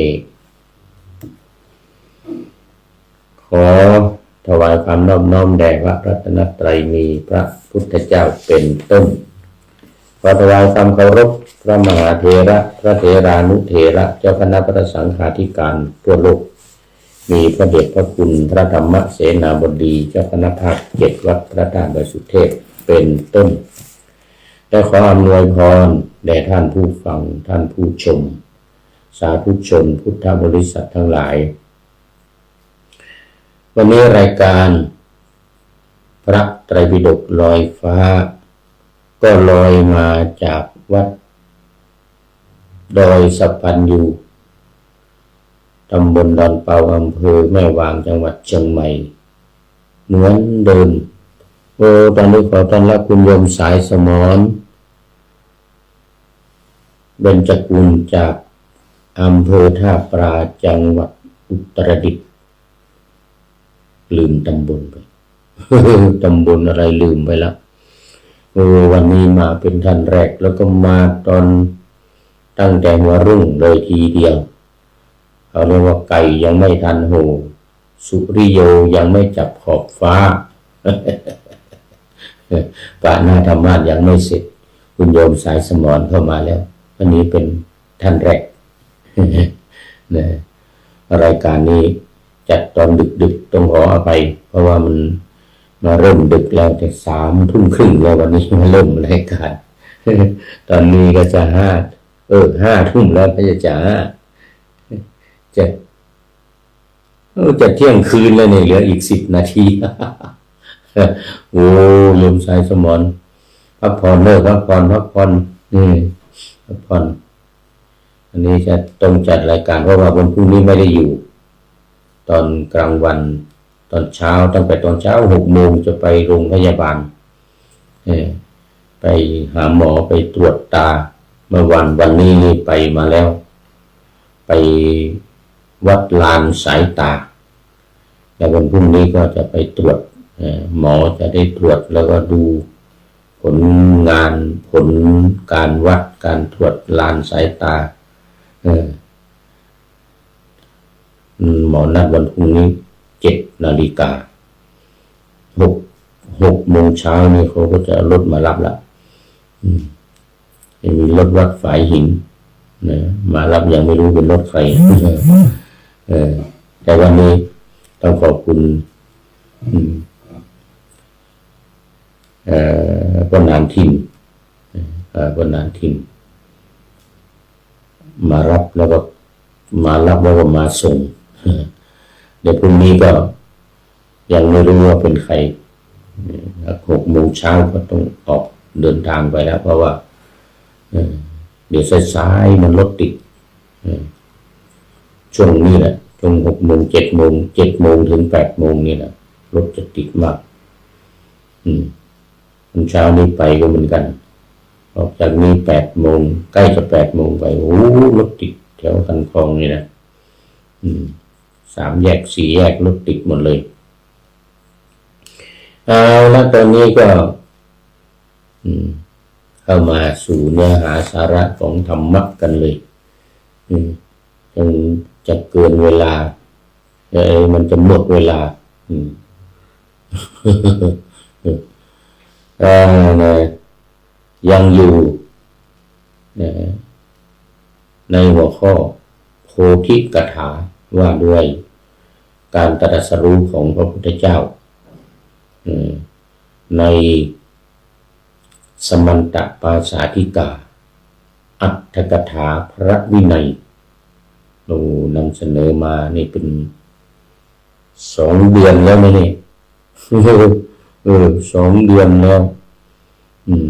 ขอถวายความนอบน้อมแด่พระรัตนตรัย มีพระพุทธเจ้าเป๋นต้น ขอถวายความเคารพพระมหาเถระ พระเถรานุเถระ เจ้าคณะพระสังฆาธิการทั่วโลก มีพระเดชพระคุณพระธรรมเสนาบดี เจ้าคณะภาคเจ็ดวัดพระธาตุดอยสุเทพเป๋นต้น และขออำนวยพรแด่ท่านผู้ฟัง ท่านผู้ชม สาธุชนพุทธบริษัททั้งหลาย วันนี้รายการพระไตรปิฎกลอยฟ้า ก็ลอยมาจากวัดดอยสะพันยู ตำบลดอนเปา อำเภอแม่วาง จังหวัดเชียงใหม่ เหมือนเดิม โอ้ ตอนนี้ขอต้อนรับคุณโยมสายสมร เบญจกุล จากอำเภอท่าปลา จังหวัดอุตรดิตถ์ ลืมตำบลไป ตำบลอะไรลืมไปละ โอ้ วันนี้มาเป๋นท่านแรก แล้วก็มาตอนตั้งแต่หัวรุ่งเลยทีเดียว เขาเรียกว่าไก่ยังไม่ทันโห่ สุริโยยังไม่จับขอบฟ้า ปาณาธรรมาสน์ยังไม่เสร็จ คุณโยมสายสมรเข้ามาแล้ว อันนี้เป๋นท่านแรก นะ รายการนี้จัดตอนดึกๆ ต้องขออภัย เพราะว่ามันมาเริ่มดึกแล้ว แต่สามทุ่มครึ่งแล้ว วันนี้มาเริ่มรายการ ตอนนี้ก็จะห้า เออ ห้าทุ่มแล้ว ก็จะ จะห้า จะ เออ จะเที่ยงคืนแล้วเนี่ย เหลืออีกสิบนาที โอ้ โยมสายสมร พักผ่อนเถอะ พักผ่อน พักผ่อน อืม พักผ่อน อันนี้จะต้องจัดรายการ เพราะว่าวันพรุ่งนี้ไม่ได้อยู่ ตอนกลางวัน ตอนเช้า ตั้งแต่ตอนเช้าหกโมงจะไปโรงพยาบาล เออ ไปหาหมอ ไปตรวจตา เมื่อวัน วันนี้นี่ไปมาแล้ว ไปวัดลานสายตา แล้ววันพรุ่งนี้ก็จะไปตรวจ เอ่อ หมอจะได้ตรวจ แล้วก็ดูผลงาน ผลการวัด การตรวจลานสายตา เออ อืม หมอนัดวันพรุ่งนี้เจ็ดนาฬิกา หก หกโมงเช้านี่เขาก็จะเอารถมารับละ อืม จะมีรถวัดฝายหินนะ มารับ ยังไม่รู้เป็นรถใคร เออ แต่วันนี้ต้องขอบ คุณ อืม เอ่อ ป้อหนานถิ่น เอ่อ ป้อหนานถิ่น มารับแล้วก็ มารับแล้วก็มาส่ง เดี๋ยวพรุ่งนี้ก็ยังไม่รู้ว่าเป็นใคร หกโมงเช้าก็ต้องออกเดินทางไปแล้ว เพราะว่า เอ่อ เดี๋ยวสายๆ มันรถติด เอ่อ ช่วงนี้แหละ ช่วงหกโมง เจ็ดโมง เจ็ดโมงถึงแปดโมงนี่แหละ รถจะติดมาก อืม ตอนเช้านี้ไปก็เหมือนกัน ออกจากนี่แปดโมง ใกล้จะแปดโมงไป โอ้ รถติดแถวคันคลองนี่นะ อืม สามแยก สี่แยก รถติดหมดเลย เอาละ ตอนนี้ก็ อืม เข้ามาสู่เนื้อหาสาระของธรรมะกันเลย อืม จนจะเกินเวลา เอ่อ มันจะหมดเวลา อืม เอ่อ นะ ยังอยู่ เอ่อ ในหัวข้อโพธิกถา ว่าด้วยการตรัสรู้ของพระพุทธเจ้า เอ่อ ใน สมันตปาสาธิกา อัตถกถาพระวินัย โอ้ นำเสนอมานี่เป็นสองเดือนแล้วนะนี่ เออ สองเดือนแล้ว อืม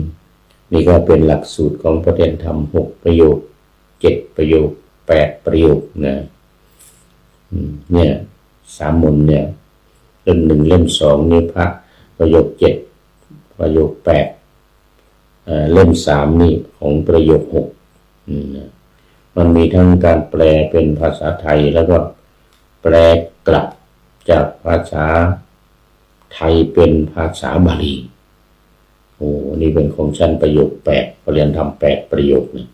นี่ก็เป็นหลักสูตรของประเด็นธรรม หกประโยค เจ็ดประโยค แปดประโยคนะ อืม เนี่ย สามมนเนี่ย เล่มหนึ่ง เล่มสองนี่พระประโยคเจ็ด ประโยคแปด เอ่อ เล่มสามนี่ของประโยคหก อืม นะ มันมีทั้งการแปลเป็นภาษาไทย แล้วก็แปลกลับจากภาษาไทยเป็นภาษาบาลี โอ้ นี่เป็นของชั้นประโยคแปด ประเด็นธรรมแปดประโยคนะ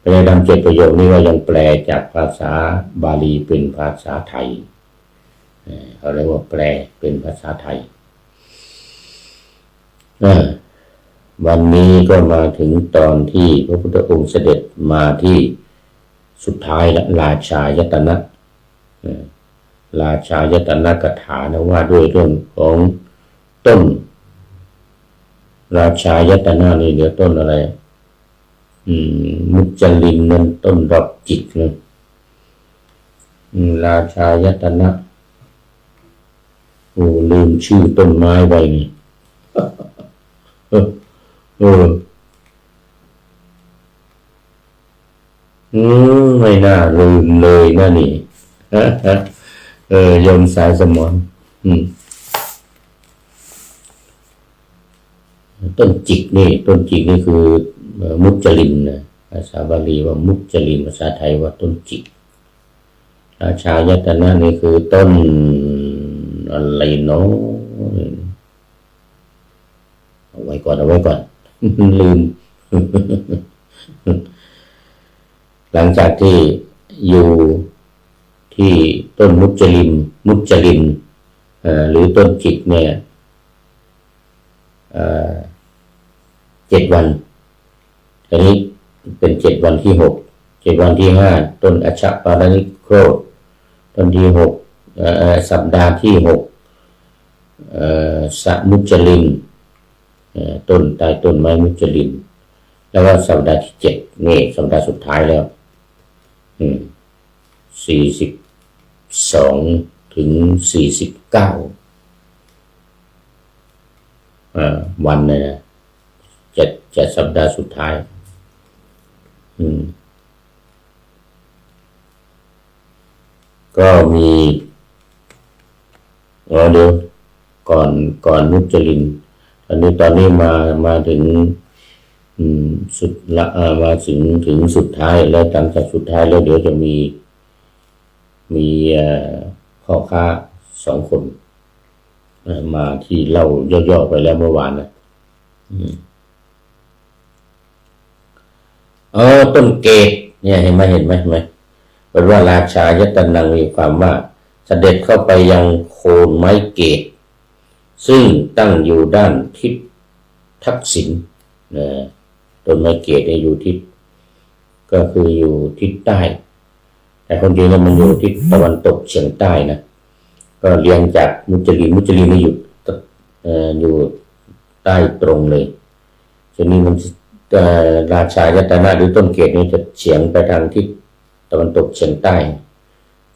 ประเด็นธรรมเจ็ดประโยคนี่ก็ยังแปลจากภาษาบาลีเป็นภาษาไทย เอ่อ เขาเรียกว่าแปลเป็นภาษาไทย เออ วันนี้ก็มาถึงตอนที่พระพุทธองค์เสด็จมาที่สุดท้ายละ ราชายตนะ เออ ราชายตนกถานะ ว่าด้วยเรื่องของต้น ราชายตนะนี่ เดี๋ยวต้นอะไร อืม มุจลินนั่น ต้นดอกจิกนะ อืม ราชายตนะ โอ้ ลืมชื่อต้นไม้ไปนี่ เออ เออ อืม ไม่น่าลืมเลยนะนี่ เออ โยมสายสมร อืม ต้นจิกนี่ ต้นจิกนี่คือ เอ่อ มุจลินนะ ภาษาบาลีว่ามุจลิน ภาษาไทยว่าต้นจิก ราชายตนะนี่คือต้นอะไรเนาะ เอาไว้ก่อน เอาไว้ก่อน ลืม หลังจากที่อยู่ที่ต้นมุจลิน มุจลิน เอ่อ หรือต้นจิกเนี่ย เอ่อ เจ็ดวัน อันนี้เป็นเจ็ดวันที่หก เจ็ดวันที่ห้า ต้นอัชชปาลนิโครธ ต้นที่หก เอ่อ เอ่อ สัปดาห์ที่หก เอ่อ สมุจลิน เอ่อ ต้น ใต้ต้นไม้มุจลิน แล้วก็สัปดาห์ที่เจ็ด นี่สัปดาห์สุดท้ายแล้ว อืม สี่สิบสองถึงสี่สิบเก้า อ่า วันเนี่ยนะ จะ จะสัปดาห์สุดท้าย อืม ก็มี อ๋อ เดี๋ยว ก่อน ก่อนมุจลิน อันนี้ ตอนนี้มา มาถึง อืม สุดละ อ่า มาถึง ถึงสุดท้าย แล้วหลังจากสุดท้ายแล้ว เดี๋ยวจะมี มี เอ่อ พ่อค้าสองคน เอ่อ มาที่เล่าย่อๆ ไปแล้วเมื่อวานนะ อืม เออ ต้นเกศเนี่ย เห็นไหม เห็นไหม เห็นไหม เป็นว่าราชายตนัง มีความว่าเสด็จเข้าไปยังโคนไม้เกศ ซึ่งตั้งอยู่ด้านทิศทักษิณ นะ ต้นไม้เกศเนี่ยอยู่ทิศ ก็คืออยู่ทิศใต้ แต่ความจริงแล้วมันอยู่ทิศตะวันตกเฉียงใต้นะ ก็เรียงจากมุจลิน มุจลินนี่อยู่ เอ่อ อยู่ใต้ตรงเลย ทีนี้มัน เอ่อ ราชายตนะหรือต้นเกศนี่จะเฉียงไปทางทิศตะวันตกเฉียงใต้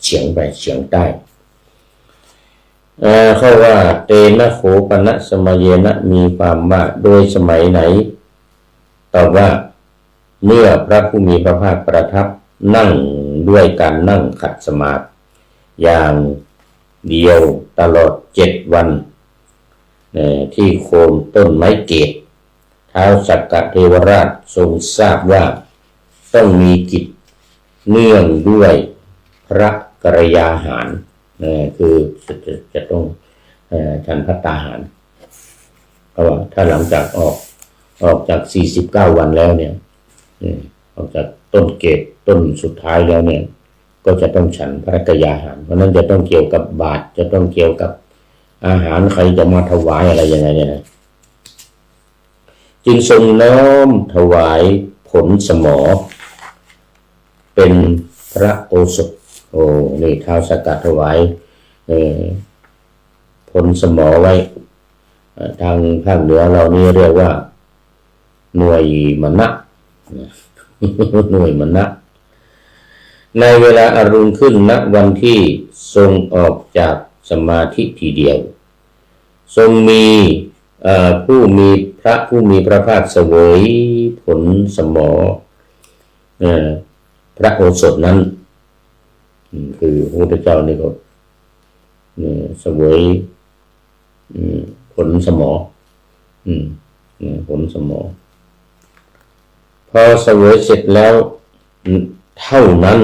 เฉียงไปเฉียงใต้ เอ่อ เขาว่า เตนะโขปนสมัยเยนะ มีความว่า โดยสมัยไหน ตอบว่า เมื่อพระผู้มีพระภาคประทับนั่งด้วยการนั่งขัดสมาธิอย่างเดียวตลอดเจ็ดวัน เอ่อ ที่โคนต้นไม้เกศ ท้าวสักกะเทวราชทรงทราบว่าต้องมีกิจเนื่องด้วยพระกรยาหาร เอ่อ คือจะ จะ จะต้อง เอ่อ ฉันภัตตาหาร เพราะว่าถ้าหลังจากออก ออกจากสี่สิบเก้าวันแล้วเนี่ย เอ่อ ออกจากต้นเกศต้นสุดท้ายแล้วเนี่ย ก็จะต้องฉันพระกรยาหาร เพราะฉะนั้นจะต้องเกี่ยวกับบาตร จะต้องเกี่ยวกับอาหาร ใครจะมาถวายอะไรยังไงเนี่ยนะ จึงทรงน้อมถวายผลสมอเป็นพระโอสถ โอ้ นี่ท้าวสักกะถวาย เอ่อ ผลสมอไว้ เอ่อ ทางภาคเหนือเรานี่เรียกว่า หน่วยมะนะ หน่วยมะนะ ในเวลาอรุณขึ้น ณ วันที่ทรงออกจากสมาธิทีเดียว ทรงมี เอ่อ ผู้มี พระผู้มีพระภาคเสวยผลสมอ เอ่อ พระโอสถนั้น อืม คือพระพุทธเจ้านี่ก็ เอ่อ เสวย อืม ผลสมอ อืม อืม ผลสมอ พอเสวยเสร็จแล้ว อืม เท่านั้น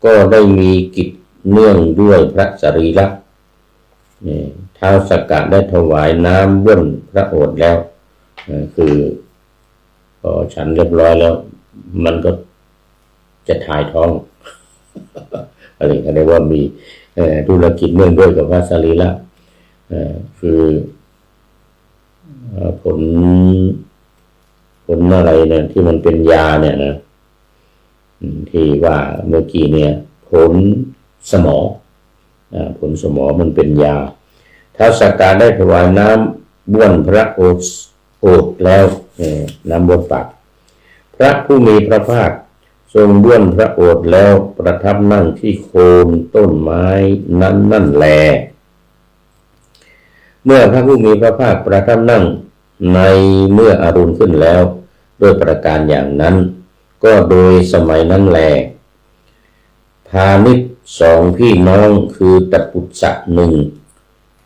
ก็ได้มีกิจเนื่องด้วยพระสรีระ นี่ ท้าวสักกะได้ถวายน้ำบ้วนพระโอษฐ์แล้ว เอ่อ คือ พอฉันเรียบร้อยแล้ว มันก็จะถ่ายท้อง อะไรเขาเรียกว่ามี เอ่อ ธุรกิจเนื่องด้วยกับพระสรีระ เอ่อ คือ เอ่อ ผล ผลอะไรเนี่ย ที่มันเป็นยาเนี่ยนะ อืม ที่ว่าเมื่อกี้เนี่ย ผลสมอ อ่า ผลสมอมันเป็นยา ท้าวสักกะได้ถวายน้ำบ้วนพระโอษ โอษแล้ว เอ่อ น้ำบ้วนปาก พระผู้มีพระภาคทรงบ้วนพระโอษแล้วประทับนั่งที่โคนต้นไม้นั้นนั่นแล เมื่อพระผู้มีพระภาคประทับนั่งในเมื่ออรุณขึ้นแล้ว ด้วยประการอย่างนั้น ก็โดยสมัยนั้นแล พาณิชย์สองพี่น้องคือตปุสสะหนึ่ง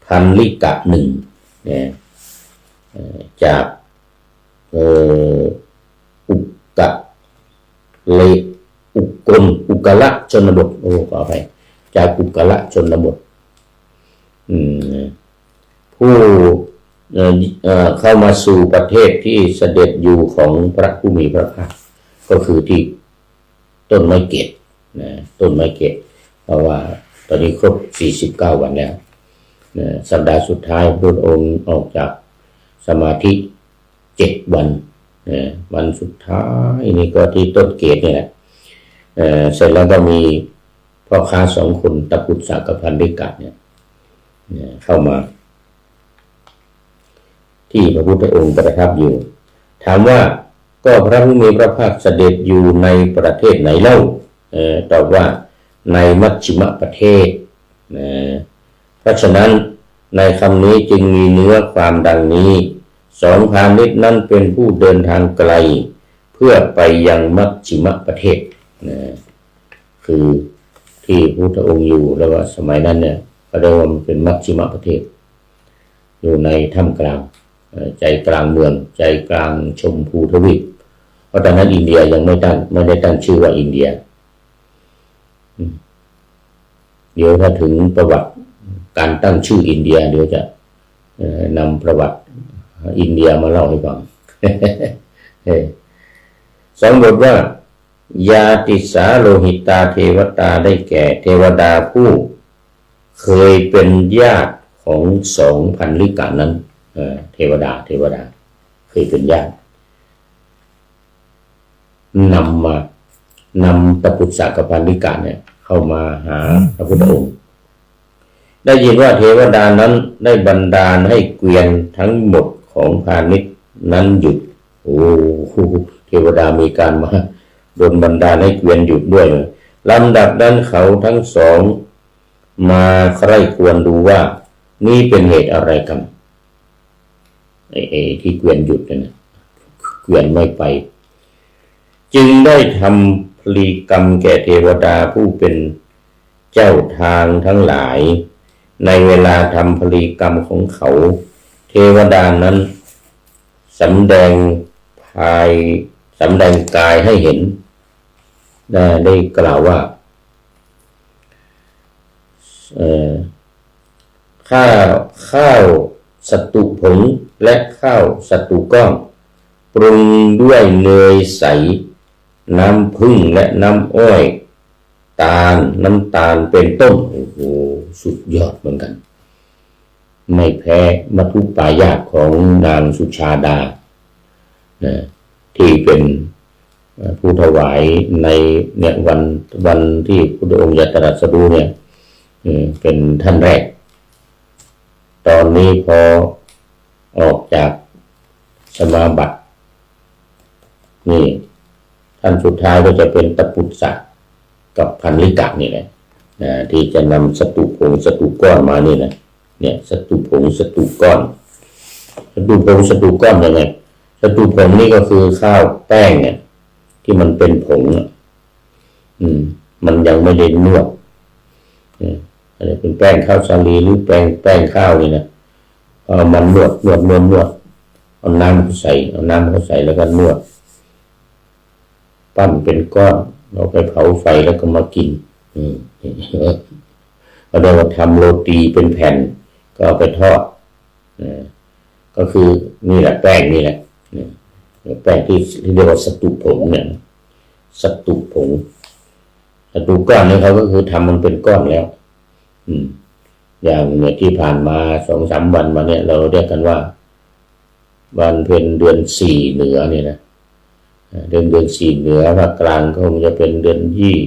พันลิกะหนึ่ง เนี่ย เอ่อ จาก เอ่อ อุกะเล อุกล อุกละชนบท โอ้ ขออภัย จากอุกละชนบท อืม ผู้ เอ่อ เอ่อ เข้ามาสู่ประเทศที่เสด็จอยู่ของพระผู้มีพระภาค ก็คือที่ต้นไม้เกศ นะ ต้นไม้เกศ เพราะว่าตอนนี้ครบสี่สิบเก้าวันแล้ว นะ สัปดาห์สุดท้ายพระพุทธองค์ออกจากสมาธิเจ็ดวัน นะ วันสุดท้ายนี่ก็ที่ต้นเกศนี่แหละ เอ่อ เสร็จแล้วก็มีพ่อค้าสองคน ตปุสสะกับพันลิกะเนี่ย นะ เข้ามา ที่พระพุทธองค์ประทับอยู่ ถามว่า ก็พระผู้มีพระภาคเสด็จอยู่ในประเทศไหนเล่า เอ่อ ตอบว่า ในมัชชิมประเทศ นะ เพราะฉะนั้นในคำนี้จึงมีเนื้อความดังนี้ สองพาณิชย์นั้นเป็นผู้เดินทางไกล เพื่อไปยังมัชชิมประเทศ นะ คือที่พุทธองค์อยู่ แล้วก็สมัยนั้นเนี่ย เขาเรียกว่ามันเป็นมัชชิมประเทศ อยู่ในท่ามกลาง เอ่อ ใจกลางเมือง ใจกลางชมพูทวีป เพราะตอนนั้นอินเดียยังไม่ตั้ง ไม่ได้ตั้งชื่อว่าอินเดีย อืม เดี๋ยวถ้าถึงประวัติการตั้งชื่ออินเดีย เดี๋ยวจะ เอ่อ นำประวัติอินเดียมาเล่าให้ฟัง เออ สองบทว่า ญาติสาโลหิตาเทวตา ได้แก่เทวดาผู้เคยเป็นญาติของสองพันลิกะนั้น เอ่อ เทวดา เทวดา เคยเป็นญาติ นำมา นำตปุสสะกับพันลิกะเนี่ย เข้ามาหาพระพุทธองค์ ได้ยินว่าเทวดานั้นได้บันดาลให้เกวียนทั้งหมดของพาณิชย์นั้นหยุด โอ้โห เทวดามีการมาดลบันดาลให้เกวียนหยุดด้วย ลำดับนั้นเขาทั้งสองมาใคร่ครวญดูว่า นี้เป็นเหตุอะไรกัน ไอ้ ไอ้ที่เกวียนหยุดเนี่ยนะ เกวียนไม่ไป จึงได้ทำพลีกรรมแก่เทวดาผู้เป็นเจ้าทางทั้งหลาย ในเวลาทำพลีกรรมของเขา เทวดานั้นสำแดงภาย สำแดงกายให้เห็น ได้ ได้กล่าวว่า เอ่อ ข้าว ข้าวสตุผงและข้าวสตุก้อน ปรุงด้วยเนยใส น้ำผึ้งและน้ำอ้อย ตาล น้ำตาลเป็นต้น โอ้โห สุดยอดเหมือนกัน ไม่แพ้มัทธุปายาตของนางสุชาดา นะ ที่เป็น เอ่อ ผู้ถวายในเนี่ย วัน วันที่พุทธองค์จะตรัสรู้เนี่ย เอ่อ เป็นท่านแรก ตอนนี้พอออกจากสมาบัติ นี่ ท่านสุดท้ายก็จะเป็นตปุสสะกับพันลิกะนี่แหละ นะ ที่จะนำสตุผงสตุก้อนมานี่นะ เนี่ย สตุผงสตุก้อน สตุผงสตุก้อนยังไง สตุผงนี่ก็คือข้าวแป้งเนี่ย ที่มันเป็นผงอะ อืม มันยังไม่ได้นวด เนี่ย อันนี้เป็นแป้งข้าวสาลีหรือแป้ง แป้งข้าวนี่นะ เอามานวด นวด นวด นวด เอาน้ำเข้าใส่ เอาน้ำเข้าใส่แล้วก็นวด ปั้นเป็นก้อน เอาไปเผาไฟแล้วก็มากิน อืม เขาเรียกว่าทำโรตีเป็นแผ่น ก็เอาไปทอด นะ ก็คือนี่แหละ แป้งนี่แหละ นะ แป้งที่ ที่เรียกว่าสตุผงเนี่ย สตุผง สตุก้อนนี่เขาก็คือทำมันเป็นก้อนแล้ว อืม อย่างเนี่ยที่ผ่านมาสองสามวันมาเนี่ย เราเรียกกันว่า วันเพ็ญเดือนสี่เหนือเนี่ยนะ อ่า เดือน เดือนสี่เหนือ ภาคกลางก็คงจะเป็นเดือนยี่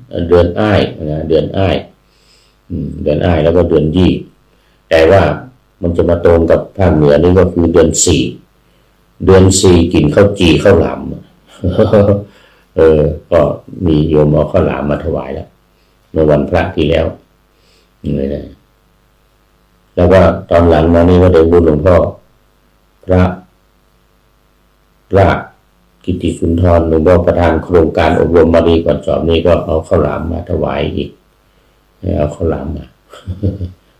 เอ่อ เดือนอ้ายนะ เดือนอ้าย อืม เดือนอ้ายแล้วก็เดือนยี่ แต่ว่ามันจะมาตรงกับภาคเหนือนี่ก็คือเดือนสี่ เดือนสี่กิ๋นข้าวจี่ข้าวหลาม เออ ก็มีโยมเอาข้าวหลามมาถวายแล้ว เมื่อวันพระที่แล้ว นี่นะ แล้วก็ตอนหลังมานี่ก็ได้บุญหลวงพ่อ พระ พระกิตติสุนทร หลวงพ่อประธานโครงการอบรมบาลีก่อนสอบนี่ก็เอาข้าวหลามมาถวายอีก เอาข้าวหลามมา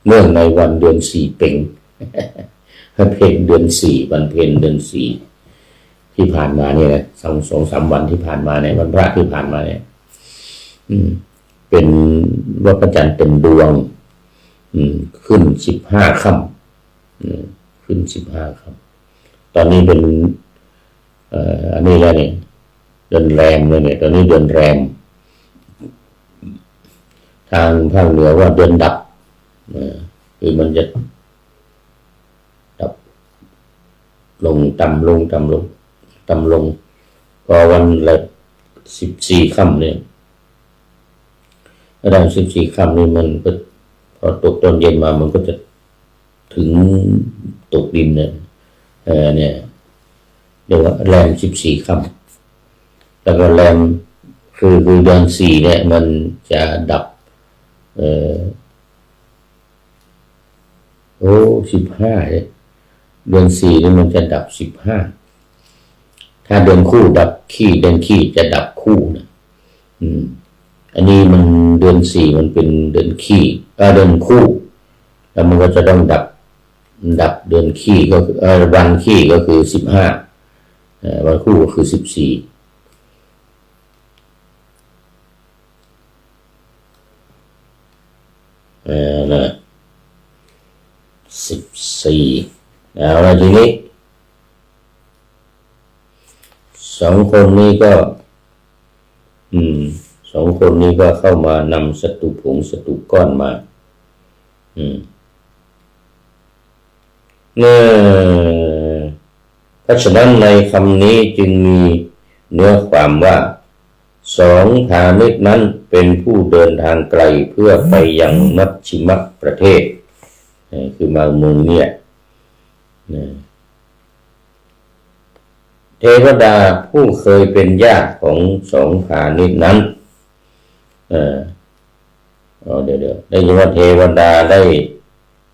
เนื่องในวันเดือนสี่เป็ง เพ็ญเดือนสี่ วันเพ็ญเดือนสี่ ที่ผ่านมาเนี่ยนะ สอง สองสามวันที่ผ่านมาเนี่ย วันพระที่ผ่านมาเนี่ย อืม เป็นว่าพระจันทร์เต็มดวง อืม ขึ้นสิบห้าค่ำ อืม ขึ้นสิบห้าค่ำ ตอนนี้เป็น เอ่อ อันนี้แล้วเนี่ย เดือนแรมแล้วเนี่ย ตอนนี้เดือนแรม ทางภาคเหนือว่าเดือนดับ เออ คือมันจะดับลง ต่ำลง ต่ำลง ต่ำลง พอวันละสิบสี่ค่ำเนี่ย ระดับสิบสี่ค่ำนี่มันก็ พอตกตอนเย็นมามันก็จะถึงตกดินเนี่ย เออ เนี่ย เรียกว่าแรมสิบสี่ค่ำ แล้วก็แรม คือ คือเดือนสี่เนี่ยมันจะดับ เอ่อ โอ้ สิบห้าเนี่ย เดือนสี่นี่มันจะดับสิบห้า ถ้าเดือนคู่ดับขี้ เดือนขี้จะดับคู่นะ อืม อันนี้มันเดือนสี่มันเป็นเดือนขี้ เอ่อ เดือนคู่ แล้วมันก็จะต้องดับ ดับเดือนขี้ก็คือ เอ่อ วันขี้ก็คือสิบห้า เอ่อ วันคู่ก็คือสิบสี่ เอ่อ นะ สิบสี่ เอาละทีนี้ สองคนนี้ก็ อืม สองคนนี้ก็เข้ามานำสตุผงสตุก้อนมา อืม เออ เพราะฉะนั้นในคำนี้จึงมีเนื้อความว่า สองพาณิชย์นั้นเป็นผู้เดินทางไกลเพื่อไปยังมัชชิมประเทศ เอ่อ คือมาเมืองเนี่ยนะ เทวดาผู้เคยเป็นญาติของสองพาณิชย์นั้น เอ่อ อ๋อ เดี๋ยวๆ ได้ยินว่าเทวดาได้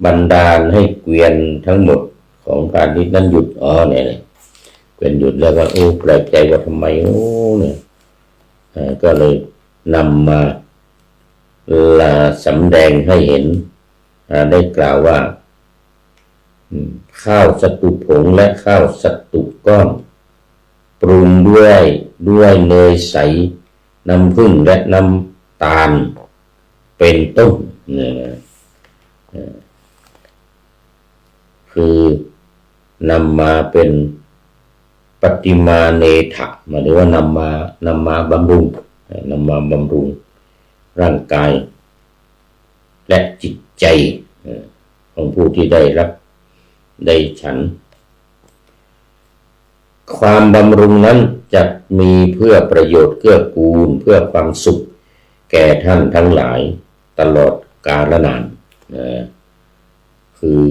บันดาลให้เกวียนทั้งหมดของพาณิชย์นั้นหยุด อ๋อ เนี่ย เกวียนหยุดแล้วก็ โอ้ แปลกใจว่าทำไม โอ้ เนี่ย เอ่อ ก็เลยนำมา ลาสำแดงให้เห็น อ่า ได้กล่าวว่า อืม ข้าวสาตุผงและข้าวสาตุก้อน ปรุงด้วย ด้วยเนยใส น้ำผึ้งและน้ำตาล เป็นต้น เนี่ยนะ เอ่อ คือนำมาเป็นปฏิมาเนถะ หมายถึงว่านำมา นำมาบำรุง เอ่อ นำมาบำรุงร่างกาย และจิตใจ เอ่อ ของผู้ที่ได้รับ ได้ฉัน ความบำรุงนั้นจักมีเพื่อประโยชน์เกื้อกูล เพื่อความสุขแก่ท่านทั้งหลายตลอดกาลนาน นะ คือ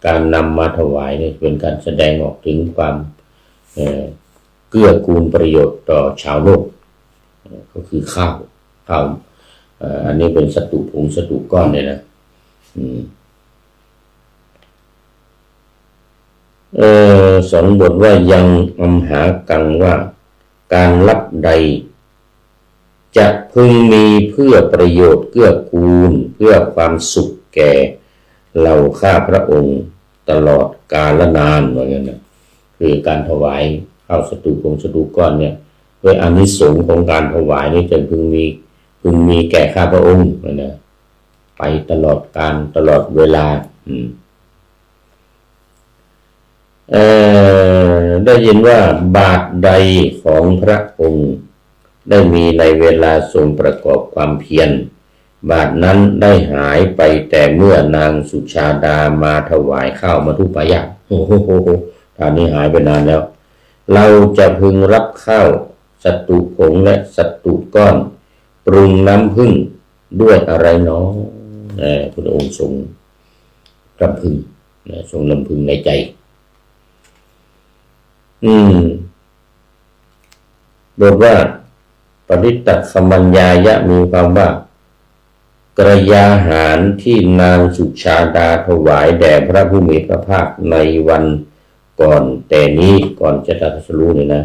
การนำมาถวายนี่เป็นการแสดงออกถึงความ เอ่อ เกื้อกูลประโยชน์ต่อชาวโลก เอ่อ ก็คือข้าว ข้าว เอ่อ อันนี้เป็นสาตุผงสาตุก้อนเนี่ยนะ อืม เอ่อ สองบทว่า ยังอัมหากัง ว่า การรับใด จะพึงมีเพื่อประโยชน์เกื้อกูล เพื่อความสุขแก่เหล่าข้าพระองค์ตลอดกาลนาน ว่างั้นนะ คือการถวายข้าวสาตุผงสาตุก้อนเนี่ย ด้วยอานิสงส์ของการถวายนี่จะพึงมี พึงมีแก่ข้าพระองค์นะ ไปตลอดกาลตลอดเวลา อืม เอ่อ ได้ยินว่าบาตรใดของพระองค์ได้มีในเวลาทรงประกอบความเพียร บาตรนั้นได้หายไปแต่เมื่อนางสุชาดามาถวายข้าวมัทธุปายาต โอ้โห ท่านี้หายไปนานแล้ว เราจะพึงรับข้าวสาตุผงและสาตุก้อน ปรุงน้ำผึ้งด้วยอะไรหนอ เอ่อ พระองค์ทรงรำพึง นะ ทรงรำพึงในใจ อืม บทว่า ปริตตัคคมัญญายะ มีความว่า กรยาหารที่นางสุชาดาถวายแด่พระผู้มีพระภาคในวันก่อนแต่นี้ ก่อนจะตรัสรู้เนี่ยนะ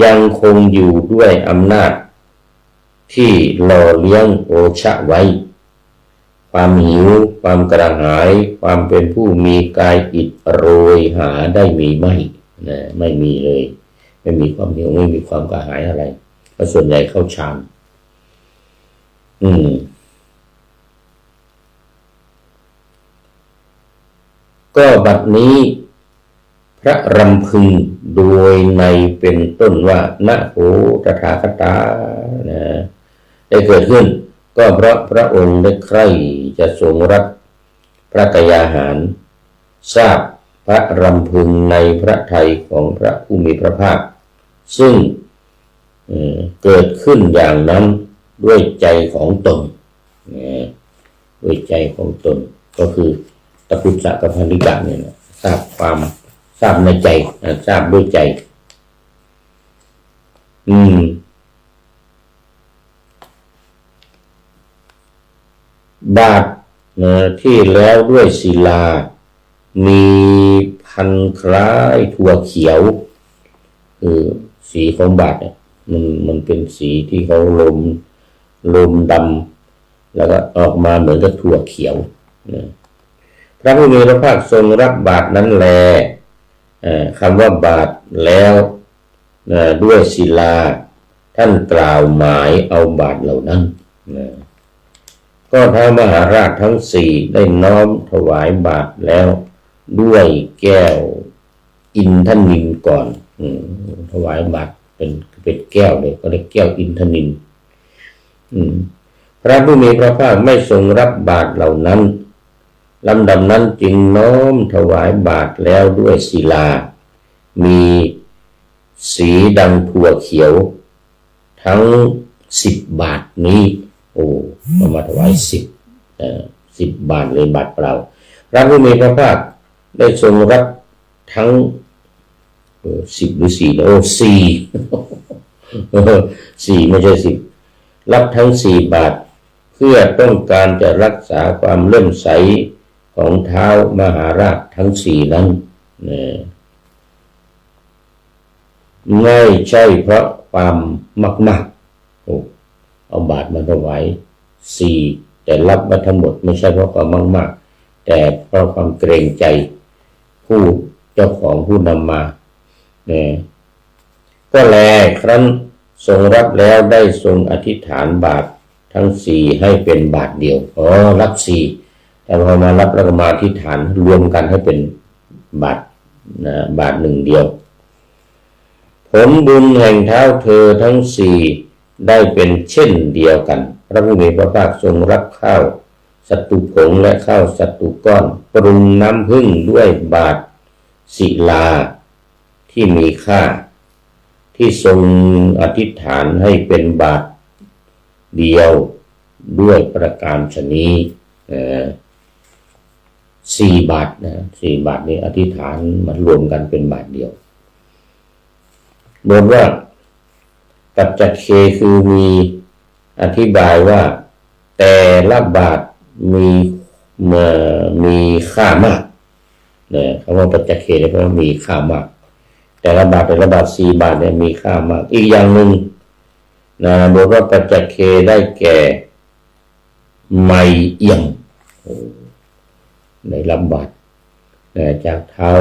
ยังคงอยู่ด้วยอำนาจที่หล่อเลี้ยงโอชะไว้ ความหิว ความกระหาย ความเป็นผู้มีกายอิดโรยหาได้มีไม่ นะ ไม่มีเลย ไม่มีความหิว ไม่มีความกระหายอะไร เพราะส่วนใหญ่เข้าฌาน อืม ก็บัดนี้ พระรำพึงโดยในเป็นต้นว่า นะโห ตถาคตา นะ ได้เกิดขึ้น ก็เพราะพระองค์ได้ใคร่จะทรงรับพระกยาหาร ทราบพระรำพึงในพระทัยของพระผู้มีพระภาค ซึ่ง เอ่อ เกิดขึ้นอย่างนั้นด้วยใจของตน นะ ด้วยใจของตน ก็คือตะกุสสะกับพันธิกะเนี่ยนะ ทราบความ ทราบในใจ อ่า ทราบด้วยใจ อืม บาตร นะ ที่แล้วด้วยศิลา มีพันธุ์คล้ายถั่วเขียว คือสีของบาตรเนี่ย มัน มันเป็นสีที่เขาลม ลมดำ แล้วก็ออกมาเหมือนกับถั่วเขียว นะ พระผู้มีพระภาคทรงรับบาตรนั้นแล เอ่อ คำว่าบาตรแล้ว เอ่อ ด้วยศิลา ท่านกล่าวหมายเอาบาตรเหล่านั้น นะ ก็ท้าวมหาราชทั้งสี่ได้น้อมถวายบาตรแล้วด้วยแก้วอินทนิลก่อน อืม ถวายบาตรเป็น เป็นแก้วเลย ก็เรียกแก้วอินทนิล อืม พระผู้มีพระภาคไม่ทรงรับบาตรเหล่านั้น ลำดับนั้นจึงน้อมถวายบาตรแล้วด้วยศิลา มีสีดังถั่วเขียว ทั้งสิบบาตรนี้ โอ้ เอามาถวายสิบ เอ่อ สิบบาตรเลย บาตรเปล่า พระผู้มีพระภาคได้ทรงรับทั้ง เออ สิบหรือสี่นะ โอ้ สี่ สี่ ไม่ใช่สิบ รับทั้งสี่บาตร เพื่อต้องการจะรักษาความเลื่อมใสของท้าวมหาราชทั้งสี่นั้น นะ ไม่ใช่เพราะความมากๆ โอ้ เอาบาตรมาถวายสี่ แต่รับมาทั้งหมด ไม่ใช่เพราะความมากๆ แต่เพราะความเกรงใจผู้เจ้าของผู้นำมา นะ ก็แลครั้นทรงรับแล้วได้ทรงอธิษฐานบาตรทั้งสี่ให้เป็นบาตรเดียว อ๋อ รับสี่ แต่พอมารับแล้วก็มาอธิษฐานรวมกันให้เป็นบาตร นะ บาตรหนึ่งเดียว ผลบุญแห่งท้าวเธอทั้งสี่ได้เป็นเช่นเดียวกัน พระผู้มีพระภาคทรงรับข้าวสาตุผงและข้าวสาตุก้อน ปรุงน้ำผึ้งด้วยบาตรศิลาที่มีค่า ที่ทรงอธิษฐานให้เป็นบาตรเดียวด้วยประการฉะนี้ เอ่อ สี่บาตรนะ สี่บาตรนี้อธิษฐานมารวมกันเป็นบาตรเดียว บทว่าปัจจคคือมีอธิบายว่าแต่ละบาตรมี เอ่อ มีค่ามาก นะ คำว่าปัจจคเนี่ยแปลว่ามีค่ามาก แต่ละบาตร แต่ละบาตรสี่บาตรเนี่ยมีค่ามาก อีกอย่างหนึ่ง นะ บทว่าปัจจคได้แก่ ไมเอี่ยม โอ้ ได้รับบาตร นะ จากท้าว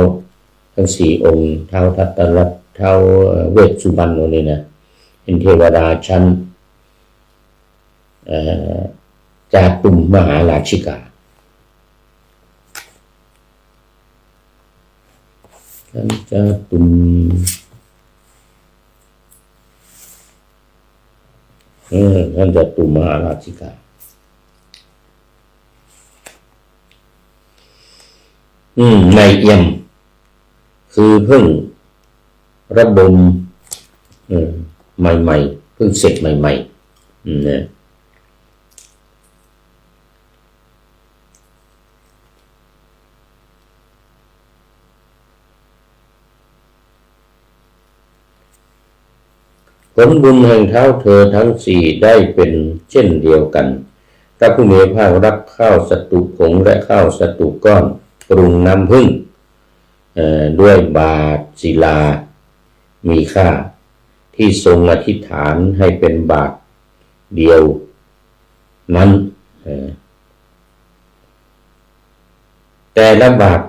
ทั้งสี่องค์ ท้าวทัตตรัตน์ ท้าว เอ่อ เวสสุวรรณองค์นี้นะ เป็นเทวดาชั้น เอ่อ จาตุมมหาราชิกา ชั้นจาตุม เออ ชั้นจาตุมมหาราชิกา อืม ไมเอี่ยม คือเพิ่งระบม เออ ใหม่ๆ เพิ่งเสร็จใหม่ๆ อืม นะ ผลบุญแห่งท้าวเธอทั้งสี่ได้เป็นเช่นเดียวกัน พระผู้มีพระภาครับข้าวสาตุผงและข้าวสาตุก้อนปรุงน้ำผึ้ง เอ่อ ด้วยบาตรศิลามีค่า ที่ทรงอธิษฐานให้เป็นบาตรเดียวนั้น เอ่อ แต่ละบาตร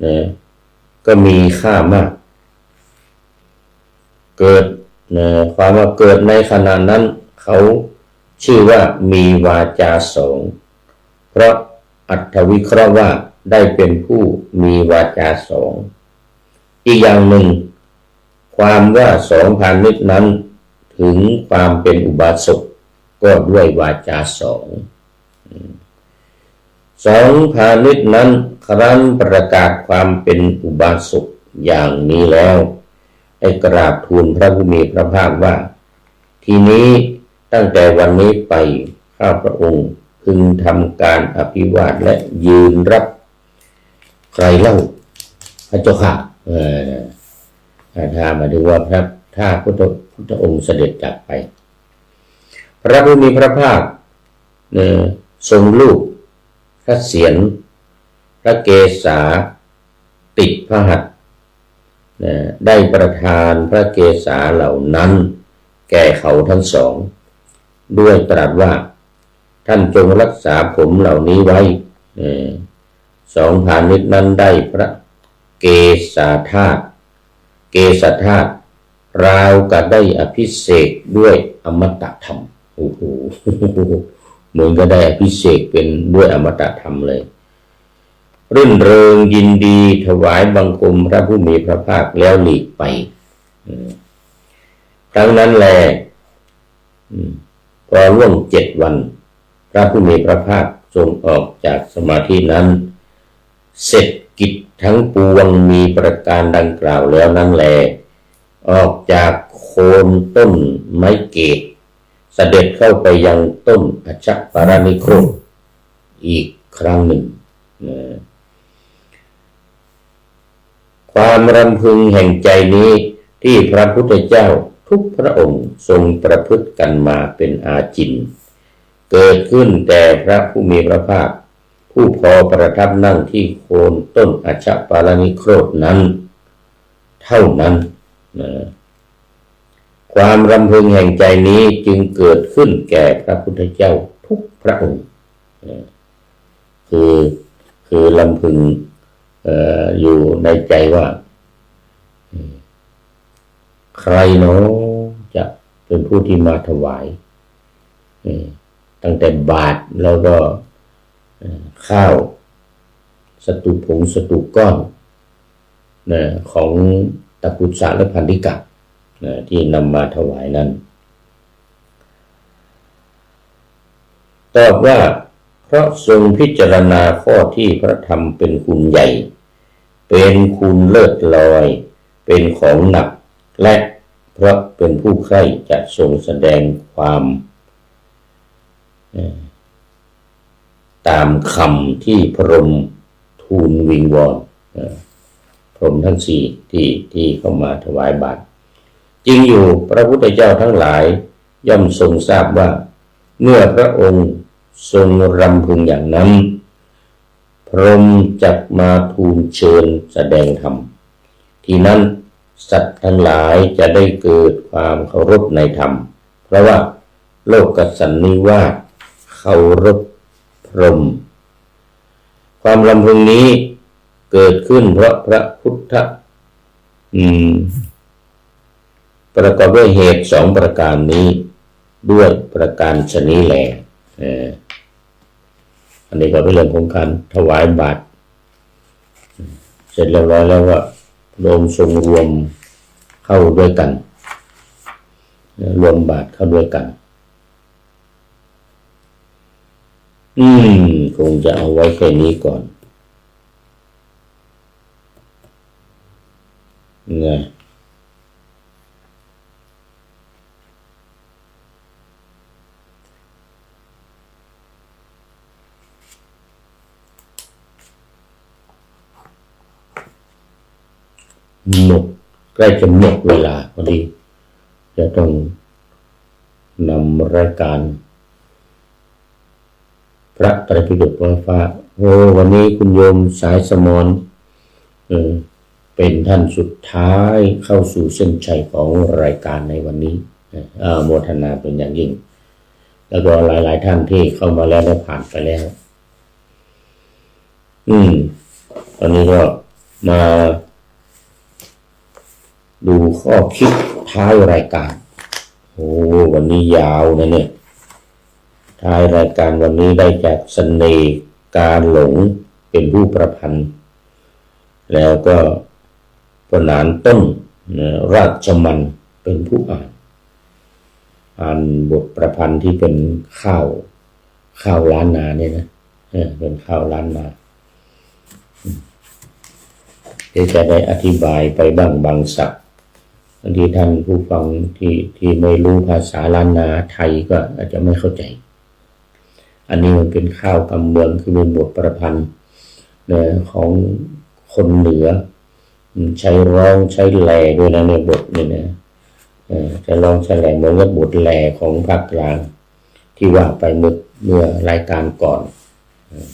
นะ ก็มีค่ามาก เกิด นะ ความว่าเกิดในขณะนั้น เขาชื่อว่ามีวาจาสอง เพราะอัตถวิเคราะห์ว่าได้เป็นผู้มีวาจาสอง อีกอย่างหนึ่ง ความว่าสองพาณิชย์นั้น ถึงความเป็นอุบาสกก็ด้วยวาจาสอง สองพาณิชย์นั้นครั้นประกาศความเป็นอุบาสกอย่างนี้แล้ว ได้กราบทูลพระผู้มีพระภาคว่า ทีนี้ตั้งแต่วันนี้ไป ข้าพระองค์พึงทำการอภิวาทและยืนรับใครเล่า พระเจ้าข้า เออ ถ้าหมายถึงว่าพระ ถ้าพุทธ พุทธองค์เสด็จจากไป พระผู้มีพระภาค เอ่อ ทรงลูบพระเศียร พระเกศาติดพระหัตถ์ เอ่อ ได้ประทานพระเกศาเหล่านั้นแก่เขาทั้งสอง ด้วยตรัสว่า ท่านจงรักษาผมเหล่านี้ไว้ เอ่อ สองพาณิชย์นั้นได้พระเกศาธาตุ เกศาธาตุ ราวกับได้อภิเษกด้วยอมตะธรรม โอ้โห เหมือนกับได้อภิเษกเป็นด้วยอมตะธรรมเลย รื่นเริงยินดีถวายบังคมพระผู้มีพระภาคแล้วหลีกไป อืม ครั้งนั้นแล อืม พอล่วงเจ็ดวัน พระผู้มีพระภาคทรงออกจากสมาธินั้น เสร็จกิจทั้งปวงมีประการดังกล่าวแล้วนั้นแล ออกจากโค โคนต้นไม้เกศ เสด็จเข้าไปยังต้นอัชชปาลนิโครธอีกครั้งหนึ่งนะ ความรำพึงแห่งใจนี้ที่พระพุทธเจ้าทุกพระองค์ทรงประพฤติกันมาเป็นอาจิน เกิดขึ้นแต่พระผู้มีพระภาค ผู้พอประทับนั่งที่โคนต้นอัชชปาลนิโครธนั้นเท่านั้นนะ ความรำพึงแห่งใจนี้จึงเกิดขึ้นแก่พระพุทธเจ้าทุกพระองค์นะ คือ คือรำพึง เอ่อ อยู่ในใจว่า อืม ใครหนอจะเป็นผู้ที่มาถวาย อืม ตั้งแต่บาตรแล้วก็ เอ่อ ข้าว สตุผงสตุก้อน นะ ของตกุสสะและพันธิกะ นะ ที่นำมาถวายนั้น ตอบว่า เพราะทรงพิจารณาข้อที่พระธรรมเป็นคุณใหญ่ เป็นคุณเลิศลอย เป็นของหนัก และเพราะเป็นผู้ใคร่จะทรงแสดงความ เอ่อ ตามคำที่พรหมทูลวิงวอน เอ่อ พรหมทั้งสี่ที่ ที่เข้ามาถวายบาตร จริงอยู่พระพุทธเจ้าทั้งหลายย่อมทรงทราบว่า เมื่อพระองค์ทรงรำพึงอย่างนั้น พรหมจักมาทูลเชิญแสดงธรรม ทีนั้นสัตว์ทั้งหลายจะได้เกิดความเคารพในธรรม เพราะว่าโลกสันนิวาสเคารพพรหม ความรำพึงนี้เกิดขึ้นเพราะพระพุทธ อืม ประกอบด้วยเหตุสองประการนี้ ด้วยประการฉะนี้แล เอ่อ อันนี้ก็เป็นเรื่องของการถวายบาตร เสร็จเรียบร้อยแล้วก็พระองค์ทรงรวมเข้าด้วยกัน รวมบาตรเข้าด้วยกัน อืม คงจะเอาไว้แค่นี้ก่อน นะ หมด ใกล้จะหมดเวลาพอดี จะต้องนำรายการ พระไตรปิฎกร้อยฟ้า โอ้ วันนี้คุณโยมสายสมร เออ เป็นท่านสุดท้ายเข้าสู่เส้นชัยของรายการในวันนี้ เออ อนุโมทนาเป็นอย่างยิ่ง แล้วก็หลายๆ ท่านที่เข้ามาแล้วได้ผ่านไปแล้ว อืม ตอนนี้ก็มา ดูข้อคิดท้ายรายการ โอ้ วันนี้ยาวนะเนี่ย ท้ายรายการวันนี้ได้จากเสน่ห์กาหลงเป็นผู้ประพันธ์ แล้วก็ประหนานต้นนะ ราชมัลย์เป็นผู้อ่าน อ่านบทประพันธ์ที่เป็นข้าว ข้าวล้านนาเนี่ยนะ เออ เป็นข้าวล้านนา อืม เดี๋ยวจะได้อธิบายไปบ้างบางศัพท์ บางทีท่านผู้ฟังที่ ที่ไม่รู้ภาษาล้านนาไทยก็อาจจะไม่เข้าใจ อันนี้มันเป็นข้าวกำเมือง คือเป็นบทประพันธ์ นะ ของคนเหนือ อืม ใช้ร้องใช้แหล่ด้วยนะ ในบทนี่นะ เอ่อ ใช้ร้องใช้แหล่เหมือนกับบทแหล่ของภาคกลาง ที่ว่าไปเมื่อ เมื่อรายการก่อน เอ่อ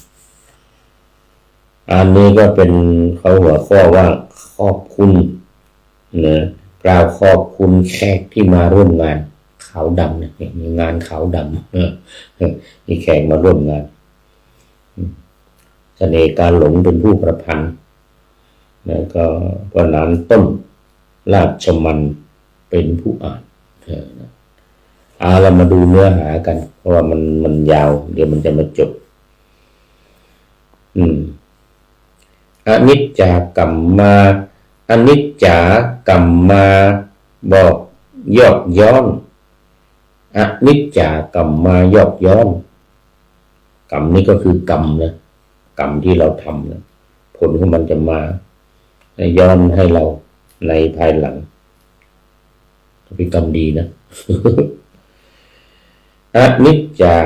อันนี้ก็เป็น เขาหัวข้อว่าขอบคุณ นะ กล่าวขอบคุณแขกที่มาร่วมงานขาวดำนะ เนี่ย มีงานขาวดำ เออ เออ มีแขกมาร่วมงาน อืม เสน่ห์กาหลงเป็นผู้ประพันธ์ แล้วก็ประหนานต้น ราชมัลย์เป็นผู้อ่าน เออ นะ เอาละ มาดูเนื้อหากัน เพราะว่ามัน มันยาว เดี๋ยวมันจะไม่จบ อืม อนิจจากัมมา อนิจจากัมมา บอกยอกย้อน อนิจจากัมมายอกย้อน กัมนี่ก็คือกรรมนะ กรรมที่เราทำนะ ผลของมันจะมาย้อนให้เราในภายหลัง พฤติกรรมดีนะ อนิจจา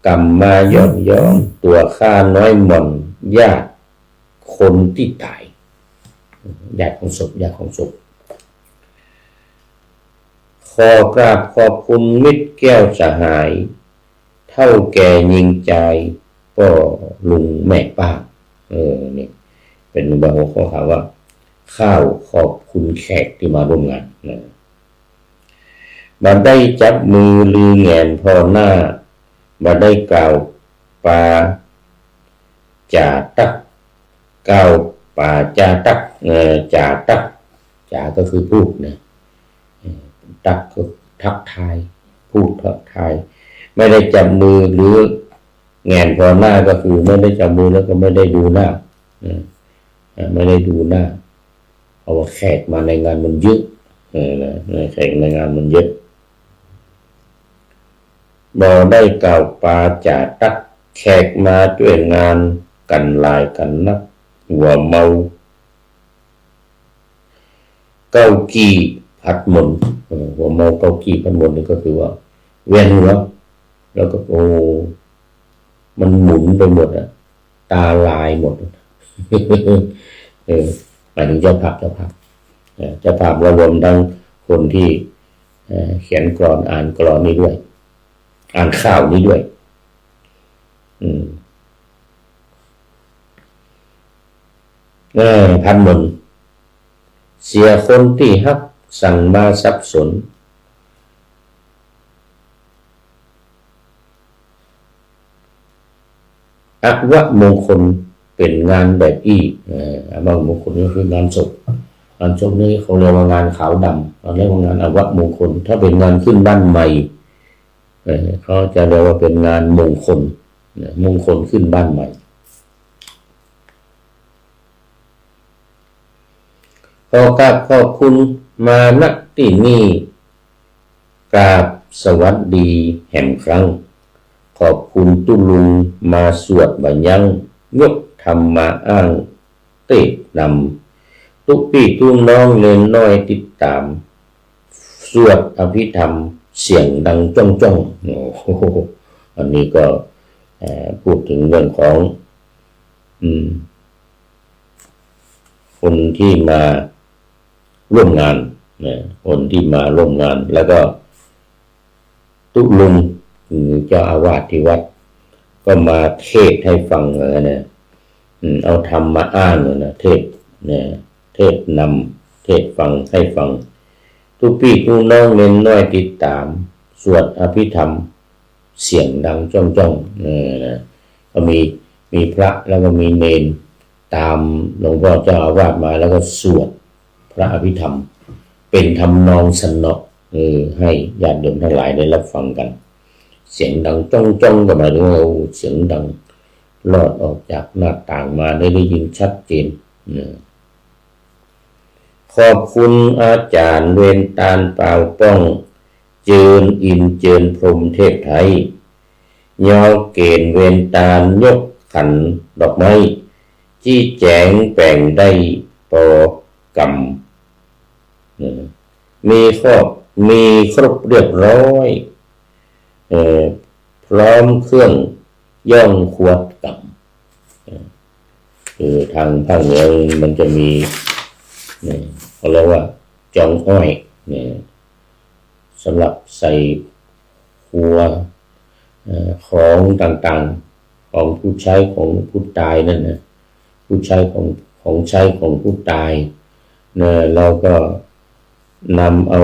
กรรมมาย้อนย้อน ตั๋วข้าน้อยหม่อน ญาติคนตี้ต๋าย ญาติของศพ ญาติของศพ ขอกราบขอบคุณมิตรแก้วสหาย เฒ่าแก่ญิงจาย ป้อลุงแม่ป้า เออ นี่ เป๋นบางหัวข้อข่าวว่า ข้าวขอบคุณแขกตี้มาร่วมงานนะ บ่ได้จับมือหรือแหงนผ่อหน้า บ่ได้กล่าวปาจ๋าตั๊ก กล่าวปาจ๋าตั๊ก เอ่อ จ๋าตั๊ก จ๋าก็คือพูดนะ เอ่อ ตั๊กก็ทักทาย พูดทักทาย ไม่ได้จับมือหรือแหงนผ่อหน้าก็คือไม่ได้จับมือแล้วก็ไม่ได้ดูหน้า เออ เอ่อ ไม่ได้ดูหน้า เพราะว่าแขกมาในงานมันเยอะ เออ นะ แขกในงานมันเยอะ บ่ได้กล่าวปาจ๋าตั๊ก แขกมาจ้วยงานกั๋นหลายกั๋นนัก หัวเมาเก๊าอี้พัดหม่น เออ หัวเมาเก๊าอี้พัดหม่นนี่ก็คือว่าเวียนหัว แล้วก็ โอ้ มันหมุนไปหมดอะ ตาลายหมด เออ หมายถึงเจ้าภาพ เจ้าภาพ เออ เจ้าภาพแล้วรวมทั้งคนที่ เอ่อ เขียนกลอน อ่านกลอนนี้ด้วย อ่านข่าวนี้ด้วย อืม เออ พัดหม่น เสียคนตี้ฮัก สั่งมาสับสน อวมงคลเป๋นงานแบบอี้ เอ่อ อวมงคลก็คืองานศพ งานศพนี่เขาเรียกว่างานขาวดำ เขาเรียกว่างานอวมงคล ถ้าเป๋นงานขึ้นบ้านใหม่ เอ่อ เขาจะเรียกว่าเป๋นงานมงคล นะ มงคลขึ้นบ้านใหม่ ขอกราบขอบคุณมา ณ ตี้นี่ กราบสวัสดีแหมครั้ง ขอบคุณตุ๊ลุงมาสวดบ่ยั้ง ยกธรรมมาอ้างเตศน์นำ ตุ๊ปี้ตุ๊น้องเณรน้อยติดต๋าม สวดอภิธรรมเสียงดังจ้องๆ โอ้โห อันนี้ก็ เอ่อ พูดถึงเรื่องของ อืม คนที่มาร่วมงานนะ คนที่มาร่วมงาน แล้วก็ตุ๊ลุง คือเจ้าอาวาสที่วัด ก็มาเทศน์หื้อฟังนะ อืม เอาธรรมมาอ้างนะ เทศน์นะ เทศน์นำ เทศน์ฟัง หื้อฟัง ตุ๊ปี้ตุ๊น้องเณรน้อยติดต๋าม สวดอภิธรรม เสียงดังจ้องๆ เออ นะ ก็มี มีพระแล้วก็มีเณรต๋ามหลวงพ่อเจ้าอาวาสมา แล้วก็สวดพระอภิธรรม เป๋นทำนองสนอ เออ หื้อญาติโยมตังหลายได้ฮับฟังกั๋น เสียงดังจ้องๆ ก็หมายถึงว่า โอ้ เสียงดังลอดออกจากหน้าต่างมา ได้ ได้ยินชัดเจน นะ ขอบคุณอาจ๋ารย์เวรตานปาวป้อง เจิญอินทร์เจิญพรหมเทพไท้ ยอเก๋ณฑ์เวรตานยกขันดอกไม้ จี้แจ๋งแป๋งได้ปอกำ เออ มีครบ มีครบเรียบร้อย เอ่อ พร้อมเครื่องย่องครัวกำ เอ่อ คือทางภาคเหนือมันจะมี เนี่ย เขาเรียกว่าจองอ้อย เนี่ย สำหรับใส่ครัว เอ่อ ของต่างๆ ของผู้ใช้ของผู้ตายนั่นนะ ผู้ใช้ของ ของใช้ของผู้ตาย นะ แล้วก็นำเอา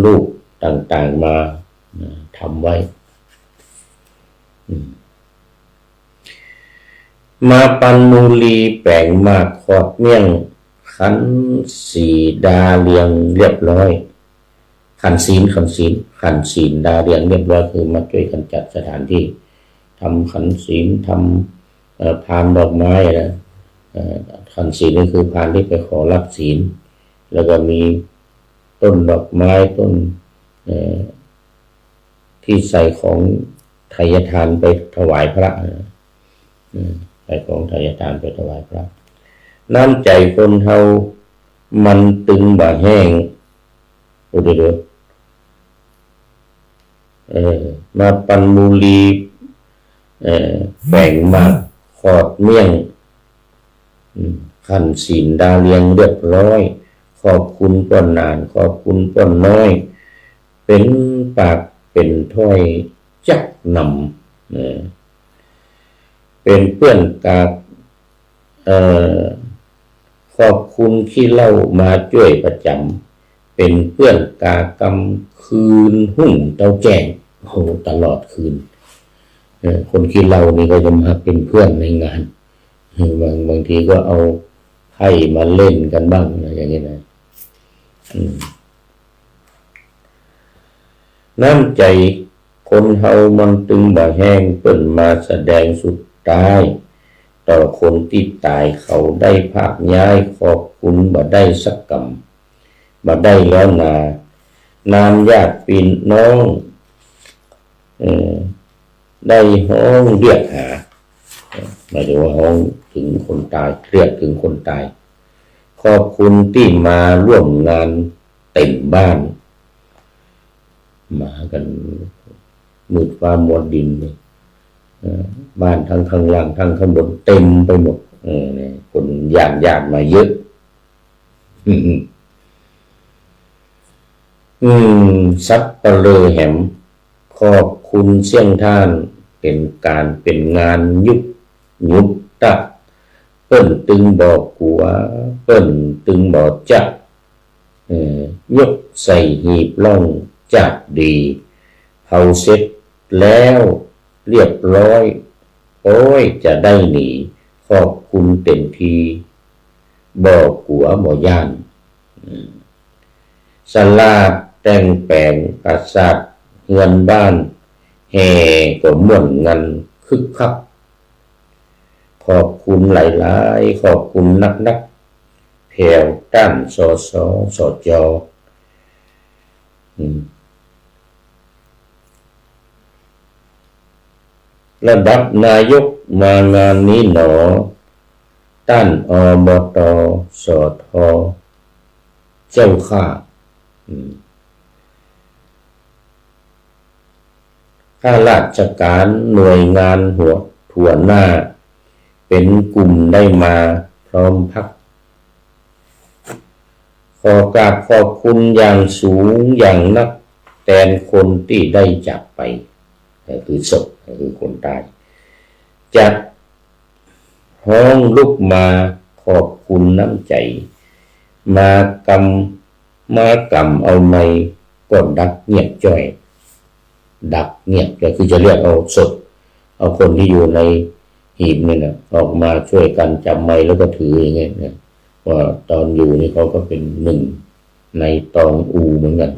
รูปต่างๆ มา นะ ทำไว้ อืม มาปันมุงลีแป๋งหมากขอดเมี่ยง ขันสีดาเรียงเรียบร้อย ขันศีล ขันศีล ขันศีลดาเรียงเรียบร้อย คือมาจ้วยกั๋นจัดสถานที่ ทำขันศีล ทำ เอ่อ พานดอกไม้นะ เอ่อ ขันศีลนี่คือพานที่ไปขอรับศีล แล้วก็มีต้นดอกไม้ ต้น เอ่อ ที่ใส่ของไทยทานไปถวายพระนะ อืม ใส่ของไทยทานไปถวายพระ น้ำใจ๋คนเฮามันตึงบ่แห้ง โอ้ เดี๋ยว เออ มาปันบุรี เออ แป๋งหมากขอดเมี่ยง อืม ขันศีลดาเลียงเรียบร้อย ขอบคุณป้อหนาน ขอบคุณป้อน้อย เป๋นปากเป๋นถ้อยจักนำ เออ เป๋นเปื้อนกา เอ่อ ขอบคุณขี้เหล้ามาจ้วยประจ๋ำ เป๋นเปื้อนกากำคืนฮุ่งเต๊าแจ้ง โอ้โห ตลอดคืน เออ คนขี้เหล้านี่ก็จะมาเป๋นเพื่อนในงาน เออ บาง บางทีก็เอาไพ่มาเล่นกั๋นบ้าง อะไรอย่างนี้นะ อืม น้ำใจ๋คนเฮามันตึงบ่แห้ง เปิ้นมาแสดงสุดต๊าย ต่อคนตี้ต๋ายเขาได้ภาคย้าย ขอบคุณบ่ได้สักกำ บ่ได้แล้วนา นามญาติปี้น้อง เอ่อ ได้ฮ้องเรียกหา หมายถึงว่าฮ้องเถิงคนต๋าย เรียกเถิงคนต๋าย ขอบคุณตี้มาร่วมงานเต็มบ้าน มากั๋นมืดฟ้ามัวดินเลย เอ่อ บ้านตังข้างล่างตังข้างบนเต็มไปหมด เออ เนี่ย คนญาติญาติมาเยอะ อืม สัปเหร่อแหม ขอบคุณเสี้ยงท่าน เป๋นก๋านเป๋นงานยุบยุบตั๊ก เปิ้นตึงบ่กั๋ว เปิ้นตึงบ่จั๊ก เอ่อ ยกใส่หีบล่องจากดี เผาเสร็จแล้วเรียบร้อย โอ้ย จะได้หนี ขอบคุณเต็มที บ่กั๋วบ่ย้าน อืม สลาดแต่งแป๋งปราสาทเฮือนบ้าน แห่ก็ม่วนงันคึกคัก ขอบคุณหลายๆ ขอบคุณนักๆ แผวต้าน สส สจ อืม ระดับนายกมางานนี้หนอ ต้าน อบต สท เจ้าข้า อืม ข้าราชก๋านหน่วยงานหัว ทั่วหน้า เป๋นกุ่มได้มาพร้อมพรรค ขอกราบขอบคุณอย่างสูงอย่างนัก แตนคนตี้ได้จากไป ก็คือศพ ก็คือคนต๋าย จะฮ้องลุกมาขอบคุณน้ำใจ๋ มากำ มากำเอาไมค์ก็ดักเงียบจ้อย ดักเงียบก็คือจะเรียกเอาศพ เอาคนที่อยู่ในหีบนี่นะ ออกมาจ้วยกั๋นจ๋ำไมค์แล้วก็ถืออย่างเงี้ยนะ ว่าต๋อนอยู่นี่เขาก็เป๋นหนึ่งในตองอูเหมือนกั๋น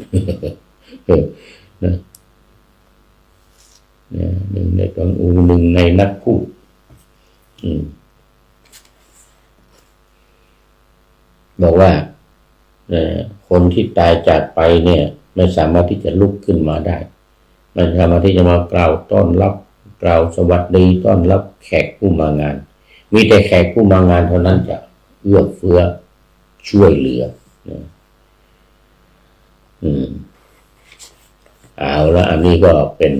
เออ นะ เนี่ย หนึ่งในตองอู หนึ่งในนักพูด อืม บอกว่า เอ่อ คนที่ต๋ายจากไปเนี่ย ไม่สามารถที่จะลุกขึ้นมาได้ ไม่สามารถที่จะมากล่าวต้อนรับ กล่าวสวัสดีต้อนรับแขกผู้มางาน มีแต่แขกผู้มางานเท่านั้นจะเอื้อเฟื้อช่วยเหลือนะ อืม เอาละ อันนี้ก็เป๋น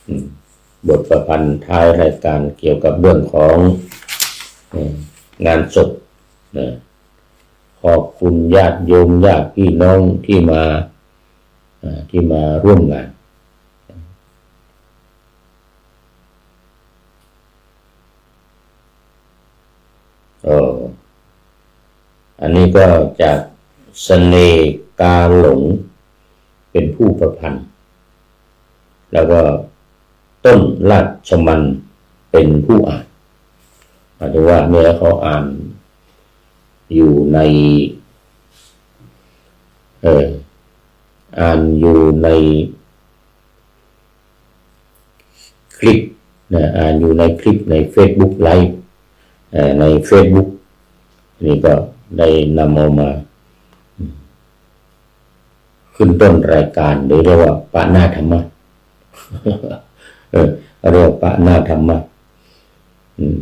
อืม บทประพันธ์ท้ายรายการเกี่ยวกับเรื่องของ อืม งานศพนะ ขอบคุณญาติโยมญาติพี่น้องที่มา อ่า ที่มาร่วมงาน เออ อันนี้ก็จากเสน่ห์กาหลงเป๋นผู้ประพันธ์ แล้วก็ต้นราชมัณฑ์เป๋นผู้อ่าน หมายถึงว่าเนี่ยเขาอ่านอยู่ใน เอ่อ อ่านอยู่ใน คลิปนะ อ่านอยู่ในคลิปในเฟซบุ๊กไลฟ์ เอ่อ ในเฟซบุ๊ก นี่ก็ได้นำเอามา อืม ขึ้นต้นรายการ หรือเรียกว่าปะหน้าธรรมะ เออ เรียกว่าปะหน้าธรรมะ อืม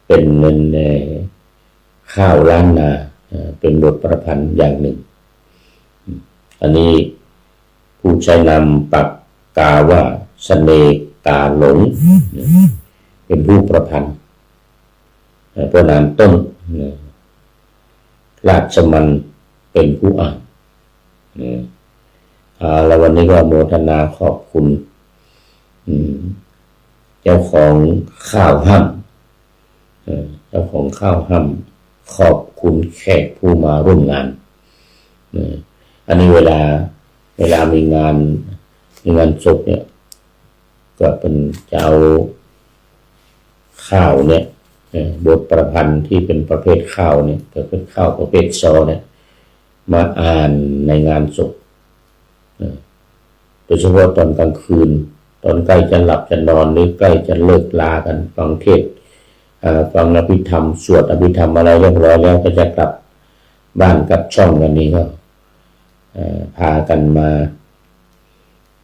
เป๋น เป๋น เอ่อ ข้าวล้านนา เอ่อ เป๋นบทประพันธ์อย่างนึ่ง อันนี้ ผู้ใช้นามปากกาว่าเสน่ห์กาหลง เป็นผู้ประพันธ์ เอ่อ ประนามต้น ราชมันเป็นผู้อ่าน เอาละ วันนี้ก็โมทนาขอบคุณ อืม เจ้าของข้าวฮ่ำ เอ่อ เจ้าของข้าวฮ่ำ ขอบคุณแขกผู้มาร่วมงาน เอ่อ อันนี้เวลา เวลามีงาน มีงานศพเนี่ย ก็เปิ้นจะเอาข้าวเนี่ย เอ่อ บทประพันธ์ที่เป็นประเภทข้าวเนี่ย ประเภทข้าวประเภทซอเนี่ย มาอ่านในงานศพ เอ่อ โดยเฉพาะตอนกลางคืน ตอนใกล้จะหลับจะนอน หรือใกล้จะเลิกลากั๋น ฟังเทศน์ เอ่อ ฟังอภิธรรม สวดอภิธรรมอะไรเรียบร้อยแล้ว ก็จะกลับบ้านกลับช่องกั๋นนี่ก็ เอ่อ พากั๋นมา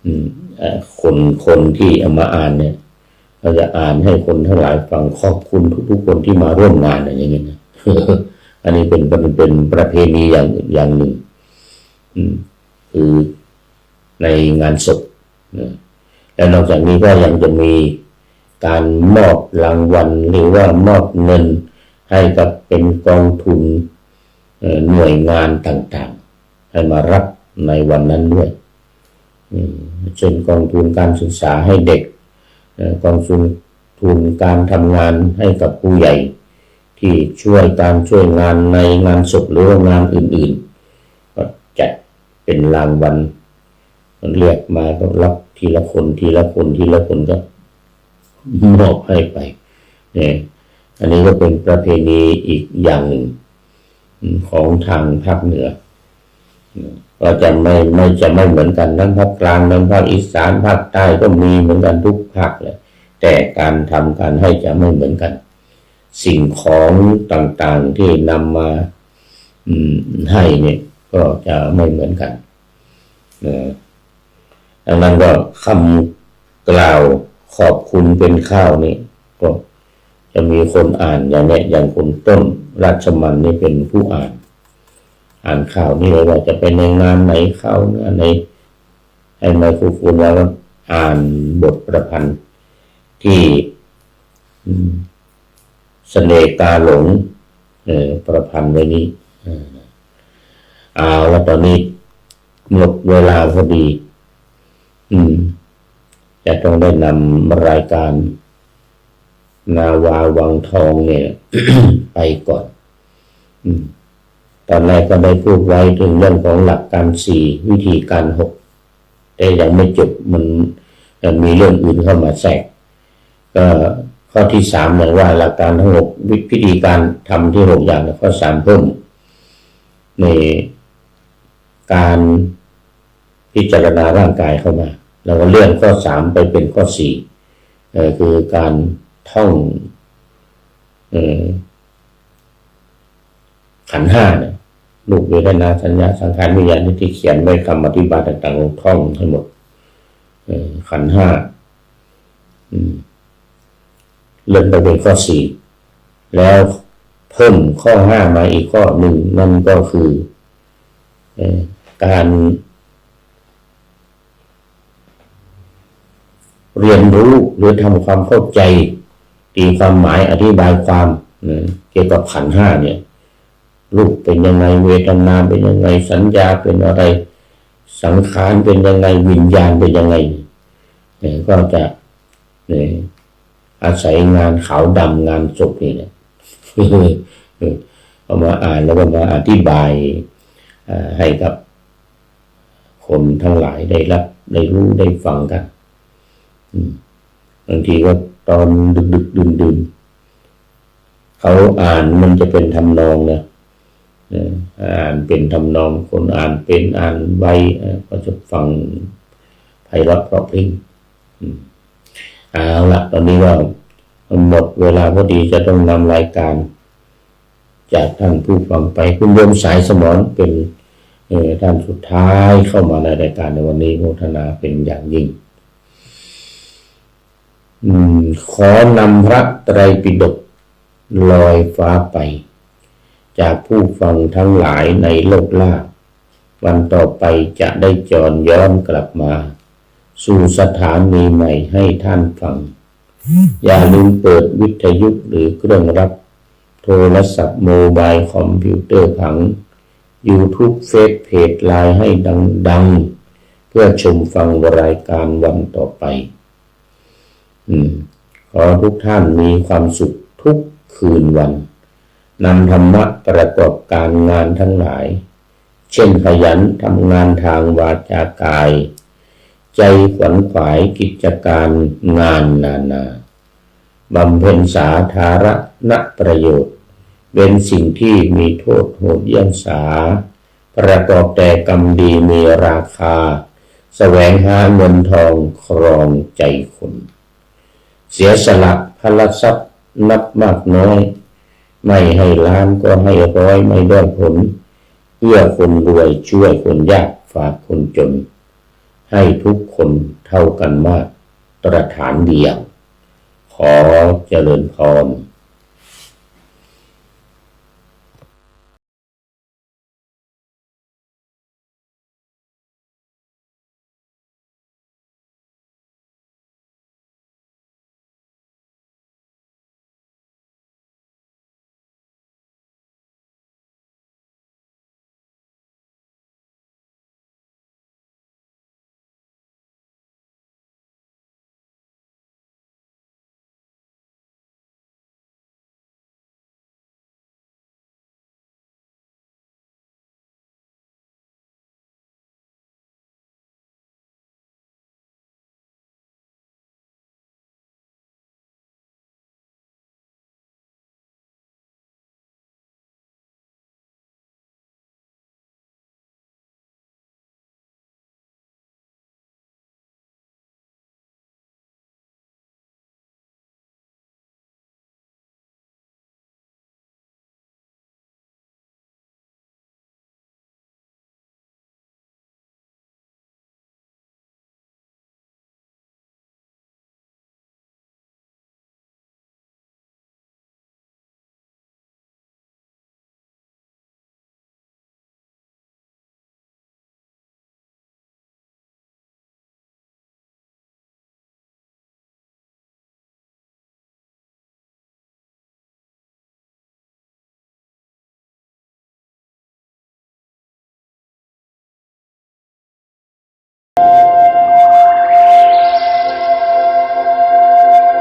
อืม เอ่อ คน คนที่เอามาอ่านเนี่ย ก็จะอ่านให้คนทั้งหลายฟัง ขอบคุณทุกๆ คนที่มาร่วมงาน อะไรอย่างเงี้ยนะ อันนี้เป็น เป็น เป็นประเพณีอย่าง อย่างหนึ่ง อืม คือในงานศพนะ แล้วนอกจากนี้ก็ยังจะมีการมอบรางวัล หรือว่ามอบเงินให้กับเป็นกองทุน เอ่อ หน่วยงานต่างๆ ให้มารับในวันนั้นด้วย อืม เช่นกองทุนการศึกษาให้เด็ก เอ่อ กองทุน ทุนการทำงานให้กับผู้ใหญ่ ที่ช่วยการช่วยงานในงานศพหรือว่างานอื่นๆ ก็จัดเป็นรางวัล มันเรียกมาก็รับทีละคน ทีละคน ทีละคนก็มอบให้ไป เนี่ย อันนี้ก็เป็นประเพณีอีกอย่างหนึ่ง อืม ของทางภาคเหนือ อืม ก็จะไม่ ไม่ จะไม่เหมือนกัน ทั้งภาคกลาง ทั้งภาคอีสาน ภาคใต้ก็มีเหมือนกันทุกภาคแหละ แต่การทำการให้จะไม่เหมือนกัน สิ่งของต่างๆ ที่นำมา อืม ให้เนี่ย ก็จะไม่เหมือนกัน เออ ดังนั้นก็คำกล่าวขอบคุณเป็นข้าวนี่ ก็จะมีคนอ่านอย่างเนี้ย อย่างคุณต้นราชมันนี่เป็นผู้อ่าน อ่านข้าวนี่ ไม่ว่าจะเป็นในงานไหน ข้าวงานไหน ให้ไมโครโฟนแล้วก็อ่านบทประพันธ์ที่ อืม เสน่ห์กาหลง เอ่อ ประพันธ์ไว้นี่ เออ เอาละ ตอนนี้หมดเวลาพอดี อืม จะต้องได้นำรายการนาวาวังทองเนี่ย ไปก่อน อืม ตอนแรกก็ได้พูดไว้ถึงเรื่องของหลักการสี่ วิธีการหก แต่ยังไม่จบ มัน มันมีเรื่องอื่นเข้ามาแทรก ก็ข้อที่สาม อย่างว่าหลักการทั้งหก วิ- พิธีการทำที่หกอย่างเนี่ย ข้อสาม เพิ่มในการพิจารณาร่างกายเข้ามา แล้วก็เลื่อนข้อสามไปเป็นข้อสี่ เอ่อ คือการท่อง เอ่อ ขันธ์ห้าเนี่ย รูป เวทนา สัญญา สังขาร วิญญาณ ที่เขียนไว้ คำอธิบายต่างๆ ลองท่องให้หมด เอ่อ ขันธ์ห้า อืม เลื่อนไปเป็นข้อสี่ แล้วเพิ่มข้อห้ามาอีกข้อหนึ่ง นั่นก็คือ เอ่อ การ เรียนรู้หรือทำความเข้าใจ ตีความหมาย อธิบายความ นะ เกี่ยวกับขันธ์ห้าเนี่ย รูปเป็นยังไง เวทนาเป็นยังไง สัญญาเป็นอะไร สังขารเป็นยังไง วิญญาณเป็นยังไง เนี่ย ก็จะ เนี่ย อาศัยงานขาวดำ งานศพนี่แหละ เอามาอ่านแล้วก็มาอธิบาย เอ่อ ให้กับ คนทั้งหลายได้รับ ได้รู้ ได้ฟังกัน อืม บางทีก็ตอนดึกๆ ดื่นๆ เขาอ่านมันจะเป็นทำนองนะ เออ อ่านเป็นทำนอง คนอ่านเป็น อ่านไว เออ ก็จะฟังไพเราะเพราะพริ้ง อืม เอาละ ตอนนี้ก็หมดเวลาพอดี จะต้องนำรายการจากท่านผู้ฟังไป คุณโยมสายสมรเป็น เอ่อ ท่านสุดท้ายเข้ามาในรายการในวันนี้ โมทนาเป็นอย่างยิ่ง อืม ขอนำพระไตรปิฎกลอยฟ้าไป จากผู้ฟังทั้งหลายในโลกล่า วันต่อไปจะได้จรย้อนกลับมา สู่สถานีใหม่ให้ท่านฟัง อย่าลืมเปิดวิทยุหรือเครื่องรับโทรศัพท์ โมบายคอมพิวเตอร์ผัง YouTube เฟซเพจ ไลน์ ให้ดังๆ เพื่อชมฟังรายการวันต่อไป อืม ขอทุกท่านมีความสุขทุกคืนวัน นำธรรมะประกอบการงานทั้งหลาย เช่นขยันทำงานทางวาจากาย ใจขวนขวายกิจการงานนานา บำเพ็ญสาธารณประโยชน์ เว้นสิ่งที่มีโทษโหดเยี่ยมสา ประกอบแต่กรรมดีมีราคา แสวงหาเงินทองครองใจคน เสียสละพละทรัพย์นับมากน้อย ไม่ให้ล้านก็ให้ร้อยไม่ด้อยผล เอื้อคนรวยช่วยคนยากฝากคนจน ให้ทุกคนเท่ากันมาตรฐานเดียว ขอเจริญพร